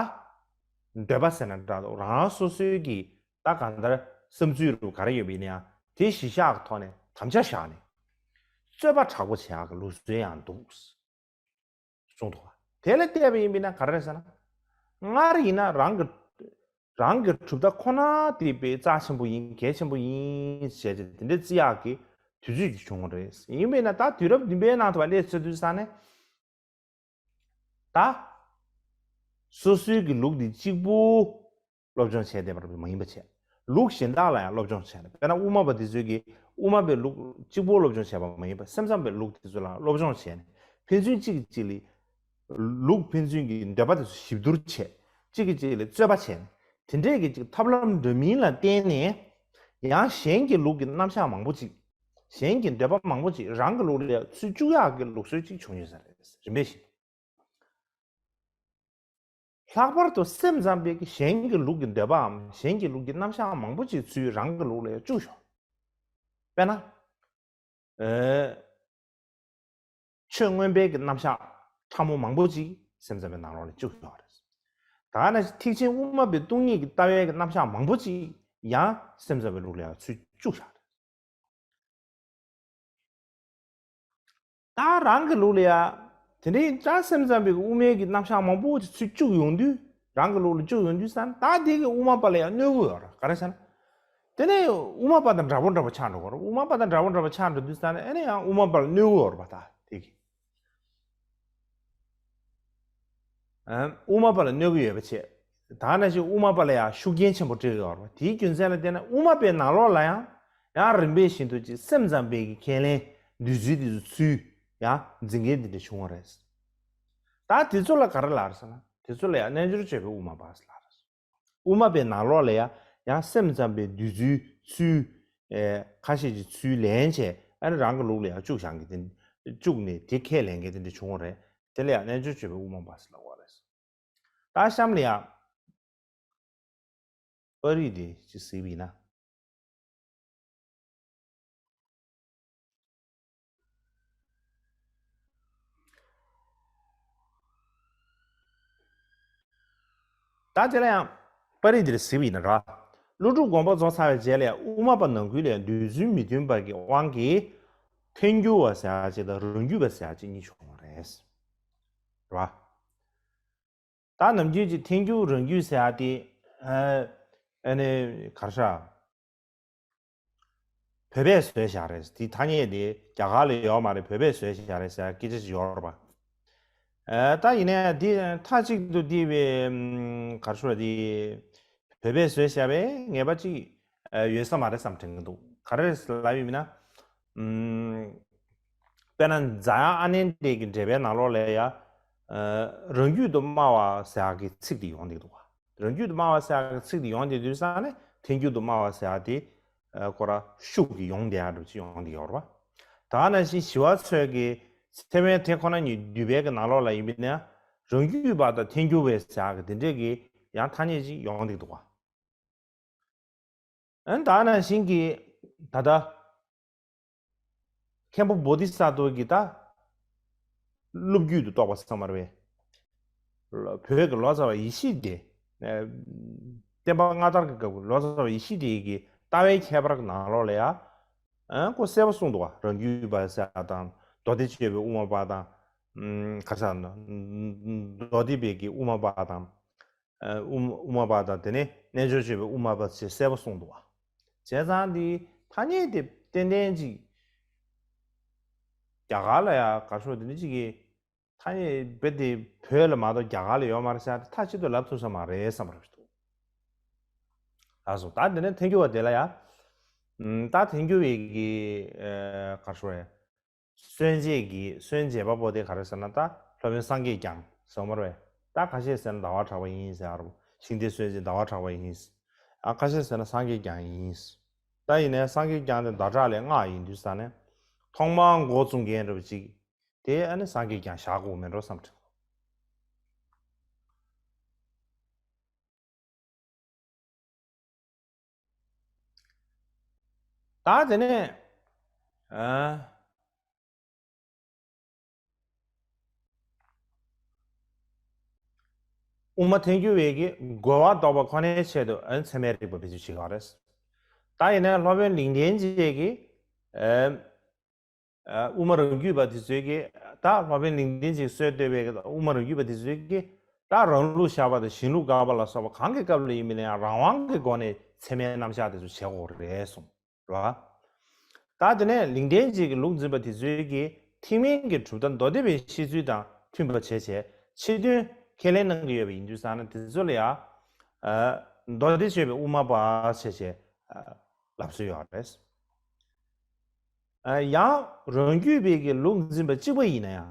འདོད་པ་ཟེར་ན་འདྲ་འདུག་རང་རང་སོ་སོའི་གི་ད་གང་ལྟར་བསམ་ཚུལ་རུ་ག་རེ་ཡོད་པ་ཡིན་ན་ཡང་དེ་གཞི་བཞག་གི་ཐོག་ནས་དམ་བཅའ་བཞག་ནས་རྩོད་པ་དྲག་པོ་བྱེད་ཡག་གི་ལུགས་སྲོལ་ཡང་འདུག་གསུངས་འདུག་དེ་ལ་བལྟས་པ་ཡིན་པས་ན་ག་རེ་རེད་ཟེར་ན། སྔར་ཡིན་ན་རང་གི་རང་གི་གྲུབ་མཐའ་ཁོ་ན་དེ་དཔེ་རྩ་ཆེན་པོ་ཡིན་གལ་ཆེན་པོ་ཡིན་ཞེས་བྱས་དེ་འདྲའི་བརྩི་ཡག་གི་དུས་ཚོད་ཅིག་བྱུང་བ་རེད། ཡིན་པས་ན་ད་དུས་རབས་བདུན་པའི་ནང་དུ་བ་སླེབས་ཚར་དུས་ཙང་ནས་ད་སོ་སོའི་གི་ལུགས་འདི་གཅིག་པུ་སློབ་སྦྱོང་བྱས་བསྡད་པ་མ་ཡིན་པ་བྱས། ལུགས་གཞན་དག་ལ་ཡང་སློབ་སྦྱོང་བྱས་ནས་དཔེར་ན་དབུ་མ་པ་དེ་ཚོས་ཀྱིས་དབུ་མ་པའི་ལུགས་གཅིག་པུ་སློབ་སྦྱོང་བྱས་པ་མ་ཡིན་པར་སེམས་ཙམ་པའི་ལུགས་དེ་ཚོ་ལ་སློབ་སྦྱོང་བྱས་ནས་ཕན་ཚུན་གཅིག་གིས་གཅིག་ལ་ལུགས་ཕན་ཚུན་གྱི་འདོད་པ་དེ་ཚོ་ཞིབ་བསྡུར་བྱས། གཅིག་གིས་གཅིག་ལ་རྩོད་པ་བྱས་ནས་དེ་འདྲས་ཀྱི་ཅིག་ཐབས་ལམ་འདྲ་མིན་ལ་བརྟེན་ནས་ཡང་གཞན་གྱི་ལུགས་ཀྱི་རྣམ་གཞག་མང་པོ་ཅིག་གཞན་གྱི་འདོད་པ་མང་པོ་ཅིག་རང་གི་ལུགས་ལ་ཚུར་བཅུག་ཡག་གི་ལུགས་སྲོལ་ཅིག་བྱུང་ཡོད་ས་རེད། རིམ་པས་བཞིན་དུ། ལྷག་པར་དུ་སེམས་ཙམ་པའི་གཞན་གྱི་ལུགས་ཀྱི་འདོད་པའམ་གཞན་གྱི་ལུགས་ཀྱི་རྣམ་གཞག་མང་པོ་ཅིག་ཚུར་རང་གི་ལུགས་ལ་བཅུག་ཤོག་དཔེར་ན། ཨེ། ཆོས་མངོན་པའི་གི་རྣམ་གཞག་ཕྲ་མོ་མང་པོ་ཅིག་སེམས་ཙམ་པའི་ནང་ལོགས་ལ་བཅུག་ཡོད་རེད། ད་ནི་ཐེག་ཆེན་དབུ་མ་པའི་སྟོང་ཉིད་ཀྱི་ལྟ་བའི་གི་རྣམ་གཞག་མང་པོ་ཅིག་ཡང་སེམས་ཙམ་པའི་ལུགས་ལ་ཡང་ཚུར་བཅུག་བཞག་རེད། ད་རང་གི་ལུགས་ལ་ཡ། དེ་འདྲའི་ད་སེམས་ཙམ་པའི་དབུ་མའི་གི་རྣམ་གཞག་མང་པོ་ཅིག་ཚུར་བཅུག་ཡོང་དུས། རང་གི་ལུགས་ལ་བཅུག་ཡོང་དུས་ཙང་ད་དེ་གི་དབུ་མ་པ་ལ་ཡང་གནོད་གི་ཡོད་རེད། ག་རེ་ཟེར་ན། དེ་ནས་དབུ་མ་པ་དང་འདྲ་པོ་འདྲ་པོ་ཆགས་འགྲོ་གི་རེད། དབུ་མ་པ་དང་འདྲ་པོ་འདྲ་པོ་ཆགས་འགྲོ་དུས་ཙང་ནས་ཨ་ནི་ཡང་དབུ་མ་པ་ལ་གནོད་གི་ཡོད་རེད་པ། ད་དེ་གི། ཨ། དབུ་མ་པ་ལ་གནོད་གི་ཡོད་པ་བྱས། ད་ནང་བཞིན་དབུ་མ་པ་ལ་ཡང་ཤུགས་རྐྱེན་ཆེན་པོ་སྤྲད་ཀྱི་ཡོད་རེད་པ། དེའི་རྒྱུ་མཚན་ལ་བརྟེན་ནས་དབུ་མ་པའི་ནང་ལོགས་ལ་ཡང་། ཡང་རིམ་པས་བཞིན་དུ་ཅིག་སེམས་ཙམ་པའི་གི་ཁས་ལེན་བདུད་རྩི་དེ་ཚོ་ཚུར་ཡང་འཛིན་མཁན་དེ་འདྲ་བྱུང་བ་རེད། ད་དེ་ཚོ་ལ་ག་རེ་ལབ་རེད་ཟེར་ན། དེ་ཚོ་ལ་ཡང་རྣལ་འབྱོར་སྤྱོད་པའི་དབུ་མ་པ་ཟེར་ལབ་རེད། དབུ་མ་པའི་ནང་ལོགས་ལ་ཡང་ཡང་སེམས་ཙམ་པའི་བདུད་རྩི་ཚུར། ཨེ། ཁ་ཤས་ཀྱིས་ཚུར་ལེན་བྱས་ཨ་ནི་རང་གི་ལུགས་ལ་ཡང་བཅུག་བཞག་མཁན་དེ། བཅུག་ནས་དེ་ཁས་ལེན་མཁན་དེ་འདྲ་བྱུང་བ་རེད། དེ་ལ་ཡང་རྣལ་འབྱོར་སྤྱོད་པའི་དབུ་མ་པ་ཟེར་ལབ་པ་རེད། ད་གཤམ་ལ་ཡང་པར་རིས་དེ་ཅིག་གཟིགས་པ་ཡིན་ན། ད་དེ་ལ་ཡང་པར་རིས་འདིར་གཟིགས་པ་ཡིན་ན་ར། ཀླུ་སྒྲུབ་དགོངས་པ་རྫོགས་ཚར་བའི་རྗེས་ལ་ཡང་དབུ་མ་པ་ནང་ཁུལ་ལ་ཡང་འདོད་ཚུལ་མི་མཐུན་པ་གི་དབང་གིས་ཐལ་འགྱུར་བ་ཟེར་ཡག་ཅིག་དང་རང་རྒྱུད་པ་ཟེར་ཡག་ཅིག་གཉིས་བྱུང་བ་རེད། ར། ད་ནམ་རྒྱུན་གྱི་ཐལ་འགྱུར་རང་རྒྱུད་ཟེར་ཡག་དེ། ཨ། ཨ་ནི་ག་རེ་ཟེར། བོད་པས་བཟོས་བཞག་རེད། དེའི་ཐ་སྙད་དེ་རྒྱ་གར་ལ་ཡོད་མ་རེད། བོད་པས་བཟོས་བཞག་རེད་ཟེར་སྐད་ཆ་ཞིག་ཡོད་རེད་པ། ཨ། ད་ཡིན་ནའི་དེ་མཐའ་གཅིག་ཏུ་དེ་བས་ག་རེ་ཞུ་དགོས་རེད། དེ་བོད་པས་བཟོས་བཞག་པའི་ངེས་པ་ཅིག་ཡོད་ས་མ་རེད་བསམ་དྲན་གྱི་འདུག་ག་རེ་ལབ་ཡོད་མིན་ན། དཔེར་ན་རྫ་དབྱངས་ཨ་ནནྡྲའི་གི་འགྲེལ་པའི་ནང་ལོགས་ལ་ཡ། རང་རྒྱུད་དུ་སྨྲ་བ་ཟེར་ཡག་གི་ཚིག་དེ་ཡོང་བསྡད་འདུག་བ། རང་རྒྱུད་དུ་སྨྲ་བ་ཟེར་ཡག་གི་ཚིག་དེ་ཡོང་བསྡད་དུས་ཙང་ནས་ཐལ་འགྱུར་དུ་སྨྲ་བ་ཟེར་ཡག་དེ། ཨ། ཁོ་རང་ཤུགས་ཀྱིས་ཡོང་བསྡད་ཡག་འདྲ་ཅིག་ཡོང་བསྡད་ཡོད་རེད་བ། ད་ནང་བཞིན་ཞི་བ་འཚོས་ཀྱི་ཚེ་དབེན་དེ་ཁོ་ན་ཉིད་འདུས་པའི་གི་ནང་ལོགས་ལ་ཡིན་པ་ཡིན་ན། རང་རྒྱུད་པ་དང་ཐལ་འགྱུར་བའི་ཟེར་ཡག་གི་དེ་འདྲས་ཀྱི་ཡང་ཐ་སྙད་ཅིག་ཡོང་བསྡད་འདུག་བ། ཨ། ད་ནང་བཞིན་གྱི་ད་ལྟ། མཁན་པོ་བོ་དྷི་ས་ཏྭ་གིས་ད། སློབ་རྒྱུད་དུ་གཏོགས་པ་ཚང་མ་རེད་པས། བོད་ཀྱི་ལོ་ཙཱ་བ་ཡེ་ཤེས་སྡེ། ཨ། བསྟན་པ་སྔ་དར་གྱི་སྐབས་ཀྱི་ལོ་ཙཱ་བ་ཡེ་ཤེས་སྡེ་གི་ལྟ་བའི་ཁྱད་པར་གྱི་ནང་ལོགས་ལ་ཡ། ཨ། ཁོ་གསལ་པོ་གསུངས་འདུག་བ། རང་རྒྱུད་པ་ཟེར་ཡག་དང་མདོ་སྡེ་སྤྱོད་པའི་དབུ་མ་པ་དང་། ཨམ། ག་རེ་ཟེར་ན། མདོ་སྡེ་པའི་གི་དབུ་མ་པ་དང་། ཨ། དབུ་དབུ་མ་པ་དང་དེ་ནས་རྣལ་འབྱོར་སྤྱོད་པའི་དབུ་མ་པ་ཞེས་གསལ་པོ་གསུངས་འདུག་བ། བྱས་ཙང་འདི་ཐ་སྙད་དེ་ཏན་ཏན་ཅིག་རྒྱ་གར་ལ་ཡ་ག་རེ་ཞུ་དགོས་རེད། དེ་འདྲ་ཅིག་གི་ཐ་སྙད་རྦད་དེ་བོད་ལ་མ་གཏོགས་རྒྱ་གར་ལ་ཡོད་མ་རེད་ཟེར་ཡག་དེ་མཐའ་གཅིག་ཏུ་ལབ་ཐུབ་ས་མ་རེད་བསམ་པ་རེད་འདུག་ལགས་སོ། ད་དེ་ནས་ཐལ་འགྱུར་བ་དེ་ལ་ཡ། ཨམ། ད་ཐལ་འགྱུར་བའི་གི། ཨ། ག་རེ་ཞུ་དགོས་རེད། སངས་རྒྱས་ཀྱི་སངས་རྒྱས་པ་པོ་དེ་ག་རེ་ཟེར་ན། ད་སློབ་དཔོན་སངས་རྒྱས་བསྐྱངས་ཟེར་བ་རེད། ད་ཁ་ཤས་ཟེར་ན་ཟླ་བ་གྲགས་པ་ཡིན་ཟེར་ཡག་རེད། ཤིང་རྟའི་སྲོལ་འཛིན་ཟླ་བ་གྲགས་པ་ཡིན། ཨ། ཁ་ཤས་ཟེར་ན་སངས་རྒྱས་བསྐྱངས་ཡིན། ད་ཡིན་ནའི་སངས་རྒྱས་བསྐྱངས་དེ་ཟླ་གྲགས་ལས་སྔགས་ཡིན་དུས་ཙང་ནས། ཐོག་མར་འགོ་བཙུགས་མཁན་འདྲ་པོ་ཅིག་དེ་ཨ་ནི་སངས་རྒྱས་བསྐྱངས་བཞག་དགོས་མེད་འགྲོ་བསམ་དྲན། ད་དེ་ནས། ཨ། དབུ་མ་ཐལ་འགྱུར་བའི་གི་རྒོལ་བ་བཟློག་པ་ཁོ་ནའི་ཆེད་དུ་ཨ་ནི་ཚད་མའི་རིགས་པ་བེད་སྤྱོད་བྱེད་ཀྱི་ཡོད་རེད། ད་ཡིན་ན་སློབ་དཔོན་ལིང་ཏེན་ཅིག་གིས་ཨ་ཨ་དབུ་མ་རང་རྒྱུད་པ་དེ་ཚོས་ཀྱིས། ད་སློབ་དཔོན་ལིང་ཏེན་ཅིག་སྲོལ་བཏོད་པའི་གི་དབུ་མ་རང་རྒྱུད་པ་དེ་ཚོས་ཀྱིས་ད་རང་ལུགས་ཤར་པ་དང་གཞན་ལུགས་བཀག་པ་ལ་སོགས་པ་གང་གི་སྐབས་ལ་ཡིན་མིན་ལ་ཡང་རང་དབང་གི་སྒོ་ནས་ཚད་མའི་རྣམ་གཞག་དེ་ཚོ་བྱེད་དགོས་རེད་གསུངས། རེད་བ། ད་དེ་ནས་ལིང་ཏེན་ཅིག་གི་ལུགས་འཛིན་པ་དེ་ཚོས་ཀྱིས་ཐེག་དམན་གྱི་གྲུབ་མཐའ་མདོ་སྡེ་པའི་བཤད་ཚུལ་དང་མཐུན་པ་བྱས་བྱས་ཕྱི་དོན་ཁས་ལེན་གནང་གི་ཡོད་པ་ཡིན་དུས་ཙང་ན་དེ་ཚོ་ལ་ཡང་ཨ་མདོ་སྡེ་སྤྱོད་པའི་དབུ་མ་པ་ཞེས་བྱས་ཨ་ལབ་སྲོལ་ཡོད་རེད། ཨ་ཡང་རང་རྒྱུད་པའི་གི་ལུགས་འཛིན་པ་གཅིག་པ་ཡིན་ན་ཡང་།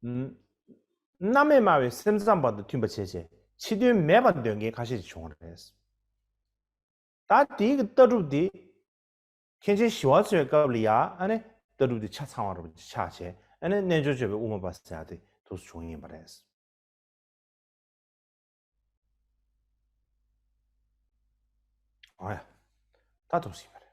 ཨ་རྣམ་མེད་སྨྲ་བའི་སེམས་ཙམ་པ་དང་མཐུན་པ་བྱས་བྱས་ཕྱི་དོན་མེད་པར་འདོད་མཁན་ཁ་ཤས་ཤིག་བྱུང་བ་རེད། ད་དེའི་གི་ལྟ་གྲུབ་འདི་མཁན་ཆེན་ཞི་བ་འཚོའི་སྐབས་ལ་ཡང་ཨ་ནི་ལྟ་གྲུབ་འདི་ཆ་ཚང་བ་རུ་ཆགས་བྱས་ཨ་ནི་རྣལ་འབྱོར་སྤྱོད་པའི་དབུ་མ་པ་ཟེར་ཡག་དེ་འདུག་སེ་བྱུང་ཡིན་པ་རེད། ཨ་ཡ། ད་འདུག་སེ་ཡིན་པ་རེད།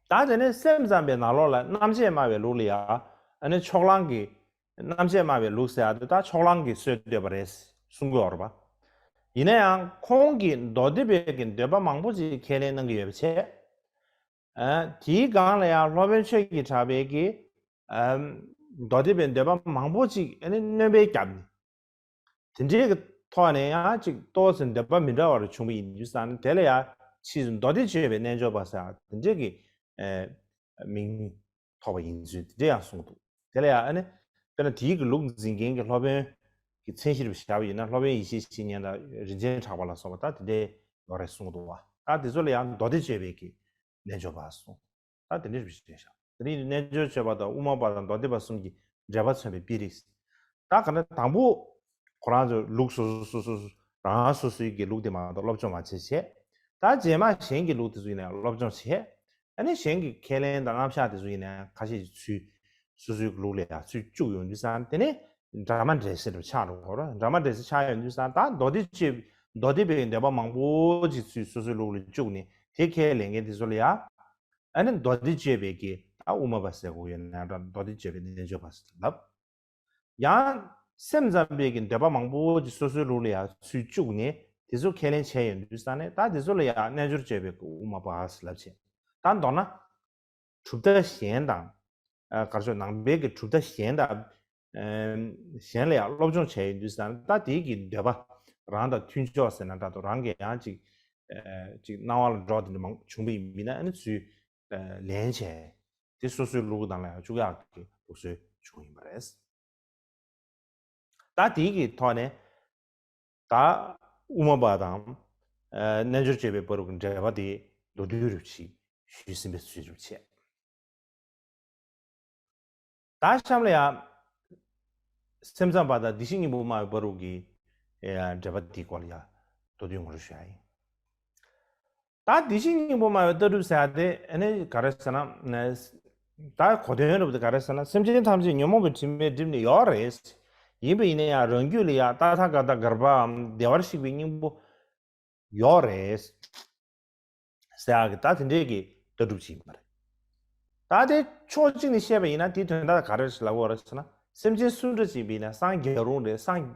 ད་དེ་ནས་སེམས་ཙམ་པའི་ནང་ལོགས་ལ་རྣམ་བཅད་སྨྲ་བའི་ལུགས་ལ་ཡང་ཨ་ནི་ཕྱོགས་གླང་གི་རྣམ་བཅད་སྨྲ་བའི་ལུགས་ཟེར་ཡག་དེ་ད་ཕྱོགས་གླང་གི་སྲོལ་བཏོད་པ་རེད་གསུང་གི་ཡོད་རེད་པ། ཡིན་ན་ཡང་ཁོང་གིས་མདོ་སྡེ་པའི་གི་འདོད་པ་མང་པོ་ཅིག་ཁས་ལེན་གནང་གི་ཡོད་པ་བྱས། ཨ་དེའི་སྒང་ལ་ཡང་སློབ་དཔོན་ཆོས་ཀྱི་གྲགས་པས་ཀྱིས་ཨ་མདོ་སྡེ་པའི་འདོད་པ་མང་པོ་ཅིག་ཨ་ནི་སྣོན་པ་བརྒྱབ་ནས། དེ་འདྲའི་གི་ཐོག་ནས་ཡང་ཅིག་ཏོག་ཙམ་འདོད་པ་མི་འདྲ་བ་རུ་བྱུང་བ་ཡིན་དུས་ཙང་ནས་དེ་ལ་ཡང་ཕྱིས་སུ་མདོ་སྡེ་སྤྱོད་པའི་རྣལ་འབྱོར་པ་ཟེར་ཡག་དེ་འདྲའི་གི་ཨ་མིང་ཐོགས་པ་ཡིན་ཚུལ་དེ་འདྲ་ཡང་གསུངས་འདུག་དེ་ལ་ཡང་ཨ་ནི་དཔེར་ན་དེའི་གི་ལུགས་འཛིན་མཁན་གྱི་སློབ་དཔོན་གྱི་མཚན་གཞིར་བཞག་པ་ཡིན་ན་སློབ་དཔོན་ཡེ་ཤེས་བཤེས་གཉེན་དང་རིན་ཆེན་གྲགས་པ་ལ་སོགས་པ་ད་དེ་འདྲའི་ཡོད་རེད་གསུངས་འདུག་བ། ད་དེ་ཚོ་ལ་ཡང་མདོ་སྡེ་སྤྱོད་པའི་གི་རྣལ་འབྱོར་པ་གསུངས། ད་དེ་འདྲའི་རིགས་བཤད་བཞག་དེ་ནི་རྣལ་འབྱོར་སྤྱོད་པ་དང་དབུ་མ་པ་དང་མདོ་སྡེ་པ་གསུམ་གྱི་འགྲེལ་པ་མཚོན་པའི་དཔེ་རིས། ད་ག་ནི་དང་པོ་ཁོ་རང་ཚོ་ལུགས་སོ་སོ་སོ་སོ་རང་སོ་སོའི་གི་ལུགས་དེ་མ་གཏོགས་སློབ་སྦྱོང་མ་བྱས་བྱས། ད་རྗེས་མ་གཞན་གྱི་ལུགས་དེ་ཚོ་ཡིན་ན་ཡང་སློབ་སྦྱོང་བྱས། ཨ་ནི་གཞན་གྱི་ཁས་ལེན་དང་རྣམ་གཞག་དེ་ཚོ་ཡིན་ན་ཡང་ཁ་ཤས་ཀྱི་ཚུལ་སོ་སོའི་གི་ལུགས་ལ་ཡང་ཚུར་བཅུག་ཡོང་དུས་ཙང་དེ་ནི་འདྲ་མ་འདྲ་ས་རུ་ཆགས་འགྲོ་གི་རེད། འདྲ་མ་འདྲ་ས་ཆགས་ཡོང་དུས་ཙང་ད་མདོ་སྡེ་སྤྱོད་མདོ་སྡེ་པའི་འདོད་པ་མང་པོ་ཅིག་ཚུར་སོ་སོའི་ལུགས་ལ་བཅུག་ནས་དེ་ཁས་ལེན་མཁན་དེ་ཚོ་ལ་ཡང་། ཨ་ནི་མདོ་སྡེ་སྤྱོད་པའི་གི་ད་དབུ་མ་པ་ཟེར་དགོས་ཡོད་ན་འདྲ་མདོ་སྡེ་སྤྱོད་པའི་རྣལ་འབྱོར་པ་ཟེར་ལབ། ཡང་སེམས་ཙམ་པའི་གི་འདོད་པ་མང་པོ་ཅིག་སོ་སོའི་ལུགས་ལ་ཡང་ཚུར་བཅུག་ནས་དེ་ཚོ་ཁས་ལེན་བྱས་ཡོང་དུས་ཙང་ནས་ད་དེ་ཚོ་ལ་ཡང་རྣལ་འབྱོར་སྤྱོད་པའི་གི་དབུ་མ་པ་ཟེར་ལབ་བྱས། ད་མདོར་ན། གྲུབ་མཐའ་གཞན་དང་། ཨ་ག་རེ་ཟེར་ནང་པའི་གི་གྲུབ་མཐའ་གཞན་དང་། ཨ་གཞན་ལ་ཡང་སློབ་སྦྱོང་བྱས་ཡོང་དུས་ཙང་ད་དེའི་གི་འདོད་པ་རང་དང་མཐུན་ཕྱོགས་ཟེར་ན་འདྲ་འདུག་རང་གི་ཡང་ཅིག་ཨ་ཅིག་སྣང་བ་ལ་འགྲོ་དེ་འདྲ་མང་བྱུང་བ་ཡིན་ན་ཨ་ནི་ཚུར་ཨ་ལེན་བྱས་དེ་སོ་སོའི་ལུགས་དང་ལ་ཡང་བཅུག་ཡག་གི་ལུགས་སྲོལ་བྱུང་ཡིན་པ་རེད། ད་དེའི་གི་ཐོག་ནས་ད་དབུ་མ་པ་དང་ཨ་རྣལ་འབྱོར་སྤྱོད་པའི་བར་གྱི་འབྲེལ་བ་དེ་མདོར་བསྡུས་རུ་ཞིག་ཞུས་ཟིན་པའི་ཚུལ་རུ་བྱས། ད་གཤམ་ལ་ཡང་སེམས་ཙམ་པ་དང་བདེ་གཤེགས་སྙིང་པོ་སྨྲ་བའི་བར་གྱི་ཨ་འབྲེལ་བ་འདིའི་སྐོར་ལ་ཡང་མདོར་བསྡུས་ངོ་སྤྲོད་ཞུ་ཡ་ཡིན། ད་བདེ་གཤེགས་སྙིང་པོ་སྨྲ་བའི་ལྟ་གྲུབ་ཟེར་ཡ་དེ་ཨ་ནི་ག་རེ་ཟེར་ན། ད་གོ་དོན་རུ་དེ་ག་རེ་ཟེར་ན་སེམས་ཅན་ཐམས་ཅད་ཉོན་མོངས་པའི་དྲི་མས་བསྒྲིབས་ནས་ཡོད་རེད། ཡིན་པ་ཡིན་ན་ཡང་རང་རྒྱུད་ལ་ཡང་ཏདྱ་ཐཱ་ག་ཏ་གརྦྷའམ་བདེ་བར་གཤེགས་པའི་སྙིང་པོ་ཡོད་རེད། ཟེར་ཡག་གི་ད་དེ་འདྲའི་གི་ལྟ་གྲུབ་ཅིག་ཡིན་པ་རེད། ད་དེ་ཕྱོགས་གཅིག་ནས་བཤད་པ་ཡིན་ན་དེའི་དོན་དག་ག་རེ་ལབ་དགོས་རེད་ཟེར་ན་སེམས་ཅན་སུ་འདྲ་ཅིག་ཡིན་ན་སངས་རྒྱས་རུང་རེད། སངས་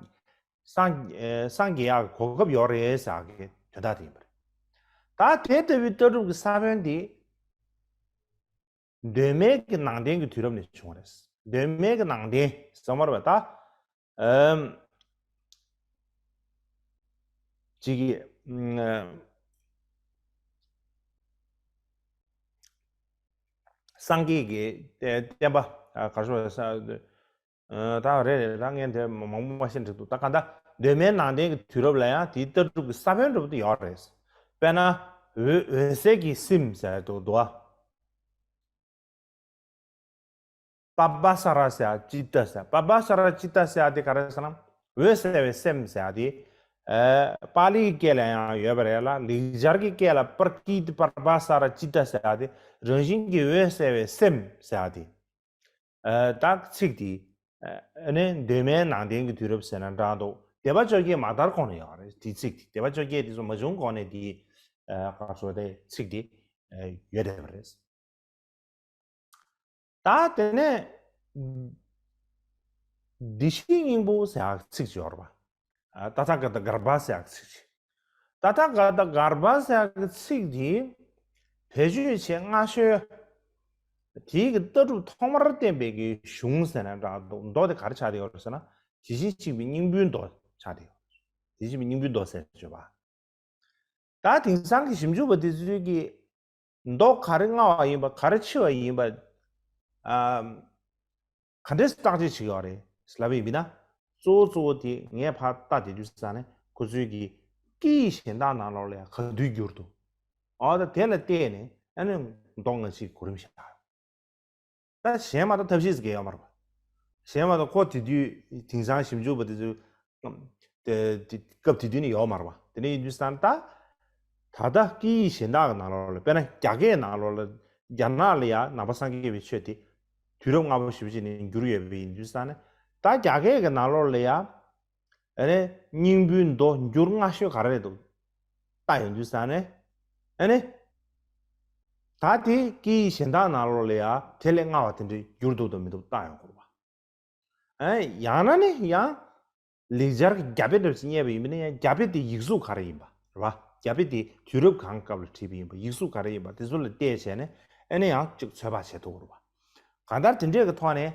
སངས་ཨེ་སངས་རྒྱས་ཡག་གི་གོ་སྐབས་ཡོད་རེད་ཟེར་ཡག་གི་དོན་དག་དེ་ཡིན་པ་རེད། ད་དེ་ལྟ་བུའི་ལྟ་གྲུབ་ཀྱི་ས་བོན་དེ་གདོད་མའི་གི་ནང་བསྟན་གྱི་དུས་རབས་ནས་བྱུང་བ་རེད། གདོད་མའི་གི་ནང་བསྟན་ཟེར་མ་རེད་པ་ད། ཨམ། ཅིག་གི་ཨམ། སངས་རྒྱས་ཀྱི་བསྟན་པ་ག་རེ་ཟེར། ད་རེད་རེད། ད་ངས་དེ་མང་པོ་མ་ཤེས་འགྲིག་འདུག་ད་གང་ལྟར་གདོད་མའི་ནང་བསྟན་གྱི་དུས་རབས་ལ་ཡང་དེའི་ལྟ་གྲུབ་ཀྱི་ས་བོན་འདྲ་པོ་དེ་ཡོད་རེད། དཔེར་ན་འོད་འོད་གསལ་གྱི་སེམས་ཟེར་དུ་འདུག་ཨ། པ་བ་ས་ར་ཟེར་ཡ་ཅི་ཏ་ཟེར། པ་བ་ས་ར་ཅི་ཏ་ཟེར་ཡ་དེ་ག་རེ་ཟེར་ན། འོད་གསལ་བའི་སེམས་ཟེར་ཡ་དེ། ཨ་པཱ་ལིའི་སྐད་ལ་ཡང་ཡོད་པ་རེད་ལ། ལེགས་སྦྱར་གྱི་སྐད་ལ་པྲ་ཀྲི་ཏི་པ་བ་ས་ར་ཅི་ཏ་ཟེར་ཡ་དེ། རང་བཞིན་གྱིས་འོད་གསལ་བའི་སེམས་ཟེར་ཡ་དེ། ཨ་ད་ཚིག་དེ། ཨ་ནི་གདོད་མའི་ནང་བསྟན་གྱི་དུས་རབས་ཟེར་ན་འདྲ་འདུག་སྡེ་པ་བཅོ་བརྒྱད་མ་དར་གོང་ནས་ཡོད་རེད། དེའི་ཚིག་དེ་སྡེ་པ་བཅོ་བརྒྱད་དེ་ཚོ་མ་བྱུང་གོང་ནས་དེའི་ག་རེ་ཟེར་དེ་ཚིག་དེ་ཡོད་བསྡད་པ་རེད། ད་དེ་ནས་བདེ་གཤེགས་སྙིང་པོ་ཟེར་ཡག་ཚིག་ཅིག་ཡོད་རེད་པ། ཏ་ཐཱ་ག་ཏ་གརྦྷ་ཟེར་ཡག་ཚིག་ཅིག་ཏ་ཐཱ་ག་ཏ་གརྦྷ་ཟེར་ཡག་ཚིག་དེ་བེད་སྤྱོད་བྱེད་སྔ་ཤོས་དེའི་གི་ལྟ་གྲུབ་ཐོག་མར་བསྟན་པའི་གི་གཞུང་ཟེར་ན་འདྲ་འདུག་མདོ་དེ་ག་རེ་ཆགས་བསྡད་ཡོད་རེད་ཟེར་ན། དེ་བཞིན་གཤེགས་པའི་སྙིང་པོའི་མདོ་ཆགས་བསྡད་ཡོད། དེ་བཞིན་གཤེགས་པའི་སྙིང་པོའི་མདོ་ཟེར་བརྗོད་པ། ད་དེང་སང་གི་ཞིབ་འཇུག་པ་དེ་ཚོས་ཀྱིས་མདོ་ག་རེ་སྔ་བ་ཡིན་པ་ག་རེ་ཕྱི་བ་ཡིན་པ། ཨ། ག་འདྲས་བརྟག་དཔྱད་བྱེད་ཀྱི་ཡོད་རེད་ལབ་པ་ཡིན་ན། གཙོ་བོ་གཙོ་བོ་དེ་ངས་ཕར་ལྟ་དེ་དུས་ཙ་ནས་ཁོ་ཚོས་ཀྱིས་སྐད་ཡིག་གཞན་དག་ནང་ལོགས་ལ་ཡང་ག་དུས་བསྒྱུར་འདུག་འོ་ད་དེ་ལ་བལྟས་ནས་ཨ་ནི་མདོ་སྔ་ཕྱིའི་གོ་རིམ་བཤད། ད་གཞན་མ་གཏོགས་ཐབས་ཤེས་ཟེར་མཁན་ཡོད་མ་རེད་པ། གཞན་མ་གཏོགས་ཁོ་དེ་དུས་དེང་སང་ཞིབ་འཇུག་པ་དེ་ཚོས་དེ་དེ་སྐབས་དེ་དུས་ནས་ཡོད་མ་རེད་པ། དེ་འདྲ་ཡིན་དུས་ཙང་ད་ད་ལྟ་སྐད་ཡིག་གཞན་དག་གི་ནང་ལོགས་ལ་དཔེར་ན་རྒྱ་སྐད་ནང་ལོགས་ལ་རྒྱ་ནག་ལ་ཡང་ནང་པ་སངས་རྒྱས་པའི་ཆོས་དེ་དུས་རབས་སྔ་པོ་ཞེ་པོ་ཅིག་ནས་བསྒྱུར་ཡོད་པ་ཡིན་དུས་ཙང་ནས། ད་རྒྱ་སྐད་ཀྱི་ནང་ལོགས་ལ་ཡང་ཨ་ནི་སྙིང་པོའི་མདོ་འགྱུར་སྔ་ཤོས་ག་རེ་རེད་འདུག་ལྟ་ཡོང་དུས་ཙང་ནས། ཨ་ནི་ད་དེ་སྐད་ཡིག་གཞན་དག་ནང་ལོགས་ལ་ཡང་དེ་ལས་སྔ་བ་དེ་འདྲའི་འགྱུར་འདུག་དང་མི་འདུག་ལྟ་ཡོང་དགོས་པ། ཨ་ཡང་ན་ནི་ཡང་ལེགས་སྦྱར་གྱི་རྒྱ་དཔེ་འདྲ་ཞིག་རྙེད་པ་ཡིན་པ་ནི་ཡང་རྒྱ་དཔེ་དེ་ཡིག་གཟུགས་ག་རེ་ཡིན་པ་རེད་པ། རྒྱ་དཔེ་དེ་དུས་རབས་གང་སྐབས་ལ་བྲིས་པ་ཡིན་པ་ཡིག་གཟུགས་ག་རེ་ཡིན་པ་དེ་ཚོ་ལ་བལྟས་བྱས་ནས་ཨ་ནི་ཡང་ཅིག་ཚོད་དཔག་བྱེད་ཐུབ་ཀྱི་རེད་པ། གང་ལྟར་དེ་འདྲས་ཀྱི་ཐོག་ནས།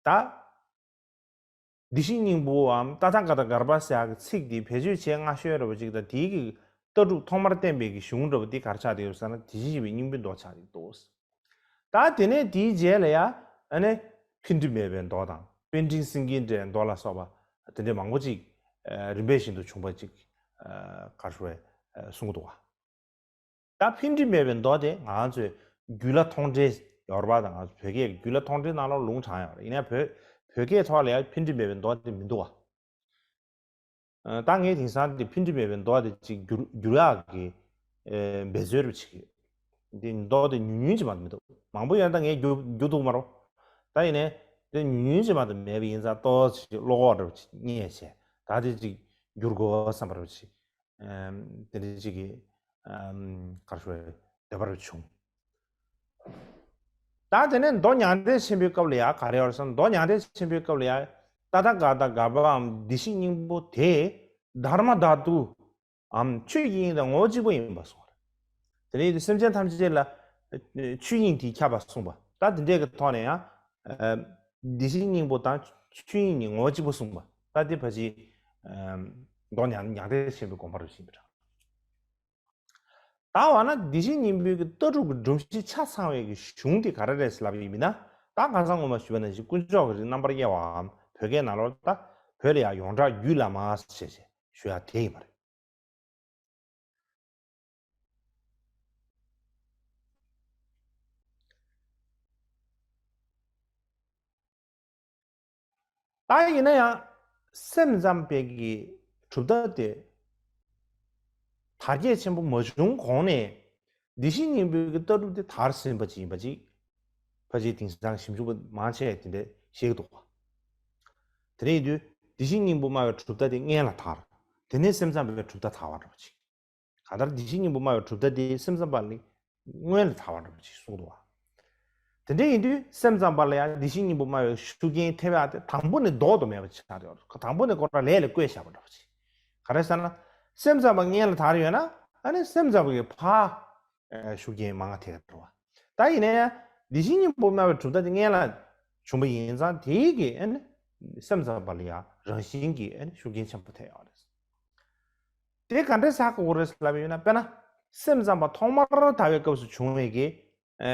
ད། བདེ་གཤེགས་སྙིང་པོའམ་ཏ་ཐཱ་ག་ཏ་གརྦྷ་ཟེར་ཡག་གི་ཚིག་འདི་བེད་སྤྱོད་བྱེད་སྔ་ཤོས་རེད་པ་ཅིག་དང་དེའི་གི་ལྟ་གྲུབ་ཐོག་མར་བསྟན་པའི་གི་གཞུང་འདྲ་པོ་འདི་ག་རེ་ཆགས་བསྡད་ཡོད་ཟེར་ན་དེ་བཞིན་གཤེགས་པའི་སྙིང་པོའི་མདོ་ཆགས་བསྡད་འདུག་ད་དེ་ནས་དེའི་རྗེས་ལ་ཡ་ཨ་ནི་འཕེལ་འགྲིབ་མེད་པའི་མདོ་དང་དཔེ་འབྲིང་སེང་གེའི་འགྲེལ་མདོ་ལ་སོགས་པ་དེ་འདྲའི་མང་པོ་ཅིག་རིམ་པས་བཞིན་དུ་བྱུང་བ་ཅིག་ག་རེ་ཞུ་དགོས་གསུང་གི་འདུག་བ། ད་འཕེལ་འགྲིབ་མེད་པའི་མདོ་དེ་ང་ཚོས་རྒྱུད་བླ་མཐོང་གྲོལ་ཡོད་རེད་པ། ད་ང་ཚོ་བོད་སྐད་ཀྱི་རྒྱུད་བླ་མཐོང་གྲོལ་ནང་ལ་ལུང་དྲངས་ཡོད་རེད། ཡིན་ནའི་བོད་བོད་སྐད་ཐོག་ལ་ཡང་འཕེལ་འགྲིབ་མེད་པའི་མདོ་དེ་མི་འདུག་བ། ཨ། ད་ངས་དེང་སང་དེ་འཕེལ་འགྲིབ་མེད་པའི་མདོ་དེ་ཅིག་བསྒྱུར་བསྒྱུར་ཡག་གི་ཨེ་འབད་རྩོལ་རེ་བྱེད་ཀྱི་ཡོད། འདི་མདོ་དེ་ཉུང་ཉུང་ཅིག་མ་གཏོགས་མི་འདུག་མང་པོ་ཡོད་ན་ད་ངས་བསྒྱུར་བསྒྱུར་ཐུབ་མ་རེད། ད་ཡིན་ནའི་དེ་ཉུང་ཉུང་ཅིག་མ་གཏོགས་མེད་པ་ཡིན་ཙང་ཏོག་ཙམ་ཅིག་བློ་ཁོག་འདྲ་པོ་ཅིག་རྙེད་བྱས་ད་དེ་ཅིག་བསྒྱུར་དགོས་བསམ་པ་རེ་བྱེད། ཨམ། དེ་འདྲ་ཅིག་གི་ཨམ། ག་རེ་ཞུ་དགོས་རེད། འདོད་པ་རེ་བྱུང་། ད་དེ་ནས་མདོ་མྱང་འདས་ཆེན་པོའི་སྐབས་ལ་ཡང་ག་རེ་ཡོད་རེད་ཟེར་ན། མདོ་མྱང་འདས་ཆེན་པོའི་སྐབས་ལ་ཡང་ཏ་ཐཱ་ག་ཏ་གརྦྷའམ་བདེ་གཤེགས་སྙིང་པོ་དེ་དྷརྨ་དྷཱ་ཏུའམ་ཆོས་ཀྱི་དབྱིངས་དང་ངོ་བོ་གཅིག་པ་ཡིན་པ་གསུངས་པ་རེད། དེ་ནས་སེམས་ཅན་ཐམས་ཅད་ལ་ཆོས་དབྱིངས་དེས་ཁྱབ་པ་གསུངས་པ། ད་དེ་འདྲའི་གི་ཐོག་ནས་ཡང་བདེ་གཤེགས་སྙིང་པོ་དང་ཆོས་དབྱིངས་གཉིས་ངོ་བོ་གཅིག་པ་གསུངས་པ། ད་དེ་ཕལ་ཆེར་མདོ་མྱང་མྱང་འདས་ཆེན་པོའི་དགོངས་པ་རེད་ཟེར་བ་འདྲ། ད་འོ་ན་བདེ་གཤེགས་སྙིང་པོའི་གི་ལྟ་གྲུབ་ཀྱི་སྒྲོམ་གཞི་ཆ་ཚང་བའི་གི་གཞུང་དེ་ག་རེ་རེད་ལབ་ཡིན་ན། ད་ཁ་སང་སྔོན་མ་ཞུས་པ་ནང་བཞིན་དཀོན་མཆོག་གི་རིགས་རྣམ་པར་དབྱེ་བའམ་བོད་སྐད་ནང་ལོགས་ད་བོད་ལ་ཡང་ཡོངས་གྲགས་རྒྱུད་བླ་མ་ཞེས་ཞེས་ཞུ་ཡ་དེ་ཡིན་པ་རེད། ད་ཡིན་ན་ཡང་སེམས་ཙམ་པའི་གི་གྲུབ་མཐའ་དེ་དར་རྒྱས་ཆེན་པོ་མ་བྱུང་གོང་ནས་བདེ་གཤེགས་སྙིང་པོའི་གི་ལྟ་གྲུབ་དེ་དར་ཟིན་པ་ཅིག་ཡིན་པ་ཅིག་ཕལ་ཆེར་དེང་སང་ཞིབ་འཇུག་པ་མང་ཆེ་དེ་འདྲ་བཤད་ཀྱི་འདུག་བ། དེ་འདྲ་ཡིན་དུས་བདེ་གཤེགས་སྙིང་པོ་སྨྲ་བའི་གྲུབ་མཐའ་དེ་སྔོན་ལ་དར། དེ་ནས་སེམས་ཙམ་པའི་གྲུབ་མཐའ་དར་བ་འདྲ་བ་ཅིག་གང་ལྟར་བདེ་གཤེགས་སྙིང་པོ་སྨྲ་བའི་གྲུབ་མཐའ་དེ་སེམས་ཙམ་པ་ལས་སྔོན་ལ་དར་བ་འདྲ་བ་ཅིག་གསུངས་འདུག་བ། དེ་འདྲ་ཡིན་དུས་སེམས་ཙམ་པ་ལ་ཡང་བདེ་གཤེགས་སྙིང་པོ་སྨྲ་བའི་ཤུགས་རྐྱེན་ཐེབས་ཡག་དེ་དང་པོ་ནས་ལྡོག་ཏུ་མེད་པ་ཆགས་ཡོད། དང་པོ་ནས་ཁོ་རང་ལས་ལ་བཀོད་བཞག་པ་འདྲ་བ་ཅིག་ག་རེ་ཟེར་ན། སེམས་ཙམ་པ་སྔོན་ལ་དར་ཡོད་ན་ཨ་ནི་སེམས་ཙམ་པ་གི་ཕར་ཨ་ཤུགས་རྐྱེན་མང་ང་ཐེབས་འགྲོ་བ། ད་ཡིན་ན་ཡང་བདེ་གཤེགས་སྙིང་པོ་སྨྲ་བའི་གྲུབ་མཐའ་དེ་སྔོན་ལ་བྱུང་བ་ཡིན་ཙང་དེའི་གི་ཨ་ནི་སེམས་ཙམ་པ་ལ་ཡང་རང་བཞིན་གྱི་ཨ་ནི་ཤུགས་རྐྱེན་ཆེན་པོ་ཐེབས་ཡོད་རེད། དེ་ག་འདྲས་ཧ་གོ་དགོས་རེད་ལབ་ཡོད་ན། དཔེར་ན་སེམས་ཙམ་པ་ཐོག་མར་དར་བའི་སྐབས་སུ་བྱུང་བའི་གི་ཨ་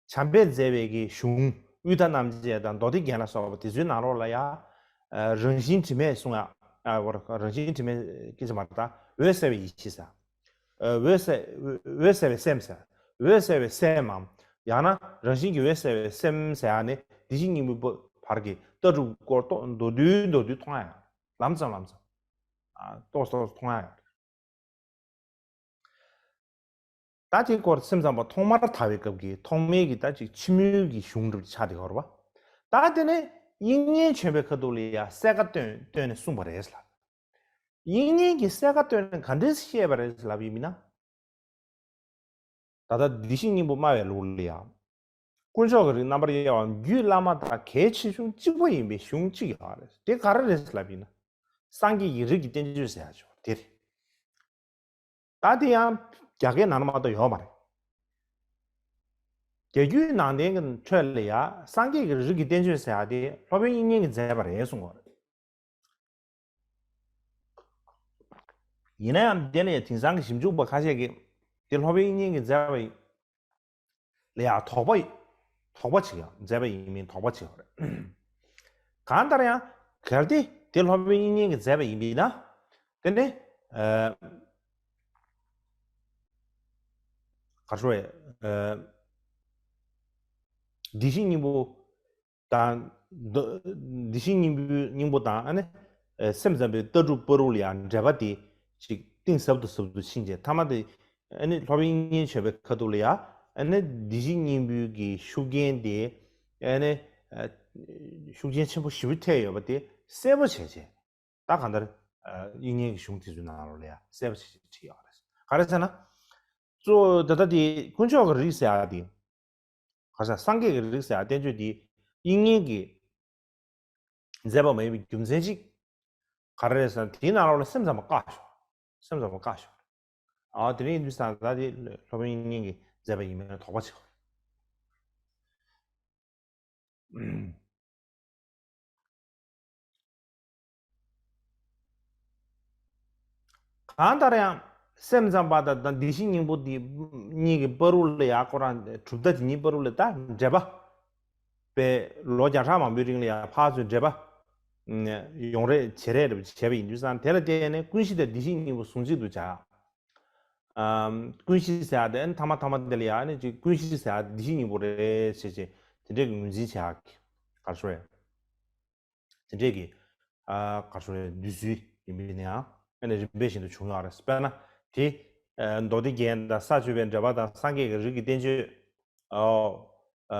བྱམས་པས་མཛད་པའི་གི་གཞུང་དབུས་མཐའ་རྣམ་འབྱེད་དང་མདོ་སྡེ་རྒྱན་ལ་སོགས་པ་དེ་ཚོའི་ནང་ལོགས་ལ་ཡང་ཨ་རང་བཞིན་དྲི་མེད་གསུང་ཡ། ཨ་རང་བཞིན་དྲི་མེད་སྐད་ཆ་མ་རེད། ད་འོད་གསལ་བའི་ཡེ་ཤེས་ཟེར། ཨ་འོད་གསལ་འོད་གསལ་བའི་སེམས་ཟེར། འོད་གསལ་བའི་སེམས་མམ་ཡང་ན་རང་བཞིན་གྱིས་འོད་གསལ་བའི་སེམས་ཟེར་ཡ་ནི་བདེ་གཤེགས་སྙིང་པོའི་བར་གྱི་ལྟ་གྲུབ་སྐོར་ཏོག་མདོར་བསྡུས་མདོར་བསྡུས་མཐོང་ཡ་ཡོད། ལམ་ཙམ་ལམ་ཙམ་ཨ་ཏོག་ཙམ་ཏོག་ཙམ་མཐོང་ཡ་ཡོད། ད་དེའི་སྐོར་སེམས་ཙམ་པ་ཐོག་མར་དར་བའི་སྐབས་ཀྱི་ཐོག་མའི་གི་ད་ཅིག་ཕྱི་མོའི་གི་གཞུང་འགྲུབ་ཆགས་དེ་ཡོད་རེད་བ། ད་དེ་ནས་ དབྱིག་གཉེན་བྱོན་པའི་ཁ་ཐུག་ལ་ཡ་གསལ་ཁ་བཏོན་བཏོན་ནས་གསུངས་པ་རེད་ལབ། དབྱིག་གཉེན་གྱིས་གསལ་ཁ་བཏོན་ནས་ག་འདྲས་བཤད་པ་རེད་ལབ་ཡིན་མིན་ན། ད་ལྟ་བདེ་གཤེགས་སྙིང་པོ་སྨྲ་བའི་ལུགས་ལ་ཡང་། དཀོན་མཆོག་གི་རིགས་རྣམ་པར་དབྱེ་བའམ་རྒྱུད་བླ་མ་དང་གལ་ཆེ་ཆུང་གཅིག་པ་ཡིན་པའི་གཞུང་གཅིག་ཡོད་རེད། དེ་ག་རེ་རེད་ལབ་ཡིན་ན། སངས་རྒྱས་ཀྱི་རིགས་ཀྱི་བསྟན་བཅོས་ཟེར་ཡ་ཅིག་ཡོད་རེད། དེ་རེད། ད་དེ་ཡང་རྒྱ་སྐད་ནང་ན་མ་གཏོགས་ཡོད་མ་རེད། རྒྱ་རྒྱུད་ནང་བསྟན་གྱི་ཁྲོད་ལ་ཡ་སངས་རྒྱས་ཀྱི་རིགས་ཀྱི་བསྟན་བཅོས་ཟེར་ཡ་དེ་སློབ་དཔོན་དབྱིག་གཉེན་གྱིས་མཛད་པ་རེད་གསུངས་པ་རེད། ཡིན་ན་ཡང་དེ་ལ་ཡང་དེང་སང་གི་ཞིབ་འཇུག་པ་ཁ་ཤས་ཀྱིས་དེ་སློབ་དཔོན་དབྱིག་གཉེན་གྱིས་མཛད་པ་ལ་ཡང་དོགས་པ་དོགས་པ་བྱེད་ཡང་མཛད་པ་ཡིན་མིན་དོགས་པ་བྱེད་པ་རེད། གང་ལྟར་ཡང་གལ་ཏེ་དེ་སློབ་དཔོན་དབྱིག་གཉེན་གྱིས་མཛད་པ་ཡིན་པས་ན། དེ་ནི་ཨ་ག་རེ་ཞུ་དགོས་རེད། ཨ་བདེ་གཤེགས་སྙིང་པོ་དང་། བདེ་བདེ་གཤེགས་སྙིང་པོའི་སྙིང་པོ་དང་ཨ་ནི། སེམས་ཙམ་པའི་ལྟ་གྲུབ་བར་དུ་ལ་ཡང་འབྲེལ་བ་དེ་ཅིག་གཏིང་ཟབ་ཏུ་ཟབ་ཏུ་ཕྱིན་རྗེས་མཐའ་མ་དེ་ཨ་ནི་སློབ་དཔོན་དབྱིག་གཉེན་བྱོན་པའི་ཁ་ཐུག་ལ་ཡང་ཨ་ནི་བདེ་གཤེགས་སྙིང་པོའི་གི་ཤུགས་རྐྱེན་དེ་ཨ་ནི་ཤུགས་རྐྱེན་ཆེན་པོ་ཞེ་པོ་ཐེབས་ཡོད་པ་དེ་གསལ་པོ་བྱས་རྗེས། ད་གང་ལྟར་དབྱིག་གཉེན་གྱི་གཞུང་དེ་ཚོའི་ནང་ལོགས་ལ་ཡང་གསལ་པོ་ཞིག་བྲིས་ཡོད་རེད། ག་རེ་ཟེར་ན། གཙོ་བོ་ད་ལྟ་དེ་དཀོན་མཆོག་གི་རིགས་ཟེར་ཡག་དེ། ག་རེ་ཟེར། སངས་རྒྱས་ཀྱི་རིགས་ཟེར་ཡག་བསྟན་བཅོས་དེ་དབྱིག་གཉེན་གྱིས་མཛད་པ་མ་ཡིན་པའི་རྒྱུ་མཚན་གཅིག་ག་རེ་རེད་ཟེར་ན། དེའི་ནང་ལོགས་ལ་སེམས་ཙམ་པ་བཀག་ཞོག་སེམས་ཙམ་པ་བཀག་ཞོག་ཨ་དེ་རིང་ཡིན་དུས་ཙང་ད་དེ་སློབ་དཔོན་དབྱིག་གཉེན་གྱིས་མཛད་པ་ཡིན་མིན་ལ་དོགས་པ་བྱེད། གང་ལྟར་ཡང་སེམས་ཙམ་པ་དང་བདེ་གཤེགས་སྙིང་པོ་འདི་གཉིས་ཀྱི་བར་དུ་ལ་ཡང་ཁོ་རང་གྲུབ་མཐའ་དེ་གཉིས་བར་དུ་ལ་ད་འབྲེལ་བ་པས་ལོ་བརྒྱ་ཕྲག་མང་པོའི་རིང་ལ་ཡང་ཕར་ཚུར་འབྲེལ་བ་ཡོང་རེས་བྱེད་རེས་བྱས་པ་ཡིན་དུས་ཙང་། དེ་ལ་བརྟེན་ནས་ཀུན་གཞི་དང་བདེ་གཤེགས་སྙིང་པོ་ཟུང་གཅིག་ཏུ་སྦྱར། ཀུན་གཞི་ཟེར་ཡག་དེ་ཐ་མ་ཐ་མ་དེ་ལ་ཡང་ནི་ཅིག་ཀུན་གཞི་ཟེར་ཡག་དེ་བདེ་གཤེགས་སྙིང་པོ་རེད་ཟེར་བྱས་དེ་འདྲས་ཀྱི་ངོས་འཛིན་བྱེད་ཡག་གི་ག་རེ་ཞུ་དགོས་རེད། དེ་འདྲས་ཀྱི་ཨ་ག་རེ་ཞུ་དགོས་རེད། འདོད་ཚུལ་ཡིན་པས་ན་ཡང་ཨ་ནི་རིམ་པས་བཞིན་དུ་བྱུང་ཡོད་རེད། དཔེར་ན་དེ་མདོ་སྡེ་རྒྱན་དང་ས་བཅད་པའི་འགྲེལ་པ་དང་སངས་རྒྱས་ཀྱི་རིགས་ཀྱི་བསྟན་བཅོས་ཨོ་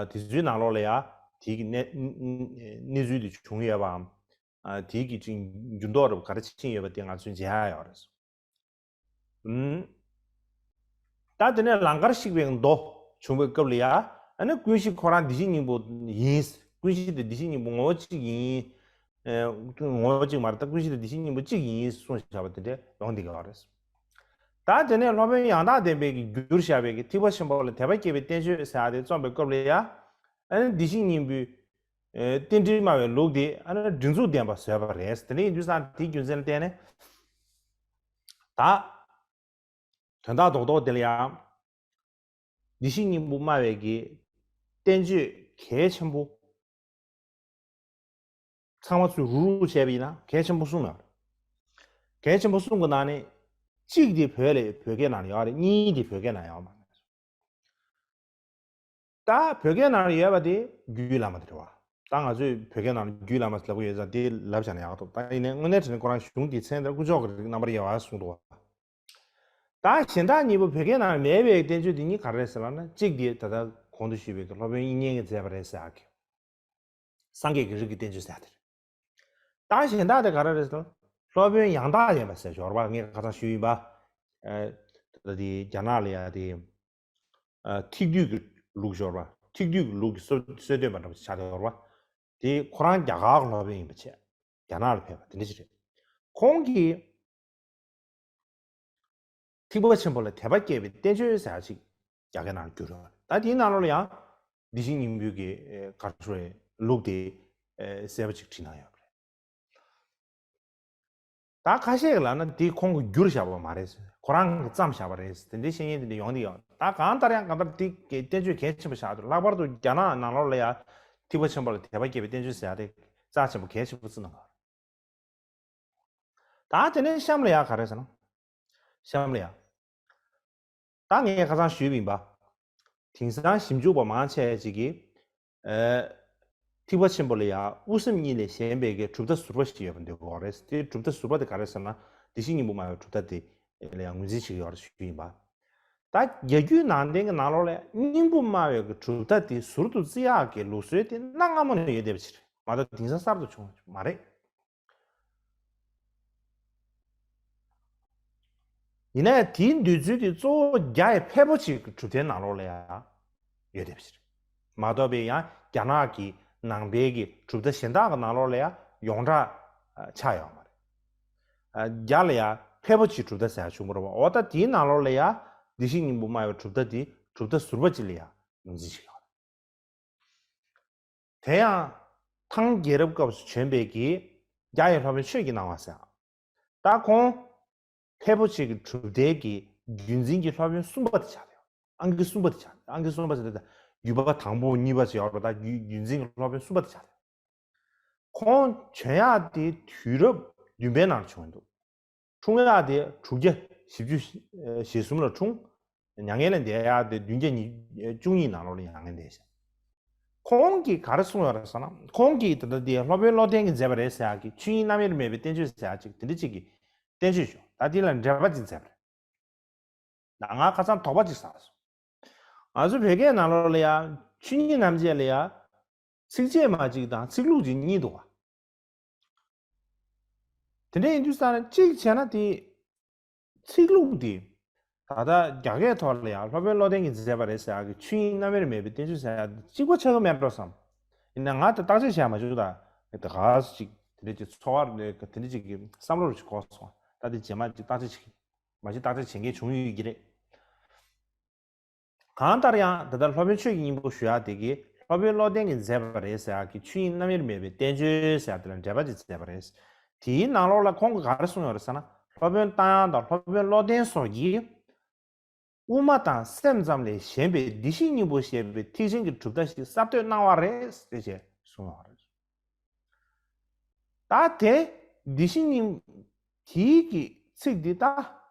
དེ་ཚོའི་ནང་ལོགས་ལ་ཡང་དེ་གི་གནས་གནས་ཚུལ་དེ་བྱུང་ཡོད་པའམ། དེའི་གི་ཅིག་འགྱུར་ལྡོག་རབ་ག་རེ་ཕྱིན་ཡོད་པ་དེ་ང་ཚོས་མཇལ་ཡ་ཡོད་རེད། ད་དེ་ནས་ལང་ཀར་གཤེགས་པའི་མདོ་བྱུང་བའི་སྐབས་ལ་ཡ། ཨ་ནི་ཀུན་གཞི་ཁོ་རང་བདེ་གཤེགས་སྙིང་པོ་ཡིན། ཀུན་གཞི་དེ་བདེ་གཤེགས་སྙིང་པོ་ངོ་བོ་གཅིག་ཡིན། ངོ་བོ་གཅིག་མ་རེད། ད་ཀུན་གཞི་དེ་བདེ་གཤེགས་སྙིང་པོ་གཅིག་ཡིན་གསུངས་བཞག་པ་དེ་འདྲ་ཡོང་བསྡད་ཀྱི་ཡོད་རེད། ད་དེ་ནས་སློབ་དཔོན་ཡང་དག་ལྡན་པས་ཀྱིས་བསྒྱུར་བཞག་པའི་གི་ཐེག་པ་ཆེན་པོ་ལ་དད་པ་སྐྱེ་བའི་བསྟན་བཅོས་ཟེར་ཡ་དེ་རྩོམ་པའི་སྐབས་ལ་ཡ། ཨ་ནི་བདེ་གཤེགས་སྙིང་པོའི་རྟེན་འབྲེལ་སྨྲ་བའི་ལུགས་དེ་ཨ་ནི་སྒྲིག་འཛུགས་ལྡན་པ་བཟོས་པ་རེད། དེ་འདྲ་ཡིན་དུས་ཙང་དེའི་རྒྱུ་མཚན་ལ་བརྟེན་ནས་ད་དོན་དག་རྡོག་རྡོག་དེ་ལ་ཡང་བདེ་གཤེགས་སྙིང་པོ་སྨྲ་བའི་གི་བསྟན་བཅོས་གལ་ཆེན་པོ་ཚང་མ་ཚུར་རུག་རུག་བྱས་པ་ཡིན་ན་གལ་ཆེན་པོ་གསུམ་ཡོད་རེད། གལ་ཆེན་པོ་གསུམ་གྱི་ནང་ནས་གཅིག་དེ་བོད་ལ་བོད་སྐད་ནང་ལ་ཡོད་རེད། གཉིས་དེ་བོད་སྐད་ནང་ཡོད་མ་རེད། ད་བོད་སྐད་ནང་ལ་ཡོད་པ་དེ་རྒྱུད་བླ་མ་དེ་རེད་བ། ད་ང་ཚོས་བོད་སྐད་ནང་ལ་རྒྱུད་བླ་མ་ལབ་ཀྱི་ཡོད་ཙང་དེ་ལབ་བཞག་ན་ཡག་འདུག་ད་ཡིན་ནའི་དངོས་གནས་དྲང་གནས་ཁོ་རང་གཞུང་དེའི་མཚན་དེར་དཀོན་མཆོག་གི་རིགས་རྣམ་པར་དབྱེ་བ་གསུངས་འདུག་བ། ད་གཞན་དག་གཉིས་པོ་བོད་སྐད་ནང་མེད་པའི་བསྟན་བཅོས་དེ་གཉིས་ག་རེ་རེད་ཟེར་ལབ་ན། གཅིག་དེ་ད་ལྟ་གོང་དུ་ཞུས་པའི་སློབ་དཔོན་དབྱིག་གཉེན་གྱིས་མཛད་པ་རེད་ཟེར་ཡག་གི། སངས་རྒྱས་ཀྱི་རིགས་ཀྱི་བསྟན་བཅོས་ཟེར་ཡག་དེ་རེད། ད་གཞན་དག་དེ་ག་རེ་རེད་ཟེར་ན། སློབ་དཔོན་ཡང་དག་ལྡན་པ་ཟེར་ཡོད་རེད་བ། ངས་ཁ་སང་ཞུས་ཡིན་པ། ཨ་ད་ལྟ་དེ་རྒྱ་ནག་ལ་ཡ་དེ། ཨ་ཐིག་སྡུད་ཀྱི་ལུགས་ཡོད་རེད་བ། ཐིག་སྡུད་ཀྱི་ལུགས་ཀྱི་སྲོལ་སྲོལ་གཏོད་པ་འདྲ་པོ་ཆགས་བསྡད་ཡོད་རེད་བ། དེ་ཁོ་རང་རྒྱ་གར་གྱི་སློབ་དཔོན་ཡིན་པ་བྱས། རྒྱ་ནག་ལ་ཕེབས་པ་དེ་འདྲ་ཞིག་རེད། ཁོང་གིས་ཐེག་པ་ཆེན་པོ་ལ་དད་པ་སྐྱེ་བའི་བསྟན་བཅོས་ཟེར་ཡག་ཅིག་རྒྱ་སྐད་ནང་བསྒྱུར་ཡོད་རེད། ད་དེའི་ནང་ལོགས་ལ་ཡང་བདེ་གཤེགས་སྙིང་པོའི་གི་ཨེ་ག་རེ་ཞུ་དགོས་རེད། ལུགས་དེ་ཨེ་གསལ་པོ་ཅིག་བྲིས་གནང་ཡོད་པ་རེད། ད་ཁ་ཤས་ཀྱིས་ལབ་ན་འདི་ཁོང་གིས་བསྒྱུར་བཞག་པ་མ་རེད། ཁོ་རང་གིས་བརྩམས་བཞག་པ་རེད། དེ་འདྲའི་བཤད་མཁན་དེ་འདྲ་ཡོང་གི་ཡོད། ད་གང་ལྟར་ཡང་གང་ལྟར་འདི་གི་བསྟན་བཅོས་གལ་ཆེན་པོ་ཆགས་འདུག་ལྷག་པར་དུ་རྒྱ་ནག་ནང་ལོགས་ལ་ཡ་ཐེག་པ་ཆེན་པོ་ལ་དད་པ་སྐྱེ་བའི་བསྟན་བཅོས་ཟེར་ཡ་དེ་རྩ་ཆེན་པོ་གལ་ཆེན་པོ་བརྩི་གནང་གི་ཡོད། ད་དེ་ནས་གཤམ་ལ་ཡ་ག་རེ་ཟེར་ན། གཤམ་ལ་ཡ། ད་ངས་ཁ་སང་ཞུས་པ་ཡིན་པ། དེང་སང་ཞིབ་འཇུག་པ་མང་ཆེ་ཅིག་གིས། ཨ་ཐེག་པ་ཆེན་པོ་ལ་ཡ་དབུ་སེམས་གཉིས་ལས་གཞན་པའི་གི་གྲུབ་མཐའ་ཟུར་པ་ཞིག་ཡོད་པ་འདོད་ཀྱི་ཡོད་རེད། དེ་གྲུབ་མཐའ་ཟུར་པ་དེ་ག་རེ་ཟེར་ན། བདེ་གཤེགས་སྙིང་པོ་སྨྲ་བའི་གྲུབ་མཐའ་དེ་ལ་ཡ་ངོས་འཛིན་བྱེད་ཀྱི་ཡོད་རེད་ཞུས་ཡིན་པ། ད་རྒྱ་རྒྱུད་ནང་བསྟན་གྱི་ནང་ལོགས་ལ་སྙིང་པོ་སྨྲ་བའི་གི་གྲུབ་མཐའ་དེ་ཟུར་དུ་བརྩི་ཡག་གི་ལུགས་སྲོལ་དེ་གནའ་སྔ་མོ་ནས་ཡོད་བསྡད་པ་ཞིག་རེད། མ་གཏོགས་དེང་སང་གསར་དུ་བྱུང་བ་མ་རེད། ཡིན་ན་ཡང་དེའི་འདོད་ཚུལ་དེ་གཙོ་བོ་རྒྱ་ཡི་ཕལ་པོ་ཆེ་གི་གྲུབ་མཐའི་ནང་ལོགས་ལ་ཡང་ཡོད་བསྡད་པ་ཞིག་རེད། མ་གཏོགས་པའི་ཡང་རྒྱ་ནག་གི་ནང་པའི་གི་གྲུབ་མཐའ་གཞན་དག་གི་ནང་ལོགས་ལ་ཡང་ཡོངས་གྲགས་ཆགས་ཡོད་མ་རེད། རྒྱ་ལ་ཡང་ཕལ་པོ་ཆེའི་གྲུབ་མཐའ་ཟེར་ཡ་བྱུང་བ་རེད་བ། འོ་ད་དེའི་ནང་ལོགས་ལ་ཡང་བདེ་གཤེགས་སྙིང་པོ་སྨྲ་བའི་གྲུབ་མཐའ་དེ་གྲུབ་མཐའ་ཟུར་པ་ཅིག་ལ་ཡང་ངོས་འཛིན་བྱེད་ཀྱི་ཡོད་རེད། དེ་ཡང་ཐང་རྒྱལ་རབས་སྐབས་སུ་བྱོན་པའི་གི་རྒྱ་ཡི་སློབ་དཔོན་ཆོས་ཀྱི་སྣང་བ་ཟེར། ད་ཁོང་ཕལ་པོ་ཆེ་གི་གྲུབ་མཐའི་གི་རྒྱུན་འཛིན་གྱི་སློབ་དཔོན་གསུམ་པ་དེ་ཆགས་ཡོད། ཨང་ཀི་གསུམ་པ་དེ་ཆགས། ཨང་ཀི་གསུམ་པ་ཟེར་ཏེ་ད་བརྒྱུད་པ་དང་པོ་གཉིས་པ་ཟེར་ཡོད་རེད། ད་རྒྱུན་རྒྱུན་འཛིན་གྱི་སློབ་དཔོན་གསུམ་པ་དེ་ཆགས་ཡོད། ཁོང་བྱོན་ཡག་དེ་དུས་རབས་བདུན་པའི་ནང་བྱུང་འདུག་འཁྲུངས་ཡག་དེ་དྲུག་བརྒྱ་བཞི་བཅུ་ཞེ་གསུམ་ལ་འཁྲུངས། མྱ་ངན་ལས་འདས་ཡག་དེ་བདུན་བརྒྱ་ཉི་བཅུ་གཉིས་ནང་ལོགས་ལ་མྱ་ངན་འདས་ཤག་ཁོང་གིས་ག་རེ་གསུངས་ཡོད་རེད་ཟེར་ན། ཁོང་གིས་ད་ལྟ་དེ་སློབ་དཔོན་བློ་ལྡན་གྱིས་མཛད་པ་རེད་ཟེར་ཡག་གི་ཆོས་དབྱིངས་རྣམ་དབྱེར་མེད་པའི་བསྟན་བཅོས་ཟེར་ཡག་ཅིག་དེ་འདྲ་ཅིག་གི་བསྟན་བཅོས་ཤོག་ད་དེ་ལ་འགྲེལ་པ་ཅིག་མཛད་པ་རེད། ད་ང་ཁ་སང་དོགས་པ་ཅིག་ཟ་སོང་། ང་ཚོ་བོད་སྐད་ནང་ལོགས་ལ་ཡ་ཆོས་ཉིད་རྣམ་འབྱེད་ལ་ཡ་ཚིགས་བཅད་མ་གཅིག་དང་ཚིག་ལྷུག་ཅིག་གཉིས་འདུག་བ། དེ་འདྲ་ཡིན་དུས་ཙང་ནས་གཅིག་བྱས་ན་དེ་ཚིག་ལྷུག་དེ་ད་ལྟ་རྒྱ་སྐད་ཐོག་ལ་ཡང་སློབ་དཔོན་བློ་ལྡན་གྱིས་མཛད་པ་རེད་ཟེར་ཡག་གི་ཆོས་དབྱིངས་རྣམ་དབྱེར་མེད་པའི་བསྟན་བཅོས་ཟེར་ཡག་དེ་གཅིག་པ་ཆགས་ཀྱི་མེད་འགྲོ་བསམ། ཡིན་ན་ང་ད་བརྟག་དཔྱད་བྱས་མ་བྱུང་། ད་ད་ག་ཟེ་ཅིག་དེ་འདྲ་ཅིག་ཚོར་བ་དེ་འདྲ་ཅིག་གི་བསམ་བློ་རུ་ཅིག་འཁོར་སོང་། ད་དེ་རྗེས་མ་ཅིག་བརྟག་དཔྱད་བྱེད་མ་གཞི་བརྟག་དཔྱད་བྱེད་མཁན་བྱུང་ཡོད་ཀྱི་རེད། གང་ལྟར་ཡང་ད་ལྟ་སློབ་དཔོན་ཆོས་ཀྱི་སྙིང་པོ་ཞུ་ཡག་དེ་གིས་སློབ་དཔོན་བློ་ལྡན་གྱིས་མཛད་པ་རེད་ཟེར་ཡག་གི་ཆོས་དབྱིངས་རྣམ་དབྱེར་མེད་པའི་བསྟན་བཅོས་ཟེར་ཡག་དེ་ལ་འགྲེལ་པ་ཅིག་མཛད་པ་རེད། དེའི་ནང་ལོགས་ལ་ཁོང་གིས་ག་རེ་གསུངས་ཡོད་རེད་ཟེར་ན། སློབ་དཔོན་རྟ་དབྱངས་དང་སློབ་དཔོན་བློ་ལྡན་སོགས་ཀྱིས་དབུ་མ་དང་སེམས་ཙམ་ལས་གཞན་པའི་བདེ་གཤེགས་སྙིང་པོ་ཞེས་པའི་ཐེག་ཆེན་གྱི་གྲུབ་མཐའ་ཞིག་གསར་གཏོད་གནང་བ་རེད་ཟེར་བྱས་གསུངས་ཡོད་རེད། ད་དེ་བདེ་གཤེགས་སྙིང་དེའི་གི་ཚིག་འདི་ད་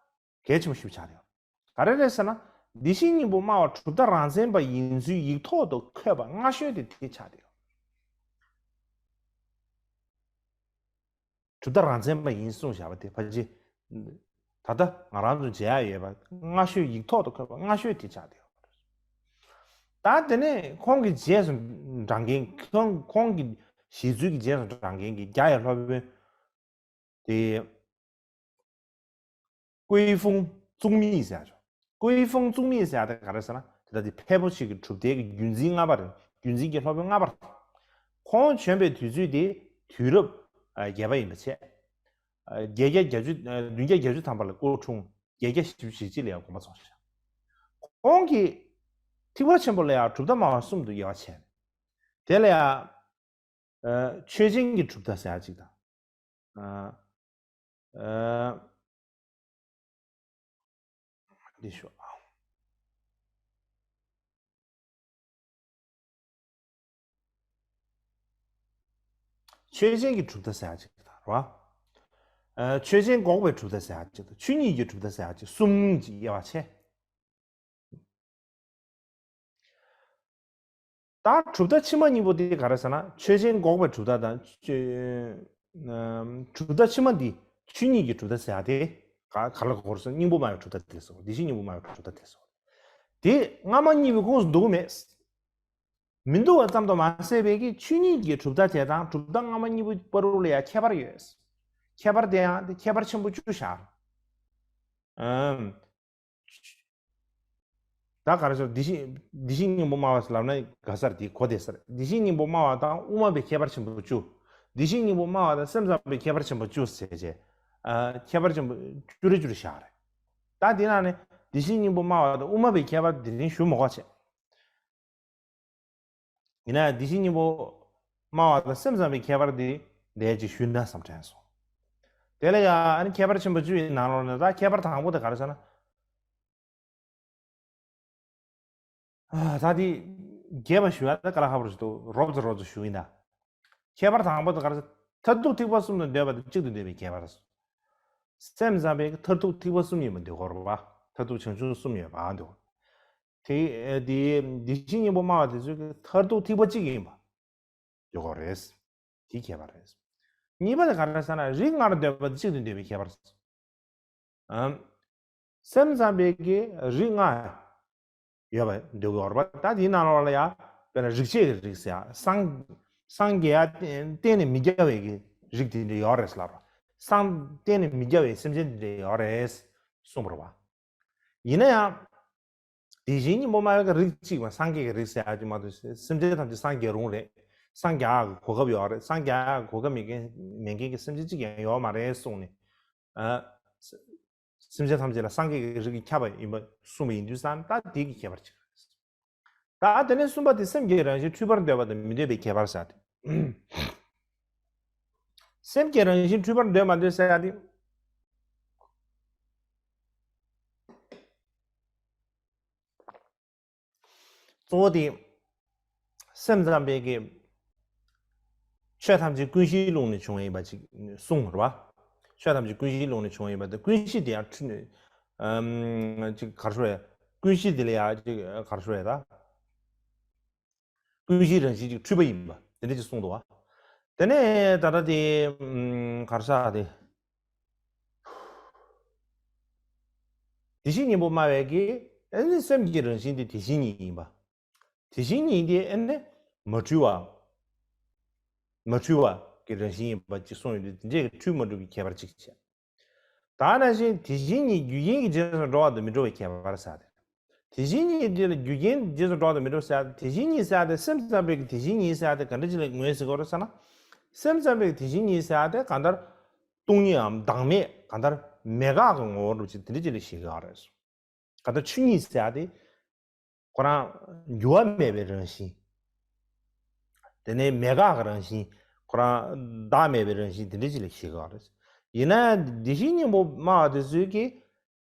གལ་ཆེན་པོ་ཞིག་ཆགས་ཡོད། ག་རེ་རེད་ཟེར་ན། བདེ་གཤེགས་སྙིང་པོ་སྨྲ་བ་གྲུབ་མཐའ་རང་མཚན་པ་ཡིན་ཚུལ་ཡིག་ཐོག་ཏུ་འཁོད་པ་སྔ་ཤོས་དེ་དེ་ཆགས་ཡོད། གྲུབ་མཐའ་རང་མཚན་པ་ཡིན་གསུངས་བཞག་པ་དེ་ཕལ་ཆེར་ད་ལྟ་ང་རང་ཚོ་མཇལ་ཡག་ཡོད་པ་སྔ་ཤོས་ཡིག་ཐོག་ཏུ་འཁོད་པ་སྔ་ཤོས་དེ་ཆགས་ཡོད། ད་དེ་ནས་ཁོང་གི་རྗེས་སུ་འབྲང་མཁན་ཁོང་ཁོང་གི་བཞེད་ཚུལ་གྱི་རྗེས་སུ་འབྲང་མཁན་གྱི་རྒྱ་ཡི་སློབ་དཔོན་དེ། ཀུའེ་ཧྥུང་ཙུང་མི་ཟེར་ཡག་ཅིག་ཀུའེ་ཧྥུང་ཙུང་མི་ཟེར་ཡག་དེ་ག་རེ་ཟེར་ན། དེ་ལྟ་དེ་ཕལ་པོ་ཆེ་གི་གྲུབ་མཐའི་གི་རྒྱུན་འཛིན་ལྔ་པ་རེད། རྒྱུན་འཛིན་གྱི་སློབ་དཔོན་ལྔ་པ་རེད། ཁོང་བྱོན་པའི་དུས་ཚོད་དེ་དུས་རབས་ཨ་བརྒྱད་པ་ཡིན་པ་བྱས། ཨ་བརྒྱད་བརྒྱ་བརྒྱད་ཅུ་ཨ་བདུན་བརྒྱ་བརྒྱད་ཅུ་ཐམ་པ་ལ་སྐུ་འཁྲུངས། བརྒྱད་བརྒྱ་བཞི་བཅུ་ཞེ་གཅིག་ལ་ཡང་དགོངས་པ་རྫོགས་ཤག་ཁོང་གིས་ཐེག་པ་ཆེན་པོ་ལ་ཡང་གྲུབ་མཐའ་སྨྲ་བ་གསུམ་དུ་དབྱེ་བ་ཕྱེ། དེ་ལ་ཡང་ཨ་ཆོས་ཅན་གྱི་གྲུབ་མཐའ་ཟེར་ཡག་ཅིག་དང་། ཨ་ཨ་འདི་ཤོག་ཆོས་ཅན་གྱི་གྲུབ་མཐའ་ཟེར་ཡག་ཅིག་དང་རེད་བ། ཨ་ཆོས་ཅན་འགོག་པའི་གྲུབ་མཐའ་ཟེར་ཡག་ཅིག་དང་ཆོས་ཉིད་ཀྱི་གྲུབ་མཐའ་ཟེར་ཡག་ཅིག་གསུམ་ཅིག་དབྱེ་བ་ཕྱེ། ད་གྲུབ་མཐའ་ཕྱི་མ་གཉིས་པོ་དེ་ག་རེ་ཟེར་ན། ཆོས་ཅན་འགོག་པའི་གྲུབ་མཐའ་དང་ཆོས་ཨམ་གྲུབ་མཐའ་ཕྱི་མ་འདི་ཆོས་ཉིད་ཀྱི་གྲུབ་མཐའ་ཟེར་ཡག་དེ་ག་ག་ལ་གོ་དགོས་རེད་ཟེར་ན། སྙིང་པོ་སྨྲ་བའི་གྲུབ་མཐའ་དེ་ལ་ཟེར་བ། བདེ་གཤེགས་སྙིང་པོ་སྨྲ་བའི་གྲུབ་མཐའ་དེ་ལ་ཟེར་བ། དེ་སྔ་མ་གཉིས་པོའི་ཁོངས་སུ་འདུ་གི་མེད། མི་འདུ་བ་ཙམ་དུ་མ་ཟད་པའི་གི་ཆོས་ཉིད་ཀྱི་གྲུབ་མཐའ་དེ་དང་གྲུབ་མཐའ་སྔ་མ་གཉིས་པོའི་བར་དུ་ལ་ཡང་ཁྱད་པར་ཡོད། ཁྱད་པར་དེ་ཡང་དེ་ཁྱད་པར་ཆེན་པོ་བཅུ་བཞག་ཨམ། ད་ག་རེ་ཟེར། བདེ་གཤེགས་བདེ་གཤེགས་སྙིང་པོ་སྨྲ་བ་ཟེར་ལབ་ན་ག་ས་རེད། དེ་གོ་བདེ་ས་རེད། བདེ་གཤེགས་སྙིང་པོ་སྨྲ་བ་དང་དབུ་མ་པའི་ཁྱད་པར་ཆེན་པོ་བཅུ། བདེ་གཤེགས་སྙིང་པོ་སྨྲ་བ་དང་སེམས་ཙམ་པའི་ཁྱད་པར་ཆེན་པོ་བཅུ་ཟེར་བྱས། ཨ་ཁྱད་པར་ཆེན་པོ་བཅུ་རེ་བཅུ་རེ་བཞག་རེད། ད་དེ་ནང་ནས་བདེ་གཤེགས་སྙིང་པོ་སྨྲ་བ་དང་དབུ་མ་པའི་ཁྱད་པར་དེ་རིང་ཞུ་མི་དགོས་བྱས། ཡིན་ན་ཡང་བདེ་གཤེགས་སྙིང་པོ་སྨྲ་བ་དང་སེམས་ཙམ་པའི་ཁྱད་པར་དེ་འདས་ཅིག་ཞུས་ན་བསམ་དྲན་སོང་། དེ་ལ་ཡང་ཨ་ནི་ཁྱད་པར་ཆེན་པོ་བཅུ་ཡི་ནང་ལོགས་ནས་ད་ཁྱད་པར་དང་པོ་དེ་ག་རེ་ཟེར་ན། ཨ་ད་དེ་རྒྱས་པ་ཞུ་ཡ་ད་དཀའ་ལས་ཁག་པོ་ཞིག་འདུག་རོབ་ཙམ་རོབ་ཙམ་ཞུ་ཡིན་ད། ཁྱད་པར་དང་པོ་དེ་ག་རེ་ཟེར། མཐར་ཐུག་ཐེག་པ་གསུམ་དུ་འདོད་པ་དང་གཅིག་ཏུ་འདོད་པའི་ཁྱད་པར། སེམས་ཙམ་པའི་མཐར་ཐུག་ཐེག་པ་གསུམ་ཡིན་པ་འདོད་དགོས་རེད་པ། མཐར་ཐུག་བྱང་ཆུབ་གསུམ་ཡོད་པ་འདོད། དེ་དེ་བདེ་གཤེགས་སྙིང་པོ་སྨྲ་བ་དེ་ཚོས་ཀྱི་མཐར་ཐུག་ཐེག་པ་གཅིག་ཡིན་པ་འདོད་དགོས་རེད། དེ་ཁྱད་པར་རེད། གཉིས་པ་དེ་ག་རེ་ཟེར་ན། རིགས་ལྔར་འདོད་པ་དེ་གཅིག་ཏུ་འདོད་པའི་ཁྱད་པར། ཨམ། སེམས་ཙམ་པའི་གི་རིགས་ལྔ་ཡོད་པ་འདོད་དགོས་རེད་པ། ད་དེའི་ནང་ལོགས་ལ་ཡ་དཔེར་ན་རིག་བྱེད་ཀྱི་རིགས་ཟེར་ཡ། སངས་ སངས་རྒྱས་ཡ་གཏན་ནས་མི་རྒྱ་བའི་གི་རིགས་དེ་འདྲ་ཡོད་རེད་ལབ་ར། སངས་གཏན་ནས་མི་རྒྱ་བའི་སེམས་ཅན་དེ་འདྲ་ཡོད་རེད་གསུངས་པ་རེད་བ། ཡིན་ན་ཡང་དེ་བཞིན་གཉིས་པོ་སྨྲ་བའི་གི་རིགས་གཅིག་པ་སངས་རྒྱས་ཀྱི་རིགས་ཟེར་ཡ་དེ་མ་གཏོགས་སེམས་ཅན་ཐམས་ཅད་སངས་རྒྱས་རུང་རེད། སངས་རྒྱས་ཀྱི་གོ་སྐབས་ཡོད་རེད། སངས་རྒྱས་ཀྱི་གོ་སྐབས་མེད་མཁན་མེད་མཁན་གྱི་སེམས་ཅན་གཅིག་ཀྱང་ཡོད་མ་རེད་གསུངས་ནས། ཨ། སེམས་ཅན་ཐམས་ཅད་ལ་སངས་རྒྱས་ཀྱི་རིགས་ཀྱིས་ཁྱབ་པ་ཡིན་པ་གསུངས་པ་ཡིན་དུས་ཙང་ད་དེ་གི་ཁྱད་པར་ཅིག་རེད། ད་དེ་ནས་གསུམ་པ་དེ་སེམས་ཀྱི་རང་བཞིན་འཁྲུལ་པར་འདོད་པ་དང་མི་འདོད་པའི་ཁྱད་པར་ཟེར་ཏེ། སེམས་ཀྱི་རང་བཞིན་འཁྲུལ་པར་འདོད་མ་འདོད་ཟེར་ཡ་དེ། གཙོ་བོ་དེ། སེམས་ཙམ་པས་ཀྱི། ཆོས་ཐམས་ཅད་ཀུན་གཞིའི་ཀློང་ནས་བྱུང་བ་ཡིན་པ་ཅིག་གསུངས་རེད་བ། ཆོས་ཐམས་ཅད་ཀུན་གཞིའི་ཀློང་ནས་བྱུང་བ་ཡིན་པ་དེ་ཀུན་གཞི་དེ་ཡང་འཁྲུལ། ཨམ། ཅིག་ག་རེ་ཞུ་དགོས་རེད། ཀུན་གཞི་དེ་ལ་ཡང་ཅིག་ག་རེ་ཞུ་དགོས་རེད་ད། ཀུན་གཞིའི་རང་བཞིན་གཅིག་འཁྲུལ་པ་ཡིན་པ་དེ་འདྲ་ཅིག་གསུངས་འདུག་བ། དེ་ནས་ད་ལྟ་དེ་ཨམ། ག་རེ་ཟེར་དེ། དེ་བཞིན་གཉིས་པོ་སྨྲ་བས་ཀྱི་ཨ་ནི་སེམས་ཀྱི་རང་བཞིན་དེ་དེ་བཞིན་ཉིད་ཡིན་པ། དེ་བཞིན་ཉིད་དེ་ཨ་ནི་མ་འཁྲུལ་བ། མ་འཁྲུལ་བ་གི་རང་བཞིན་ཡིན་པ་ཅིག་གསུངས་ཡོད་དུས་དེ་འདྲའི་འཁྲུལ་མ་འཁྲུལ་གྱི་ཁྱད་པར་ཅིག་བྱས། ད་ནང་བཞིན་དེ་བཞིན་ཉིད་རྒྱུ་རྐྱེན་གྱི་རྗེས་སུ་འགྲོ་བ་དང་མི་འགྲོ་བའི་ཁྱད་པར་ཟེར་ཏེ། དེ་བཞིན་ཉིད་དེ་ལ་རྒྱུ་རྐྱེན་རྗེས་སུ་འགྲོ་བ་དང་མི་འགྲོ་ཟེར་ཏེ་དེ་བཞིན་ཉིད་ཟེར་ཏེ་སེམས་ཙམ་པའི་གི་དེ་བཞིན་ཉིད་ཟེར་ཏེ་ག་འདྲ་ཅིག་ལ་ངོས་ཟིན་དགོས་རེད་ཟེར་ན། སེམས་ཙམ་པའི་གི་དེ་བཞིན་ཉིད་ཟེར་ཏེ་གང་ལྟར་སྟོང་ཉིད་འམ་བདག་མེད་གང་ལྟར་མེད་དགག་གི་ངོ་བོ་འདྲ་ཅིག་དེ་འདྲ་ཅིག་ལ་ཤེས་དགོས་རེད། གང་ལྟར་ཆོས་ཉིད་ཟེར་ཏེ། ཁོ་རང་འགྱུར་བ་མེད་པའི་རང་བཞིན། དེ་ནས་མེད་དགག་གི་རང་བཞིན། ཁོ་རང་བདག་མེད་པའི་རང་བཞིན་དེ་འདྲ་ཅིག་ལ་ཤེས་དགོས་རེད། ཡིན་ན་དེ་བཞིན་གཉིས་པོ་སྨྲ་བ་དེ་ཚོས་ཀྱིས་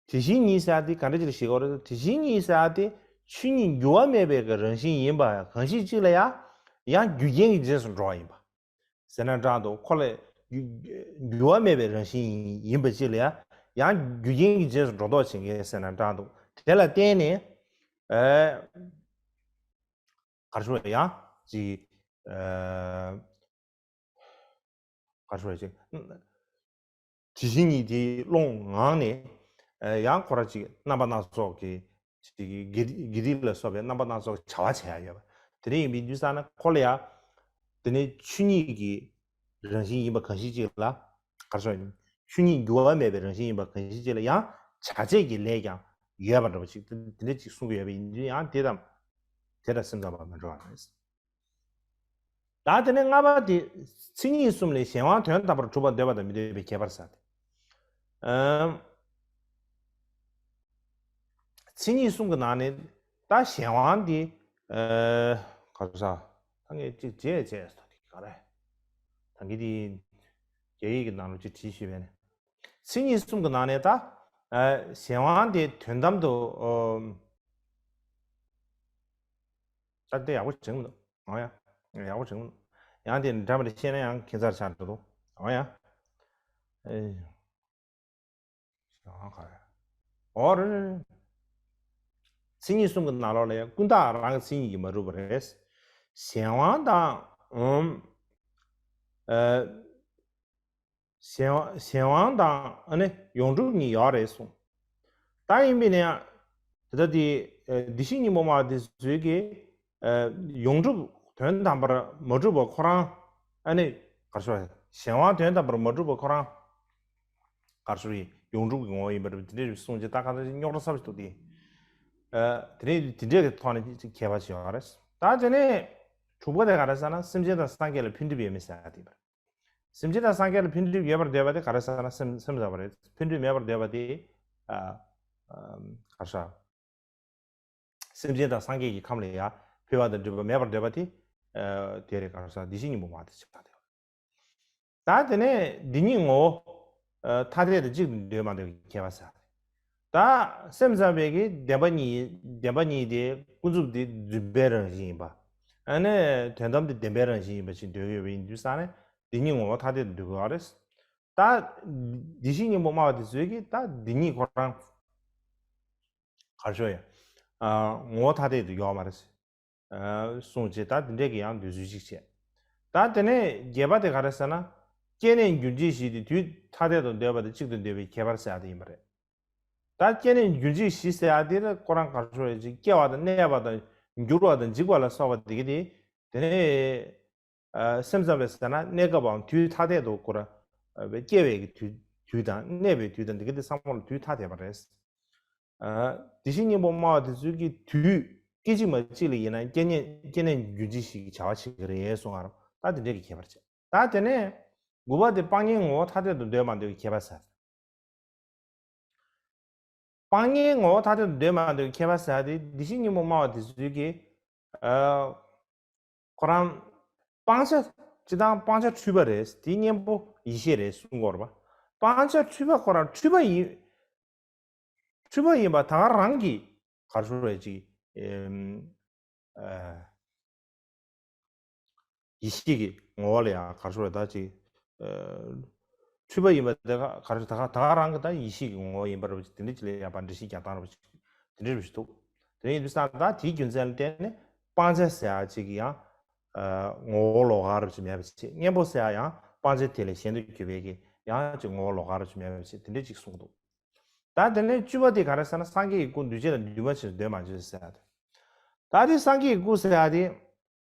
དེ་བཞིན་ཉིད་ཟེར་ཏེ་ག་འདྲ་ཅིག་ལ་ཤེས་དགོས་རེད། དེ་བཞིན་ཉིད་ཟེར་ཏེ་ཆོས་ཉིད་འགྱུར་བ་མེད་པའི་གི་རང་བཞིན་ཡིན་པ་གང་ཞིག་ཅིག་ལ་ཡང་ཡང་རྒྱུ་རྐྱེན་གྱི་རྗེས་སུ་འགྲོ་བ་ཡིན་པ། ཟེར་ན་འདྲ་འདུག་ཁོ་ལ་རྒྱུ་འགྱུར་བ་མེད་པའི་རང་བཞིན་ཡིན་པ་ཅིག་ལ་ཡང་ཡང་རྒྱུ་རྐྱེན་གྱི་རྗེས་སུ་འགྲོ་ལྡོག་བྱེད་མཁན་ཟེར་ན་འདྲ་འདུག་དེ་ལ་བརྟེན་ནས་ཨེ་ག་རེ་ཞུ་དགོས་རེད། ཡང་ཅིག་ཨེ་ག་རེ་ཞུ་དགོས་རེད། ཅིག་དེ་བཞིན་ཉིད་དེའི་ཀློང་ངང་ནས་ཨེ་ཡང་ཁོ་ར་ཅིག་རྣམ་པ་སྣ་ཚོགས་ཀྱི་ཅིག་དགེ་དགེ་སྡིག་ལ་སོགས་པའི་རྣམ་པ་སྣ་ཚོགས་བྱ་བ་བྱེད་ཡ་ཡོད་པ། དེ་འདྲ་ཡིན་པའི་དུས་ཙ་ན་ཁོ་ལ་ཡང་དེ་ནི་ཆོས་ཉིད་ཀྱི་རང་བཞིན་ཡིན་པ་གང་ཞིག་ཅིག་ལ་ག་རེ་ཞུ་དགོས་རེད། ཆོས་ཉིད་འགྱུར་བ་མེད་པའི་རང་བཞིན་ཡིན་པ་གང་ཞིག་ཅིག་ལ་ཡང་བྱ་བྱེད་ཀྱི་ལས་ཀྱང་ཡོད་པ་འདྲ་པོ་ཅིག་དེ་འདྲ་ཅིག་གསུང་གི་ཡོད་པ་ཡིན་དུས་ཡང་དེ་དང་དེ་དང་སེམས་ཙམ་པ་མི་འགྲོ་བ་རེད། ད་དེ་ནས་ལྔ་པ་དེ། མཚན་ཉིད་གསུམ་ལས་གཞན་དབང་དོན་དམ་པར་གྲུབ་པར་འདོད་པ་དང་མི་འདོད་པའི་ཁྱད་པར་ཟེར་ཏེ། ཨམ། མཚན་ཉིད་གསུམ་གྱི་ནང་ནས་ད་གཞན་དབང་དེ། ཨ། ག་རེ་ཟེར། ད་ངས་གཅིག་བརྗེད་བརྗེད་སོང་། དེ་ག་རེ། ད་གིན་དེ་རྒྱ་ཡིག་གི་ནང་ལ་ཅིག་བྲིས་ཤེས་པས་ནས། མཚན་ཉིད་གསུམ་གྱི་ནང་ནས་ད། ཨ། གཞན་དབང་དེ་དོན་དམ་དུ། ཨམ། ད་དེ་ཡག་པོ་བྱུང་མི་འདུག་འོ་ཡ། ཡག་པོ་བྱུང་མི་འདུག་ཡང་དེ་འདྲ་མི་འདྲ་བཤད་ན་ཡང་ཁྱད་མཚར་ཆགས་འགྲོ་འདུག་འོ་ཡ། ཨེ། ཞེ་དྲག་ག་རེ། འོ་རེད་རེད་རེད། མཚན་ཉིད་གསུམ་གྱི་ནང་ལོགས་ལ་ཡང་ཀུན་བརྟགས་རང་གི་མཚན་ཉིད་ཀྱིས་མ་གྲུབ་པ་རེད། གཞན་དབང་དང་། ཨུམ། ཨེ། གཞན་དབང་གཞན་དབང་དང་ཨ་ནི་ཡོངས་གྲུབ་གཉིས་ཡོད་རེད་གསུངས། ད་ཡིན་པས་ན་ཡང་། དེ་ལྟ་དེ། ཨ། འདི་ཕྱི་གཉིས་པོ་སྨྲ་བ་དེ་ཚོས་ཀྱིས། ཨ། ཡོངས་གྲུབ་དོན་དམ་པར་མ་གྲུབ་པ་ཁོ་རང་། ཨ་ནི། ག་རེ་ཞུ་དགོས་རེད། གཞན་དབང་དོན་དམ་པར་མ་གྲུབ་པ་ཁོ་རང་། ག་རེ་ཞུ་དགོས་རེད། ཡོངས་གྲུབ་ཀྱི་ངོ་བོ་ཡིན་པ་རེད། དེ་འདྲའི་གསུངས་རྗེས་ད་ག་ཚོད་རྙོག་དྲ་ཚ་པོ་ཞིག་འདུག་སྟེ། ཨ། དེ་ནས་དེ་འདྲའི་གི་ཐོག་ནས་ཁྱད་པར་ཞིག་ཡོད་རེད། ད་དེ་ནས་དྲུག་པ་དེ་ག་རེ་ཟེར་ན་སེམས་ཅན་དང་སངས་རྒྱས་ལ་འཕེལ་འགྲིབ་ཡོད་མེད་ཟེར་ཡ་དེ་ཡིན་པ་རེད། སེམས་ཅན་དང་སངས་རྒྱས་ལ་འཕེལ་འགྲིབ་ཡོད་པར་འདོད་པ་དེ་ག་རེ་ཟེར་ན་སེམས་སེམས་ཙམ་པ་རེད། འཕེལ་འགྲིབ་མེད་པར་འདོད་པ་དེ། ཨ། ཨ། ག་རེ་ཟེར། སེམས་ཅན་དང་སངས་རྒྱས་ཀྱི་ཁམས་ལ་ཡང་འཕེལ་བ་དང་འགྲིབ་པ་མེད་པར་འདོད་པ་དེ། ཨ། དེ་རེད། ག་རེ་ཟེར། འདི་ཕྱི་གཉིས་པོ་སྨྲ་བ་དེ་ཆགས་བསྡད་ཡོད། ད་དེ་ནས་འདི་གཉིས་ངོ་བོ། ཨ། ཐ་དད་དུ་གཅིག་ཏུ་འདོད་མ་འདོད་ཀྱི་ཁྱད་པར་ཟེར། ད་སེམས་ཙམ་པའི་གི་བདེན་པ་གཉིས་བདེན་པ་གཉིས་དེ་ཀུན་རྫོབ་དེ་རྫུན་པའི་རང་བཞིན་ཡིན་པ། ཨ་ནི་དོན་དམ་དེ་བདེན་པའི་རང་བཞིན་ཡིན་པ་ཞིག་འདོད་ཀྱི་ཡོད་པ་ཡིན་དུས་ཙང་ནས་འདི་གཉིས་ངོ་བོ་ཐ་དད་དུ་འདོད་དགོས་པ་རེད། ད་འདི་ཕྱི་གཉིས་པོ་སྨྲ་བ་དེ་ཚོས་ཀྱིས་ད་འདི་གཉིས་ཁོ་རང་ག་རེ་ཞུ་དགོས་རེད། ཨ། ངོ་བོ་ཐ་དད་དུ་ཡོད་མ་རེད། ཨ། གསུངས་བྱས་ད་འདི་འདྲས་ཀྱི་ཡང་འདོད་ཚུལ་གཅིག་བྱས། ད་དེ་ནས་བརྒྱད་པ་དེ་ག་རེ་ཟེར་ན། སྐྱེ་གནས་འགྱུར་བྱེད་བཞི་དེ་དུས་ཐ་དད་དུ་འདོད་པ་དང་གཅིག་ཏུ་འདོད་པའི་ཁྱད་པར་ཟེར་ཡ་དེ་ཡིན་པ་རེད། ད་སྐྱེ་གནས་འགྱུར་བྱེད་བཞི་ཟེར་ཡ་དེ་ལ་ཁོ་རང་ག་རེ་ཞུ་དགོས་རེད། ཅིག་སྐྱེ་བ་དང་གནས་པ་དང་འགྱུར་བ་དང་འཇིག་པ་ལ་སོགས་པ་དེ་གི་དེ། དེ་ནས། ཨ་སེམས་ཙམ་པས་ཟེར་ན་གནས་སྐབས་བའམ་དུས་ཐ་དད་དུ་ཁོ་ར་ཨ་སྐྱེ་བའི་གི་དུས་དུས་དང་གནས་པའི་དུས་དང་འདི་ག་དེ་ཚང་མ་ལ་དུས་ཐ་དད་པ་རེད། ཨ་བདེ་གཤེགས་སྙིང་པོ་སྨྲ་བ་དེ་ཚོའི་གི་དུས་སྐད་ཅིག་མ་གཅིག་ལ་ཡིན་ན་སྐྱེ་གནས་སྐྱེ་གནས་རྒྱུན་འཛིན་ཞིག་གི་བྱ་བ་བྱེད་ཀྱི་རེད་གསུང་ང་རང་ད་དེ་འདྲས་ཀྱི་ཁྱད་པར་བྱས། ད་དེ་ནས་དགུ་པ་དེ་སྤང་གཉེན་ངོ་བོ་ཐ་དད་དུ་འདོད་མ་འདོད་ཀྱི་ཁྱད་པར་ཟེར། སྤང་གཉེན་ངོ་བོ་ཐ་དད་དུ་འདོད་མ་འདོད་ཀྱི་ཁྱད་པར་ཟེར་ཏེ་བདེ་གཤེགས་སྙིང་པོ་སྨྲ་བ་དེ་ཚོའི་གི་ཨ་ཁོ་རང་སྤང་བྱ་སྤྱི་བཏང་སྤང་བྱ་འཁྲུལ་པ་རེད། དེའི་གཉེན་པོ་ཡེ་ཤེས་རེད་གསུང་གི་ཡོད་རེད་པ། སྤང་བྱ་འཁྲུལ་པ་ཁོ་རང་འཁྲུལ་པ་ཡིན། འཁྲུལ་པ་ཡིན་པ་ད་ག་རང་གི་ག་རེ་ཟེར་དགོས་རེད། ཅིག་ཨེམ་ཨ་ཡེ་ཤེས་ཀྱི་ངོ་བོ་ལ་ཡང་ག་རེ་ཟེར་དགོས་རེད། ད་ཅིག་ཨ་འཁྲུལ་པ་ཡིན་པ་དེ་ག་ག་རེ་ད་ག་ད་ག་རང་གི་ད་ཡེ་ཤེས་ཀྱི་ངོ་བོ་ཡིན་པ་རེད་པ། ཅིག་དེ་འདྲ་ཅིག་ལ་ཡང་པ་འགྲེལ་བཤད་རྒྱག་སྟངས་རེད་པ། ཅིག་དེ་འདྲ་རེད་པ་ཞིག་འདུག་དེ་ཡིན་དུས་ཙང་ད་དེའི་རྒྱུ་མཚན་ལ་བརྟེན་ནས་སྤང་བྱ་ཟེར་ཡག་ཅིག་གི་ཡང་ཨ་ངོ་བོ་ལོགས་ཀ་རབ་ཅིག་མེད་པ་བྱས། གཉེན་པོ་ཟེར་ཡག་ཡང་སྤང་བྱ་དེ་ལས་གཞན་དུ་གྱུར་པའི་གི་ཡང་ཅིག་ངོ་བོ་ལོགས་ཀ་རབ་ཅིག་མེད་པ་བྱས། དེ་འདྲ་ཅིག་གསུངས་འདུག་ད་དེ་ནས་བཅུ་པ་དེ་ག་རེ་ཟེར་ན། སངས་རྒྱས་ཀྱི་སྐུ་འདུས་བྱས་ལ་འདུས་མ་བྱས་སུ་འདོད་མ་བྱས་ཟེར་ཡག་དེ། ད་དེ་སངས་རྒྱས་ཀྱི་སྐུ་ཟེར་ཡག་དེ།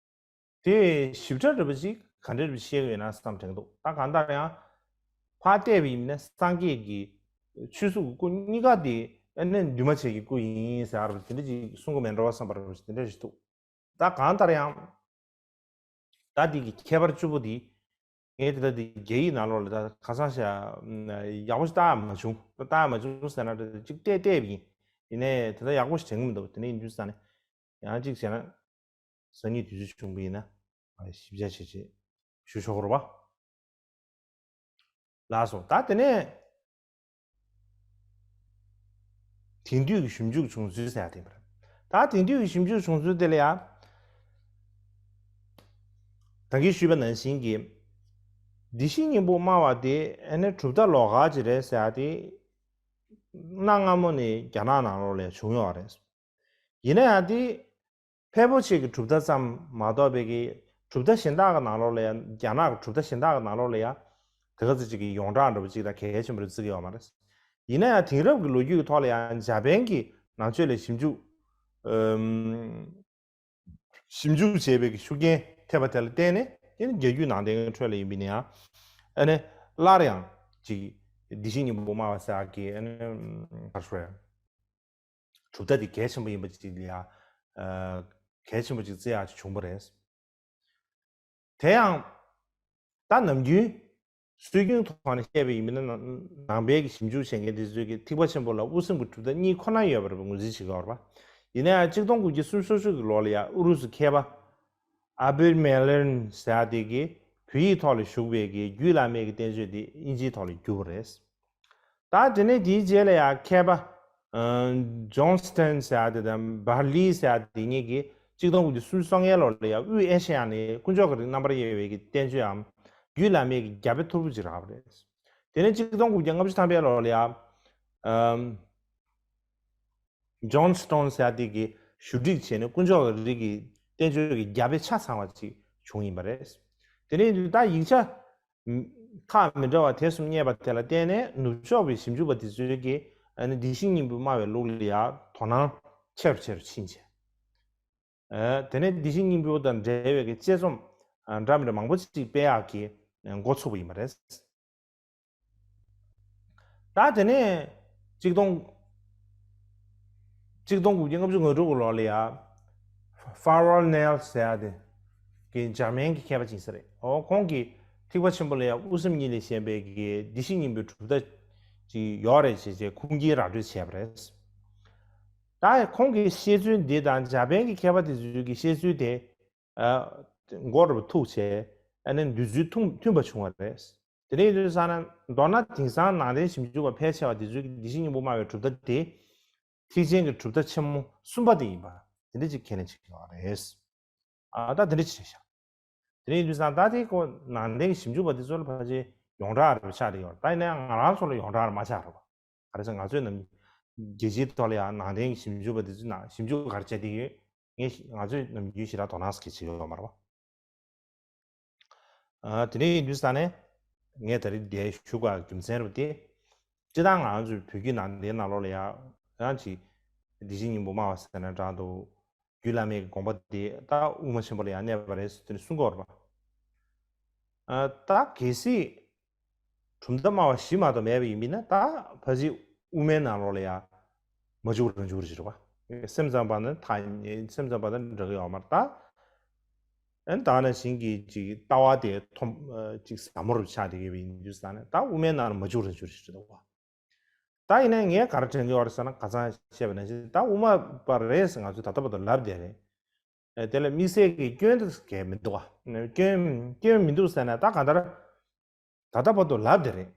དེ་ཞིབ་ཕྲ་འདྲ་པོ་ཅིག་ག་འདྲ་འདྲ་པོ་ཅིག་བཤད་ཀྱི་ཡོད་ན་བསམ་དྲན་འདུག་ད་གང་ལྟར་ཡང་ཕར་བལྟས་པ་ཡིན་ན་སངས་རྒྱས་ཀྱི་ཆོས་གཟུགས་ཀྱི་སྐུ་གཉིས་ཀ་དེ་ཨ་ནི་འདུས་མ་བྱས་ཀྱི་སྐུ་ཡིན་ཟེར་བ་དེ་འདྲ་ཅིག་གསུང་གི་མེད་འགྲོ་བསམ་པ་འདྲ་པོ་ཅིག་དེ་འདྲ་ཞིག་འདུག་ད་གང་ལྟར་ཡང་ད་འདི་གི་ཁྱད་པར་བཅུ་པོ་འདི་ངས་དེ་ལྟ་འདི་རྒྱ་ཡིག་ནང་ལོགས་ལ་ད་ཁ་སང་ཤ་ཡག་པོ་ཞིག་བལྟ་མ་བྱུང་། བལྟ་མ་བྱུང་ཟེར་ན་ཅིག་བལྟས་བལྟས་པ་ཡིན། ཡིན་ནའི་དེ་ལྟ་ཡག་པོ་ཞིག་དྲན་གི་མི་འདུག་དེ་ནས་ཡིན་དུས་ཙང་ནས་ཡང་གཅིག་བྱས་ན་སང་ཉིན་དུས་ཚོད་བྱུང་པ་ཡིན་ན་ཞིབ་ཆ་བྱེད་ཆེད་ཞུ་ཆོག་གི་རེད་པ། ལགས་སོ། ད་དེ་ནས་དེང་དུས་ཀྱི་ཞིབ་འཇུག་བྱུང་ཚུལ་ཟེར་ཡག་དེ་ཡིན་པ་རེད། ད་དེང་དུས་ཀྱི་ཞིབ་འཇུག་བྱུང་ཚུལ་དེ་ལ་ཡང་ད་གིན་ཞུས་པ་ནང་བཞིན་གྱི་བདེ་གཤེགས་སྙིང་པོ་སྨྲ་བ་དེ་ཨ་ནི་གྲུབ་མཐའ་ལོགས་ཀ་ཅིག་རེད་ཟེར་ཡག་དེ་གནའ་སྔ་མོ་ནས་རྒྱ་ནག་ནང་ལོགས་ལ་བྱུང་ཡོད་རེད། ཡིན་ན་ཡང་དེ་ཕལ་པོ་ཆེ་གི་གྲུབ་མཐའ་ཙམ་མ་གཏོགས་པའི་གི་གྲུབ་མཐའ་གཞན་དག་གི་ནང་ལོགས་ལ་ཡང་རྒྱ་ནག་གི་གྲུབ་མཐའ་གཞན་དག་གི་ནང་ལོགས་ལ་ཡང་དེ་ག་ཚོད་ཅིག་གི་ཡོངས་གྲགས་འདྲ་པོ་ཅིག་དང་གལ་ཆེན་པོ་རེད་བརྩི་གི་ཡོད་མ་རེད། ཡིན་ན་ཡང་དེང་རབས་ཀྱི་ལོ་རྒྱུས་ཀྱི་ཐོག་ལ་ཡང་འཇར་པན་གྱི་ནང་ཆོས་ལ་ཞིབ་འཇུག་ཨམ་ཞིབ་འཇུག་བྱས་པའི་གི་ཤུགས་རྐྱེན་ཐེབས་པ་དེ་ལ་བརྟེན་ནས་ཨ་ནི་རྒྱལ་རྒྱུད་ནང་བསྟན་གྱི་ཁྲོད་ལ་ཡིན་པ་ཡིན་ན་ཡང་ཨ་ནི་སླར་ཡང་ཅིག་བདེ་གཤེགས་སྙིང་པོ་སྨྲ་བ་ཟེར་ཡག་གི་ཨ་ནི་ག་རེ་ཟེར། གྲུབ་མཐའ་དེ་གལ་ཆེན་པོ་ཡིན་པ་ཅིག་ལ་ཡང་གལ་ཆེན་པོ་ཅིག་བརྩི་ཡག་ཅིག་བྱུང་བ་རེད། དེ་ཡང་ད་ནམ་རྒྱུན་སྲོལ་རྒྱུན་ཐོག་ནས་བཤད་པ་ཡིན་ན་ནང་པའི་གི་ཞིབ་འཇུག་བྱེད་མཁན་དེ་ཚོས་ཀྱི་ཐེག་པ་ཆེན་པོ་ལ་དབུ་སེམས་ཀྱི་གྲུབ་མཐའ་གཉིས་ཁོ་ན་ཡོད་པ་རེད་པ། ངོས་འཛིན་བྱེད་ཀྱི་ཡོད་རེད་པ། ཡིན་ན་ཡང་གཅིག་སྟོང་དགུ་བརྒྱ་སུམ་ཅུ་སོ་བཅུ་གི་ལོ་ལ་ཡང་ཨུ་རུ་སུ་མཁས་པ་ཨལ་བེར་མེ་ལེན་ཟེར་ཡག་དེ་གིས་བོད་ཡིག་ཐོག་ལ་བཞུགས་པའི་གི་རྒྱུད་བླ་མའི་གི་བསྟན་བཅོས་དེ་དབྱིན་ཇིའི་ཐོག་ལ་བསྒྱུར་བ་རེད། ད་དེ་ནས་དེའི་རྗེས་ལ་ཡང་མཁས་པ་ཨ་ཇོན་སི་ཊོན་ཟེར་ཡག་དེ་དང་བྷར་ལི་ཟེར་ཡག་དེ་གཉིས་ཀྱིས་གཅིག་སྟོང་དགུ་བརྒྱ་སུམ་ཅུ་སོ་ལྔའི་ལོ་ལ་ཡང་དབུས་ཨེ་ཤེ་ཡ་ནས་དཀོན་མཆོག་གི་རིགས་རྣམ་པར་དབྱེ་བའི་གི་བསྟན་བཅོས་འམ་རྒྱུད་བླ་མའི་གི་རྒྱ་དཔེ་ཐོར་བུ་ཅིག་རག་པ་རེད། དེ་ནས་གཅིག་སྟོང་དགུ་བརྒྱ་ལྔ་བཅུ་ཐམ་པའི་ལོ་ལ་ཡང་ཨམ་ཇོན་སི་ཊོན་ཟེར་ཡག་དེ་གིས་ཞུ་སྒྲིག་བྱས་ནས་དཀོན་མཆོག་གི་རིགས་ཀྱི་བསྟན་བཅོས་ཀྱི་རྒྱ་དཔེ་ཆ་ཚང་བ་ཅིག་བྱུང་ཡིན་པ་རེད། དེ་ནས་ད་ཡིག་ཆ་ཁག་མི་འདྲ་བ་དེ་གསུམ་རྙེད་པ་དེ་ལ་བརྟེན་ནས་ནུབ་ཕྱོགས་པའི་ཞིབ་འཇུག་པ་དེ་ཚོས་ཀྱིས་ཨ་ནི་བདེ་གཤེགས་སྙིང་པོས་སྨྲ་བའི་ལུགས་ལ་ཡང་དོ་སྣང་ཆེ་རུ་ཆེ་རུ་ཕྱིན་བྱས། ཨ་དེ་ནས་བདེ་གཤེགས་སྙིང་པོ་དང་འབྲེལ་བའི་གི་དཔྱད་རྩོམ་ཨ་འདྲ་མི་འདྲ་མང་པོ་ཅིག་སྤེལ་ཡག་གི་འགོ་ཚུགས་པ་ཡིན་པ་རེད། ད་དེ་ནས་གཅིག་སྟོང་གཅིག་སྟོང་དགུ་བརྒྱ་ལྔ་བཅུ་ང་དྲུག་གི་ལོ་ལ་ཡ་ཕར་ཝར་ནེལ་ཟེར་ཡ་དེ་གི་འཇར་མན་གྱི་མཁས་པ་ཅིག་ཡིན་ས་རེད། འོ་ཁོང་གིས་ཐེག་པ་ཆེན་པོ་ལ་ཡ་དབུ་སེམས་གཉིས་ལས་གཞན་པའི་གི་བདེ་གཤེགས་སྙིང་པོའི་གྲུབ་མཐའ་ཅིག་ཡོད་རེད་ཅེས་བྱས་ཁུངས་སྐྱེལ་ར་སྤྲོད་བྱས་པ་རེད། ད་ཁོང་གི་བཤད་ཚུལ་འདི་དང་འཇར་པན་གྱི་མཁས་པ་དེ་ཚོའི་གི་བཤད་ཚུལ་དེ་ཨ་མགོ་རུ་ཐུག་བྱས་ཨ་ནི་འདོད་ཚུལ་མཐུན་མཐུན་པ་བྱུང་བ་རེད། དེ་འདྲ་ཡིན་དུས་ཙང་ན་མདོར་ན་དེང་སང་ནང་བསྟན་ཞིབ་འཇུག་པ་ཕལ་ཆེ་བ་དེ་ཚོས་ཀྱི་བདེ་གཤེགས་སྙིང་པོ་སྨྲ་བའི་གྲུབ་མཐའ་དེ་ཐེག་ཆེན་གྱི་གྲུབ་མཐའ་ཆེན་མོ་གསུམ་པ་དེ་ཡིན་པ་དེ་འདྲ་ཅིག་ཁས་ལེན་བྱེད་ཀྱི་ཡོད་རེད། ཨ་ད་དེ་འདྲ་ཅིག་རེད་ཤག་དེ་འདྲ་ཡིན་དུས་ཙང་ད་དེ་ཁོ་ནང་བསྟན་གྱི་ཞིབ་འཇུག་པ་དེ་ཚོ་ལ་ཕལ་ཆེར་ཡོངས་གྲགས་རེད་པ་ཆགས་བསྡད་ཡོད་རེད། ད་ཡིན་ན་ཡང་ང་རང་ཚོ་ལ་ཡོངས་གྲགས་རེད་མ་ཆགས་རེད་པ། ག་རེ་ཟེར་ང་ཚོས་ནམ་རྒྱལ་སྤྱིའི་ཐོག་ལ་ཡང་ནང་བསྟན་གྱི་ཞིབ་འཇུག་པ་དེ་ཚོའི་ནང་ཞིབ་འཇུག་ག་རེ་བྱས་བསྡད་ཡོད། ངས་ང་ཚོས་ནམ་རྒྱུན་ཞེ་དྲག་དོ་སྣང་གི་བྱེད་ཀྱི་ཡོད་མ་རེད་པ། ཨ་དེ་འདྲ་ཡིན་དུས་ཙང་ནས་ངས་ད་རེས་འདིར་ཞུ་དགོས་རྒྱུ་མཚན་རེད་པ་དེ། སྤྱིར་བཏང་ང་ཚོའི་བོད་བརྒྱུད་ནང་བསྟན་ནང་ལོགས་ལ་ཡང་ཡང་ཅིག་བདེ་གཤེགས་སྙིང་པོ་སྨྲ་བ་ཟེར་ན་འདྲ་འདུག་རྒྱུད་བླ་མའི་དགོངས་པ་དེ་ད་དབུ་མ་ཆེན་པོ་ལ་ཡང་གནས་པ་རེད་ཟེར་དེ་ནས་གསུང་གི་ཡོད་རེད་པ། ད་གལ་སྲིད་གྲུབ་མཐའ་སྨྲ་བ་བཞི་མ་གཏོགས་མེད་པ་ཡིན་པ་ན། ད་ཕལ་ཆེར་དབུ་མའི་ནང་ལོགས་ལ་ཡ་མ་འཇུག་རང་འཇུག་རེད་བ། སེམས་ཙམ་པ་ནི་ཐ་སེམས་ཙམ་པ་དང་འདྲ་གི་ཡོད་མ་རེད་ད། ཨན་ད་ནང་བཞིན་གྱི་ཅིག་ལྟ་བ་དེ་ཐོམ་ཅིག་ཟབ་མོ་རུ་ཆགས་བསྡད་ཡོད་པ་ཡིན་དུས་ཙང་ནས། ད་དབུ་མའི་ནང་ལ་མ་འཇུག་རང་འཇུག་རེད་བ། ད་ཡིན་ནའི་ངས་ག་རེ་དྲན་གྱི་ཡོད་རེད་ཟེར་ན། ཁ་སང་བཤད་པ་ནང་བཞིན་ད་དབུ་མ་པ་རེད་ཟེར་ང་ཚོས་ད་ལྟ་བར་དུ་ལབ་བསྡད་རེད། དེ་ལ་དམིགས་བསལ་གྱི་སྐྱོན་དེ་གས་མི་འདུག་བ། སྐྱོན་སྐྱོན་མི་འདུག་ཟེར་ན། ད་གང་ལྟར་ད་ལྟ་བར་དུ་ལབ་བསྡད་རེད།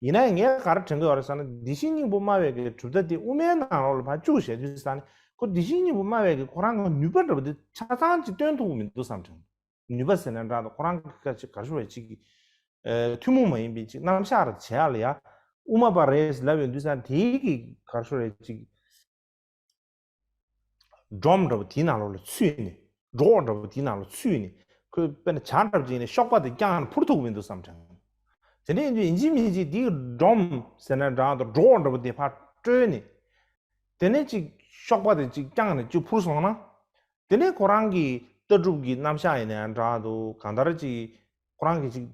ཡིན་ནའི་ངས་ག་རེ་དྲན་གྱི་ཡོད་རེད་ཟེར་ན། བདེ་གཤེགས་སྙིང་པོ་སྨྲ་བའི་གི་གྲུབ་མཐའ་དེ་དབུ་མའི་ནང་ལོགས་ལ་ཕར་བཅུག་བཞག་དུས་ཙང་ནས། ཁོ་བདེ་གཤེགས་སྙིང་པོ་སྨྲ་བའི་གི་ཁོ་རང་གི་ནུས་པ་འདྲ་པོ་དེ་ཆ་ཚང་ཅིག་སྟོན་ཐུབ་ཀྱི་མི་འདུག་བསམ་དྲན། ནུས་པ་ཟེར་ན་འདྲ་འདུག་ཁོ་རང་གི་ཁ་ཅིག་ག་རེ་ཞུ་བའི་ཅིག་ཐུན་མོང་མ་ཡིན་པའི་ཅིག་རྣམ་གཞག་རེ་བྱེད་ཡག་ལ་ཡ། དབུ་མ་པ་རེད་ལབ་ཡོང་དུས་ཙང་དེའི་གི་ག་རེ་ཞུ་རེད་ཅིག་སྒྲོམ་འདྲ་པོ་དེའི་ནང་ལོགས་ལ་ཚུད་ནས། སྒྲོག་འདྲ་པོ་དེའི་ནང་ལ་ཚུད་ནས། ཁོས་དཔེར་ན་བྱ་འདྲ་པོ་ཅིག་ནས་གཤོག་པ་དེ་བརྐྱངས་ནས་འཕུར་ཐུབ་ཀྱི་མི་འདུག་བསམ་དྲན། དེ་ནས་ཡིན་དུས་ཡིན་གཅིག་མིན་གཅིག་དེའི་སྒྲོམ་ཟེར་ན་འདྲ་འདུག་སྒྲོག་འདྲ་པོ་དེ་ཕར་བཀྲོལ་ནས། དེ་ནས་ཅིག་གཤོག་པ་དེ་ཅིག་བརྐྱངས་ནས་ཅིག་འཕུར་སོང་ན། དེ་ནས་ཁོ་རང་གི་ལྟ་གྲུབ་ཀྱི་རྣམ་གཞག་ཡིན་ནའང་འདྲ་འདུག་གང་ལྟར་ཅིག་ཁོ་རང་གི་ཅིག་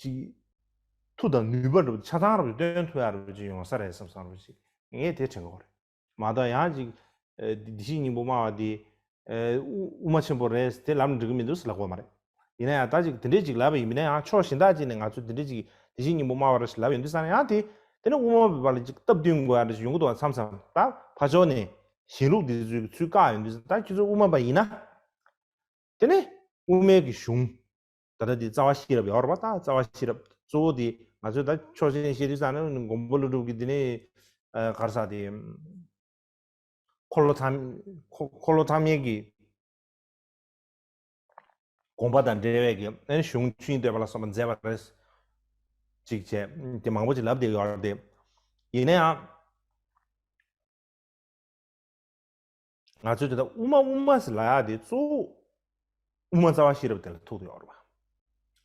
ཅིག་མཐུ་དང་ནུས་པ་འདྲ་པོ་ཆ་ཚང་རུ་སྟོན་ཐུབ་ཡག་རུ་ཅིག་ཡོང་ས་རེད་བསམ་བསམ་རུ་ཅིག་ངས་དེ་དྲན་གྱི་ཡོད་རེད། མ་གཏོགས་ཡང་ཅིག་ཨ་བདེ་གཤེགས་སྙིང་པོ་སྨྲ་བ་དེ་ཨ་དབུ་དབུ་མ་ཆེན་པོ་རེད་དེ་ལབ་ན་འགྲིག་གི་མི་འདུག་ཟེར་ལབ་དགོས་མ་རེད། ཡིན་ན་ཡང་ད་ཅིག་དེ་འདྲས་ཅིག་ལབ་པ་ཡིན་ན། ཡང་ཕྱོགས་གཞན་དག་ཅིག་ནས་ང་ཚོས་དེ་འདྲས་ཅིག་བདེ་གཤེགས་སྙིང་པོ་སྨྲ་བ་རེད་ཟེར་ལབ་ཡོང་དུས་ཙང་ནས། ཡང་དེ་དེ་ནས་དབུ་མ་པའི་བར་ལ་ཅིག་སྟབས་བསྟུན་དགོས་ཡག་འདྲ་ཞིག་ཡོང་གི་འདུག་བསམ་བསམ། ད་ཕར་ཕྱོགས་ནས་གཞན་ལུགས་འདི་ཚོའི་ཚུལ་བཀག་ཡོང་དུས་ཙང་། ད་ཁྱོད་ཚོ་དབུ་མ་པ་ཡིན་ན། དེ་ནས་དབུ་མའི་གི་གཞུང་། ད་ལྟ་འདི་རྩ་བ་ཤེས་རབ་ཡོད་རེད་པ། ད་རྩ་བ་ཤེས་རབ་གཙོ་བོ་དེ་ང་ཚོས་ད་ཕྱོགས་ཞེན་བཤད་དུས་ཙང་ནས་མགོན་པོ་ཀླུ་སྒྲུབ་ཀྱི་འདི་ནས་ཨ་ག་རེ་ཟེར་དེ། འཁོར་ལོ་ཐ་འཁོར་འཁོར་ལོ་ཐ་མའི་གི་དགོངས་པ་དང་འབྲེལ་བའི་གི་ཨ་ནི་གཞུང་ཆོས་དབྱིངས་བསྟོད་པ་ལ་སོགས་པ་མཛད་པ་རེད། ཅིག་བྱས་དེ་མང་པོ་ཅིག་ལབ་བསྡད་ཡོད་རེད་དེ། ཡིན་ན་ཡང་། ང་ཚོས་དེ་ལྟར་དབུ་མ་དབུ་མ་ཟེར་ལབ་ཡག་དེ་གཙོ་བོ་དབུ་མ་རྩ་བ་ཤེས་རབ་དེ་ལ་ཐུག་བསྡད་ཡོད་རེད་པ།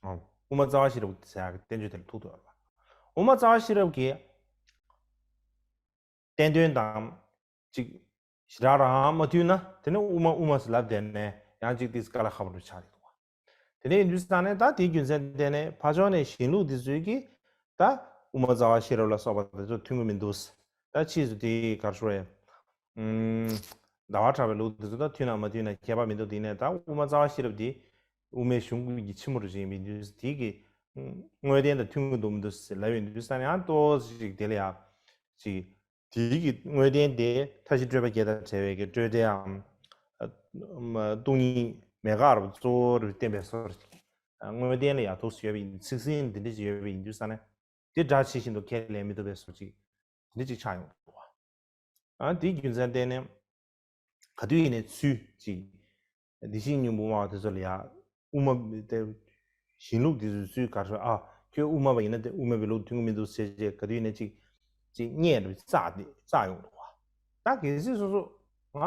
ཨང་། དབུ་མ་རྩ་བ་ཤེས་རབ་ཟེར་ཡག་གི་བསྟན་བཅོས་དེ་ལ་ཐུག་བསྡད་ཡོད་རེད་པ། དབུ་མ་རྩ་བ་ཤེས་རབ་ཀྱི་བསྟན་དོན་དང་ཅིག་ཞེ་དྲག་རང་མ་མཐུན་ན། དེ་ནས་དབུ་མ་དབུ་མ་ཟེར་ལབ་བསྡད་ནས་ཡང་ཅིག་ཏིས་དཀའ་ལས་ཁག་པོ་རུ་ཆགས་ཀྱི་འདུག་པ། དེ་ནས་ཡིན་དུས་ཙང་ནས་ད་དེའི་རྒྱུ་མཚན་བརྟེན་ནས་ཕར་ཕྱོགས་ནས་གཞན་ལུགས་འདི་ཚོས་ཀྱིས་ད་དབུ་མ་རྩ་བ་ཤེས་རབ་ལ་སོགས་པ་དེ་ཚོ་མཐུན་གྱི་མི་འདུག་ད་ཕྱིས་སུ་དེའི་ག་རེ་ཞུ་དགོས་རེད། ཨུམ། ཟླ་བ་གྲགས་པའི་ལུགས་དེ་ཚོ་ད་མཐུན་ན་མ་མཐུན་ན་ཁྱད་པར་མི་འདུག་དེ་ནས་ད་དབུ་མ་རྩ་བ་ཤེས་རབ་དེ་དབུ་མའི་གཞུང་གི་ཕྱི་མོ་རུ་བཞེངས་པའི་དུས་དེའི་གི་དངོས་བསྟན་དང་མཐུན་གྱི་འདུག་མི་འདུག་ཟེར་ལབ་ཡོང་དུས་ཙང་ནས། ཡང་ཏོག་ཙམ་ཞིག་དེ་ལ་ཡ་ཅིག་དེའི་གི་དངོས་བསྟན་དེ་མཐའ་བཞི་སྤྲོས་པ་བརྒྱད་དང་བྲལ་བའི་གི་སྤྲོས་བྲལ་འམ། ཨ་མ་སྟོང་ཉིད་མེད་དགག་རུ་གཙོ་བོ་རུ་བསྟན་པའི་སོར། ཨ་དངོས་བསྟན་ལ་ཡ་ཐུགས་སུ་ཡོད་པ་ཡིན། ཚིག་ཟིན་འདི་འདྲ་ཅིག་ཡོད་པ་ཡིན་དུས་ཙང་ནས། དེ་སྒྲ་ཇི་བཞིན་དུ་ཁས་ལེན་མི་ཐུབ་པའི་སོར་ཅིག་འདི་འདྲ་ཅིག་ཆགས་ཡོང་འདུག་བ། ཨ་དེའི་རྒྱུ་མཚན་བརྟེན་ནས་ག་དུས་ཡིན་ནའི་ཚུལ་ཅིག་བདེ་གཤེགས་སྙིང་པོ་སྨྲ་བ་དེ་ཚོ་ལ་ཡ་དབུ་མ་དེ་གཞན་ལུགས་དེ་ཚོའི་ཚུལ་ག་རེ་ཟེར། ཨ་ཁྱོད་དབུ་མ་པ་ཡིན་ན་དེ་དབུ་མ་པའི་ལུགས་མཐུན་གྱི་མི་འདུག་ཟེར་བྱས་ག་དུས་ཡིན་ནའི་ཅིག་ཅིག་བརྙས་འདྲ་བཙག་སྟེ་བཙག་ཡོང་འདུག་བ། ད་གལ་སྲིད་སོ་སོ་ང་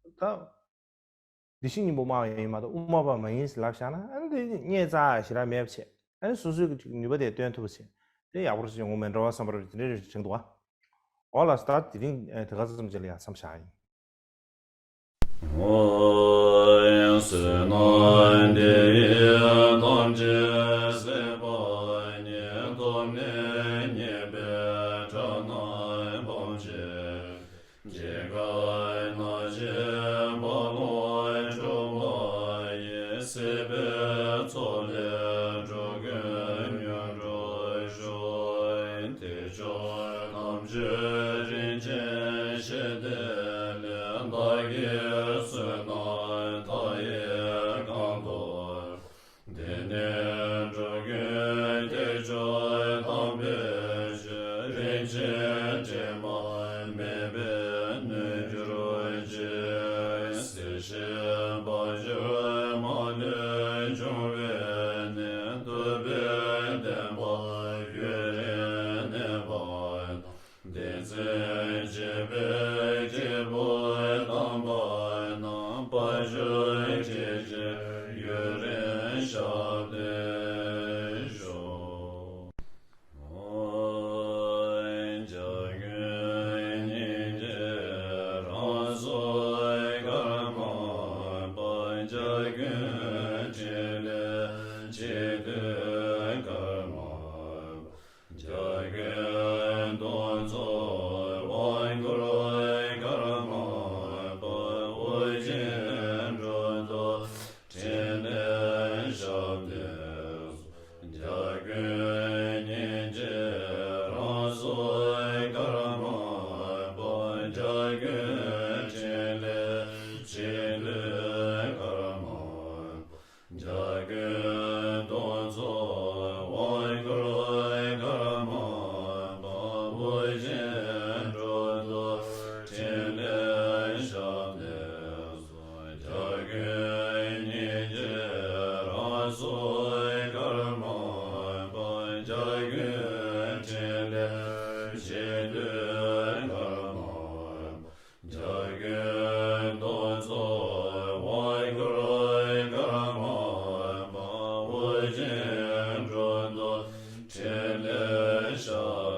ད་བདེ་གཤེགས་སྙིང་པོ་སྨྲ་བ་ཡིན་མ་གཏོགས་དབུ་མ་པ་མ་ཡིན་ཟེར་ལབ་བཞག་ན། ཨ་ནི་དེ་བརྙས་བཙག་ཞེ་དྲག་མེད་པ་བྱས། ཨ་ནི་སོ་སོའི་གི་ཅིག་ནུས་པ་དེ་སྟོན་ཐུབ་པ་བྱས། དེ་ཡག་པོ་རེད་ཟེར་ཡོང་གི་མེད་འགྲོ་བ་བསམ་པ་རེད། དེ་འདྲ་རེད་དྲན་འདུག་བ། འོ་ལགས་སོ། ད་དེ་རིང་དེ་ག་ཙམ་ཅིག་ལ་ཡ་མཚམས་བཞག་ཡིན། ཨོ། བསོད་ནམས་འདི་ཡིས་ཐམས་ཅད་གཟིགས་པ་ཉིད། ཐོབ་ནས་ཉེས་པའི་དགྲ་རྣམས་ཕམ་བྱས། འཇིགས་དཀའི་རྣམ་སྨིན་རྦ་ཀློང་འཁྲུགས་པ་ཡི། སྲིད་པའི་མཚོ་ལས་འགྲོ་ཀུན་མྱུར་སྒྲོལ་ཤོག་དལ་འབྱོར་རྣམས་ཀྱི་རིན་ཆེན་ཞལ་ཏེ་ལས། བདག་གི་བསོད་ནམས་མཐའ་ཡས་གང་དག་བྱ་རྒོད་འཕྲིན་ལས་གཞན་དུ་ཁར་མ། བྱ་རྒོད་གདོང་ཚོགས་དབང་གྱུར་ཀརྨ་པ། དབུ་རྒྱན་འགྲོ་འདུལ་འཕྲིན་ལས་ཞབས་